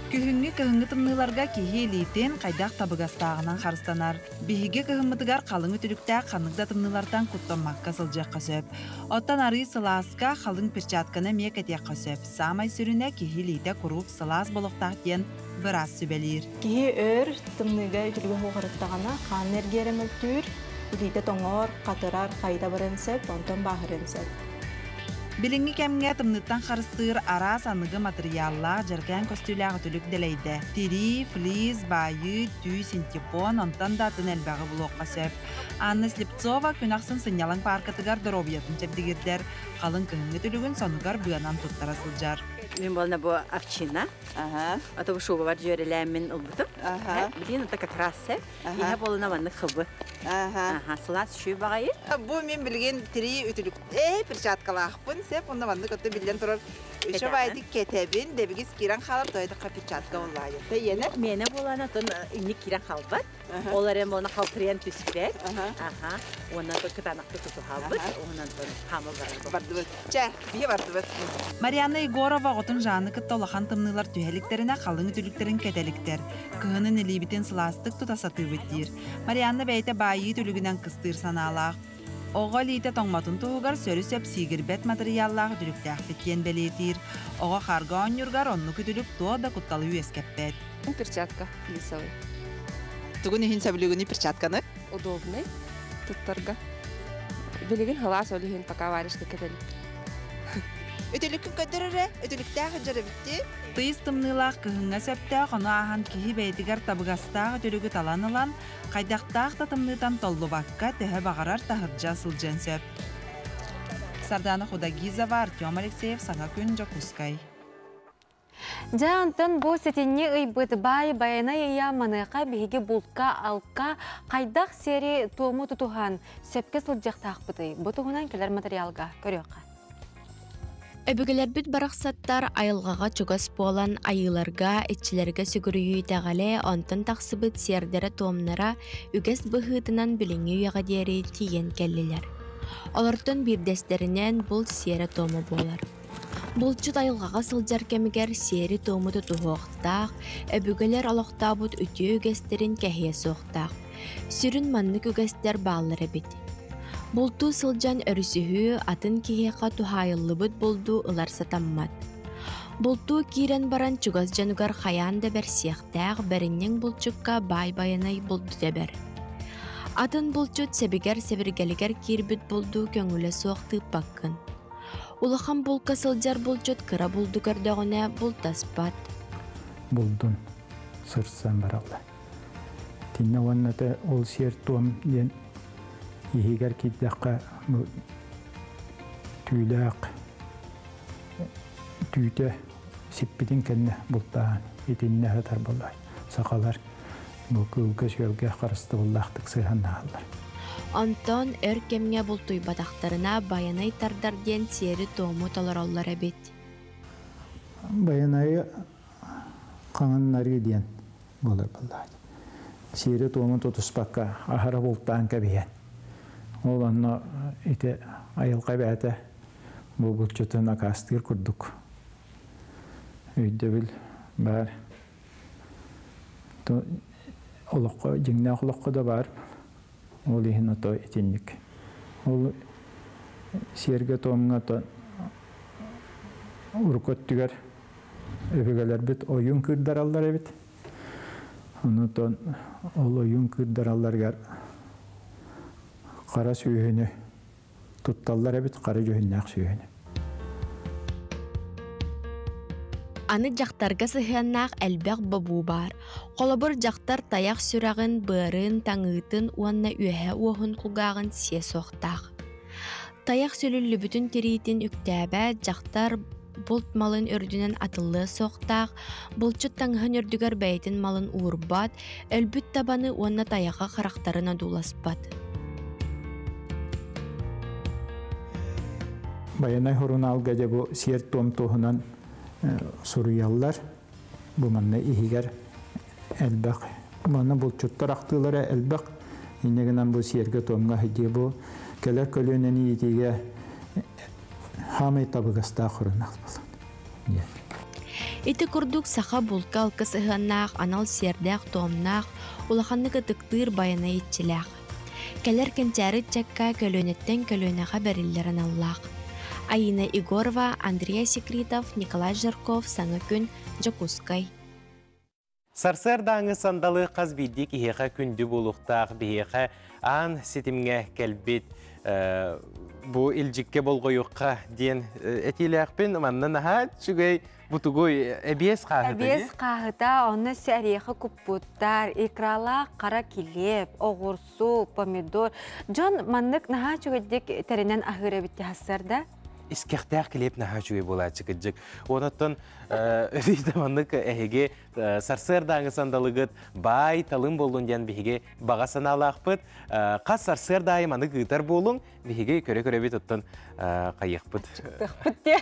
Күһүҥҥү кыһыҥҥы тымныыларга киһи илиитин хайдах табыгастааҕынан харыстанар. Биһиги кыһыммытыгар халыҥ үтүлүктээх ханнык да тымныылартан куттаммакка сылдьыахха сөп. Оттон арыы сылааска халыҥ перчатканы эмиэ кэтиэххэ сөп. Саамай сүрүнэ киһи илиитэ куруук сылаас болохтаах диэн быраас сүбэлиир. Киһи өр тымныыга үтүлүгэ хуохарыттаҕына хаан эргиэрэ мөлтүүр, илиитэ тоҥор, хатырар, хайда барыан сөп, онтон бааһырыан сөп. Билиҥҥи кэмҥэ тымныттан харыстыыр араас аныгы матырыйааллаах дьэргээн көстүүлээх үтүлүк дэлэйдэ. Тирии, флис, баайыы, түү, синтепон, онтон да атын элбэҕи булуохха сөп. Анна Слепцова күн ахсын сынньалаҥ пааркатыгар доруобуйатын чэбдигирдэр, халыҥ кыһыҥҥы үтүлүгүн сонугар быанан туттара сылдьар. Мин буолна бу овчина. Ата бу шубабар дьүөрэлээммин ылбытым. Билин это как раз сеп. Иһэ буолуна маннык хыбы. Аха, сылаас шүй баҕайы. Бу мин билигин тирии үтүлүк э перчаткалаахпын сеп онно маннык өттө биллэн турар үчө баайдык кэтэбин дэбигис киирэн хаалар тойтакка перчатка боллаайы. Тэйенэ? Миэнэ буолана тон инник киирэн халбат. Ол эрэн буолана халтырыйан түспэт. Аха. Уонна кытаанахты тутуһабыт. Уонан тон хаама барар. Бардыбыт. Чэ, бие бардыбыт. Марианна Егорова оҕотун Жааны кытта улахан тымныылар түһэликтэринэ халыҥ үтүлүктэрин кэтэликтэр. Кыһынын илиибитин сылаастык тута сатыыбыт диир. Марианна бэйэтэ баайыы түлүгүнэн кыстыыр санаалаах. Оҕо илиитэ тоҥмотун туһугар сөрү-сөп сиигирбэт матырыйааллаах үтүлүктээхпит диэн бэлиэтиир. Оҕо хаарга оонньуургар оннук үтүлүк туох да кутталы үөскэппэт. Перчатка флисовый. Тугун иһин сөбүлүүгүнүй перчатканы? Удобный туттарга. Билигин халаас ол иһин пока варежка кэтэлик. Үтүлүккүн көдөрөрө, үтүлүктээх дьөрөбүтти. Тыйыс тымныылаах кыһыҥҥа сөптөөх, ону ааһан киһи бэйэтигэр табыгастаах үтүлүгү талан ылан, хайдахтаах да тымныытан толлубакка төһө баҕарар таһырдьа сылдьыан сөп. Сардана Худагизова, Артем Алексеев, Саҥа күн, Дьокуускай. Дьэ, онтон бу сэтинньи ыйбыт баай байанай ыйа маныаха биһиги булка, алка хайдах сиэри туому тутуһан сөпкө сылдьыахтаахпытый? Бу туһунан кэлэр материалга көрүөххэ. Өбүгэлэрбит барахсаттар айылҕаҕа чугас буолан айыыларга, иччилэргэ сүгүрүйүү итэҕэлэ, онтон тахсыбыт сиэрдэрэ-туомнара үгэс быһыытынан билиҥҥи үйэҕэ диэри тиийэн кэллилэр. Олортон биирдэстэринэн булт сиэрэ-туома буолар. Булчут айылҕаҕа сылдьар кэмигэр сиэри-туому тутуһуохтаах, өбүгэлэр олохтообут үтүө үгэстэрин кэһиэ суохтаах. Сүрүн маннык үгэстэр бааллар эбит. Бултуу сылдьан өрүсүһүү атын киһиэхэ туһаайыллыбыт булду ылар сатаммат. Бултуу киирэн баран чугас дьонугар хайаан да бэрсиэхтээх бэринньэҥ булчукка баай байанай булду тэбэр. Атын булчут сэбигэр-сэбиргэлигэр киирбит булду көҥүлэ суох тыыппаккын. Улахан булка сылдьар булчут кыра булду көрдөҕүнэ бултаспат. Булдун сырсан бараллар. Тинне уонна ол сиэр-туом диэн иһигэр киирдэххэ түүлээх түүтэ сиппитин кэннэ бултаан итиннэ сытар буоллар. Сахалар бу кыылга-сүөлгэ харыстабыллаахтык сыһаннаһаллар. Онтон өр кэмҥэ бултуйбатахтарына байанай тардар диэн сиэри-туому толороллор эбит. Байанайы хаҥыннарыы диэн буолар буоллаҕа. Сиэри-туому тутуспакка аһара бултаан кэбиһэн. Ол онно ити айылҕа бэйэтэ бу булчутун акаастыыр курдук өйдөбүл баар. Олоххо, дьиҥнээх олоххо да баар. Ол иһин ото итинник. Ол Сиэргэ туомҥа урукку өттүгэр өбүгэлэрбит ойуун кыырдараллар эбит. Онутон ол ойуун кыырдаралларыгар хара сүүһүнү тутталлар эбит, хара дьүһүннээх сүүһүнү. Аны дьахтарга сыһыаннаах элбэх бобуу баар. Холобур, дьахтар тайах сүрэҕин, быарын, таҥыытын уонна үөһэ уоһун кулгааҕын сиэ суохтаах. Тайах сүлүллүбүтүн тириитин үктээбэт дьахтар булт малын үрдүнэн атыллыа суохтаах, булчут таҥаһын үрдүгэр бэйэтин малын уурбат, өлбүт табаны уонна тайаҕа харахтарын одууласпат. Байанай сурунаалга дьэ бу сиэр-туом туһунан суруйаллар. Бу манна иһигэр элбэх. Манна булчуттар ахтыылара элбэх. Инньэ гынан бу сиэргэ-туомҥа сылдьыы бу кэлэр көлүөнэни иитиигэ хаамай табыгастаах сурунаал буолан. Ити курдук саха булка-алка сыһыаннаах анал сиэрдээх-туомнаах, улаханнык ытыктыыр байанай иччилээх. Кэлэр кэнчээри ыччакка көлүөнэттэн көлүөнэҕэ бэриллэр аналлаах. Айыына Егорова, Андрей Секритов, Николай Жарков, Саҥа күн, Дьокуускай. Сарсыардааҥы сандалы хас биирдии киһиэхэ күндү буолуохтаах биһиэхэ аан ситимҥэ кэлбит бу илдьиккэ болҕойуохха диэн этиилээхпин. Манна наһаа үчүгэй бутугуй эбиэс хааһыта. Эбиэс хааһыта, онно өссө эриэхэ куппуттар, икралаах хара килиэп, оҕурсу, помидор. Дьон маннык наһаа үчүгэйдик тэринэн аһыыр эбит сарда. Искэхтээх килиэп наһаа үчүгэй буолааччы кырдьык. Онон өрүү маннык эһиги сарсыардааҥы сандалыгыт баай талым буоллун диэн биһиги баҕа санаалаахпыт. Хас сарсыардаайы маннык ыытар буолуҥ, биһиги көрө-көрөбүт оттон хайыахпыт. Тыхпыт диэ.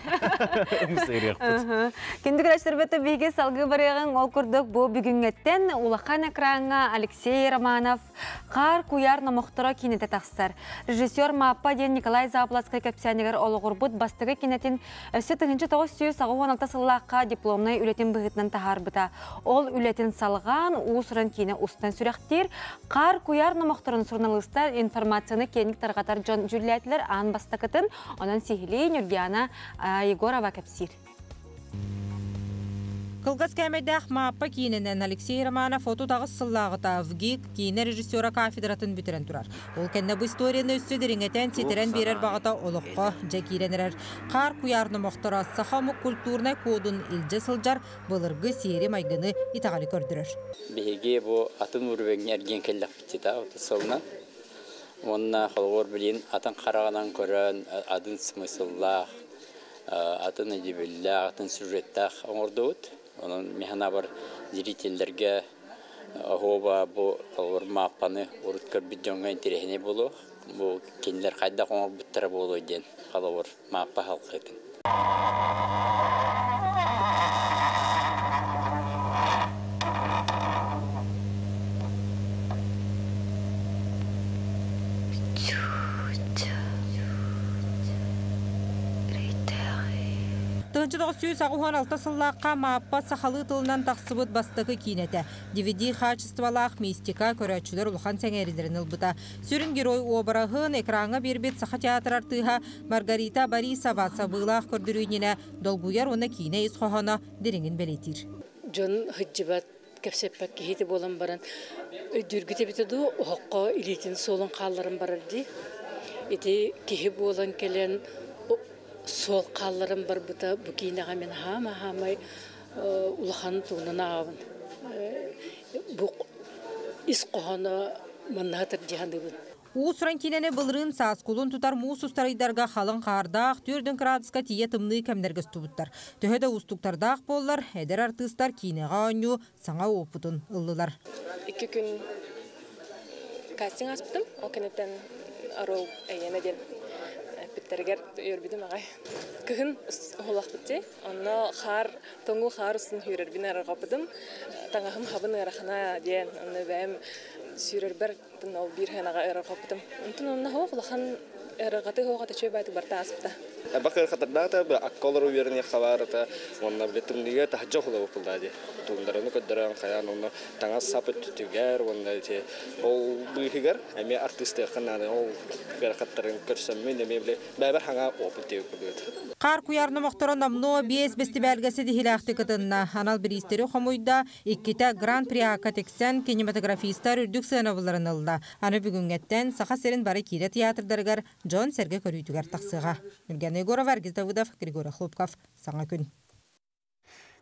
Ымсыырыахпыт. Күндү көрөөччүлэрбит биһиги салгыы барыаҕыҥ. Ол курдук бу бүгүҥҥэттэн улахан экраҥҥа Алексей Романов Хаар куйаар номохторо киинэтэ тахсар. Режиссер Мааппа диэн Николай Заблацкай кэпсээнигэр олоҕурбут бастакы кинэтин өссө 1986 сыллаахха дипломнай үлэтин быһыытынан таһаарбыта. Ол үлэтин салҕаан, уус-уран киинэ устан сүрэхтиир. Хаар куйаар номохторун суруналыыстар информацияны киэҥник тарҕатар дьон дьүүллээтилэр аан бастакытын. Онон сиһилии Нюргиана Егорова кэпсиир. Кылгас кээмэйдээх Мааппа киинэнэн Алексей Романов 38 сыллааҕыта ВГИК киинэ режиссера кафедратын бүтэрэн турар. Ол кэннэ бу историяны өссө дириҥэтэн, ситэрэн биэрэр баҕата олоххо дьэ киирэн эрэр. Хаар куйаар номохторо саха омук культурнай кодун илдьэ сылдьар былыргы сиэри-майгыны итэҕэли көрдөрөр. Биһиги бу атын уровеҥҥа эргийэн кэллэхпит дии 30 сылынан. Уонна холобур билин атын хараҕынан көрөн, атын смысллаах, атын өйдөбүллээх, атын сюжеттаах оҥордубут. Онон мин санаабар зрителлэргэ оһуоба бу холобур Мааппаны урут көрбүт дьоҥҥо интэриэһинэй буолуох. Бу кинилэр хайдах оҥорбуттара буолуой диэн холобур Мааппа халқытын. 1986 сыллаахха Мааппа сахалыы тылынан тахсыбыт бастакы киинэтэ. DVD хаачыстыбалаах мистика көрөөччүлэр улахан сэҥээрилэрин ылбыта. Сүрүн герой уобараһын экраҥҥа биэрбит Саха театр артыыһа Маргарита Борисова сабыылаах көрдөрүүнүнэ долгуйар уонна киинэ ис хоһооно дириҥин бэлиэтиир. Дьон сылдьыбат, кэпсэппэт киһити буолан баран өйдүүргүт эбитэ дуу, оһоххо илиитин суолун хаалларан барар дии. Ити киһи буолан кэлэн суол хаалларан барбыта бу киинэҕэ мин хаама-хаамай улахан тугунан ааҕабын. Бу ис хоһооно маннаһытыр дии саныыбын. Уус-уран киинэни былырыын саас кулун тутар муус устар ыйдарга халыҥ хаардаах 4 градуска тиийэ тымныы кэмнэргэ устубуттар. Төһө да уустуктардаах буоллар, эдэр артыыстар киинэҕэ оонньуу саҥа уопутун ыллылар. 2 күн кастинг ааспытым. Ол кэнниттэн оруол эйиэнэ диэн эппиттэригэр үөрбүтүм аҕай. Кыһын уһулахпыт дии. Онно хаар, тоҥуу хаар устун сүүрэрбин арҕаппытым. Таҥаһым хабын ыарахана диэн, онно бэйэм Сүүрэрбэр ол биир хыанаҕа ыарырҕаппытым. Онтон онно хоох улахан ыарырҕатыы хоох үчүгэй баайдык барта ааспыта. Бакыр хатардаата акка олору үөрэниэх хабаарата уонна били тымныыга таһдьа ухулабыппыллаа дии. Туундараны көрдөрөн хайаан онно таҥас сап өттүтүгэр уонна ити ол быыһыгар эмиэ артыыстыахха наада ол ыарахаттарын көрсөммүн эмиэ били бэйэбэр хаҥа опыт диэбит курдук. Хаар куйаар номохторо номнуо биэс бэстибээлгэ ситиһиилээхтик кытынна. Анал бириистэри хомуйда, иккитэ Гран-при тиксэн кинематографистар үрдүк сыанабылларын ылла. Аны бүгүҥҥэттэн Саха сирин бары киинэ театрдарыгар дьон-сэргэ көрүүтүгэр тахсыаҕа. Нургана Егорова, Аргиз Давыдов, Григорий Хлопков. Саҥа күн.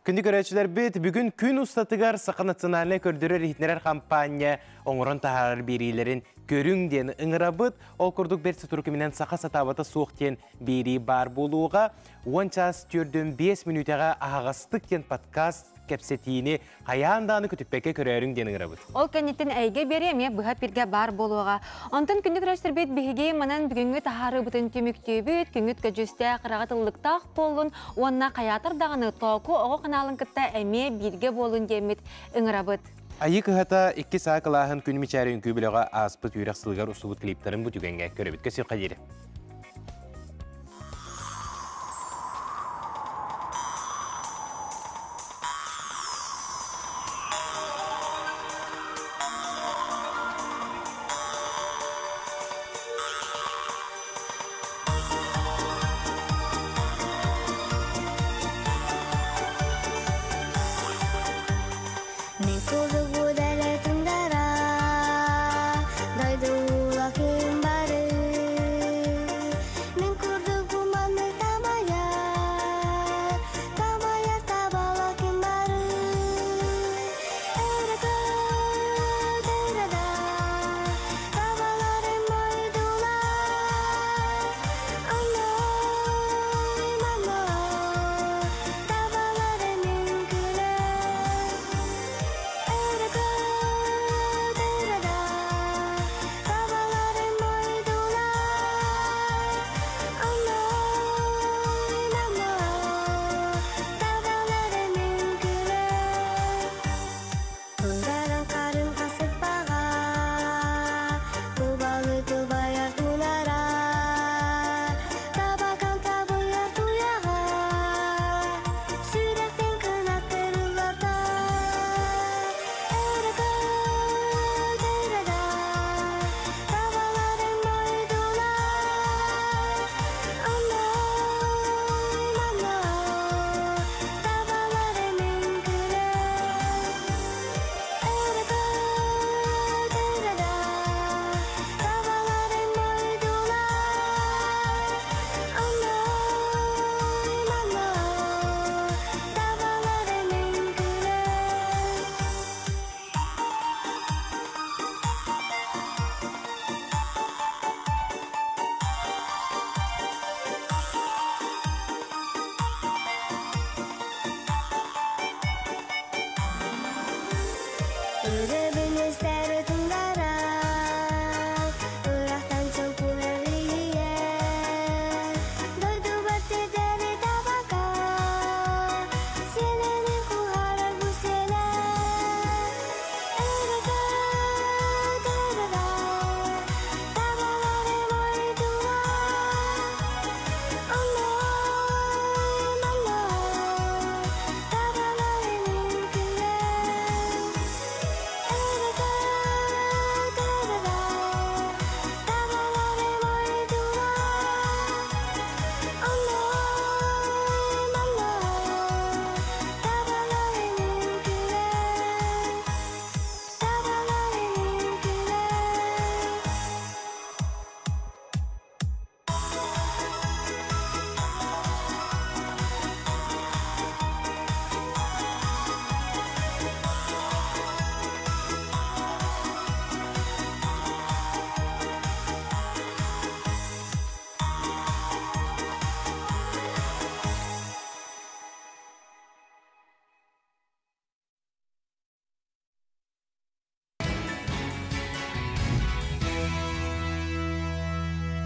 Күндү көрөөччүлэрбит, бүгүн күн устатыгар Саха национальнай көрдөрөр-иһитиннэрэр хампаанньа оҥорон таһаарар биэриилэрин көрүҥ диэн ыҥырабыт. Ол курдук бэрт сотору кэминэн саха сатаабата суох диэн биэрии баар буолуоҕа. 10 чаас 4-5 мүнүүтэҕэ аһаҕастык диэн подкаст кэпсэтиини хайаан даҕаны көтүппэккэ көрөөрүҥ диэн ыҥырабыт. Ол кэнниттэн эйгэ биэри эмиэ быһа пиргэ баар буолуоҕа. Онтон күндү көрөөччүлэрбит биһиги манан бүгүҥҥү таһаарыыбытын түмүктүүбүт, күҥҥүт көдьүүстээх, кыраҕа тыллыктаах буоллун уонна хайаатар даҕаны Тооку оҕо каналын кытта эмиэ бииргэ буолун диэммит ыҥырабыт. Айыы кыһата иккис А кылааһын күн мичээрэ үҥкүү бөлөҕө ааспыт үөрэх сылыгар устубут клиптарын бу түгэҥҥэ көрөбүт. Көсүөххэ диэри.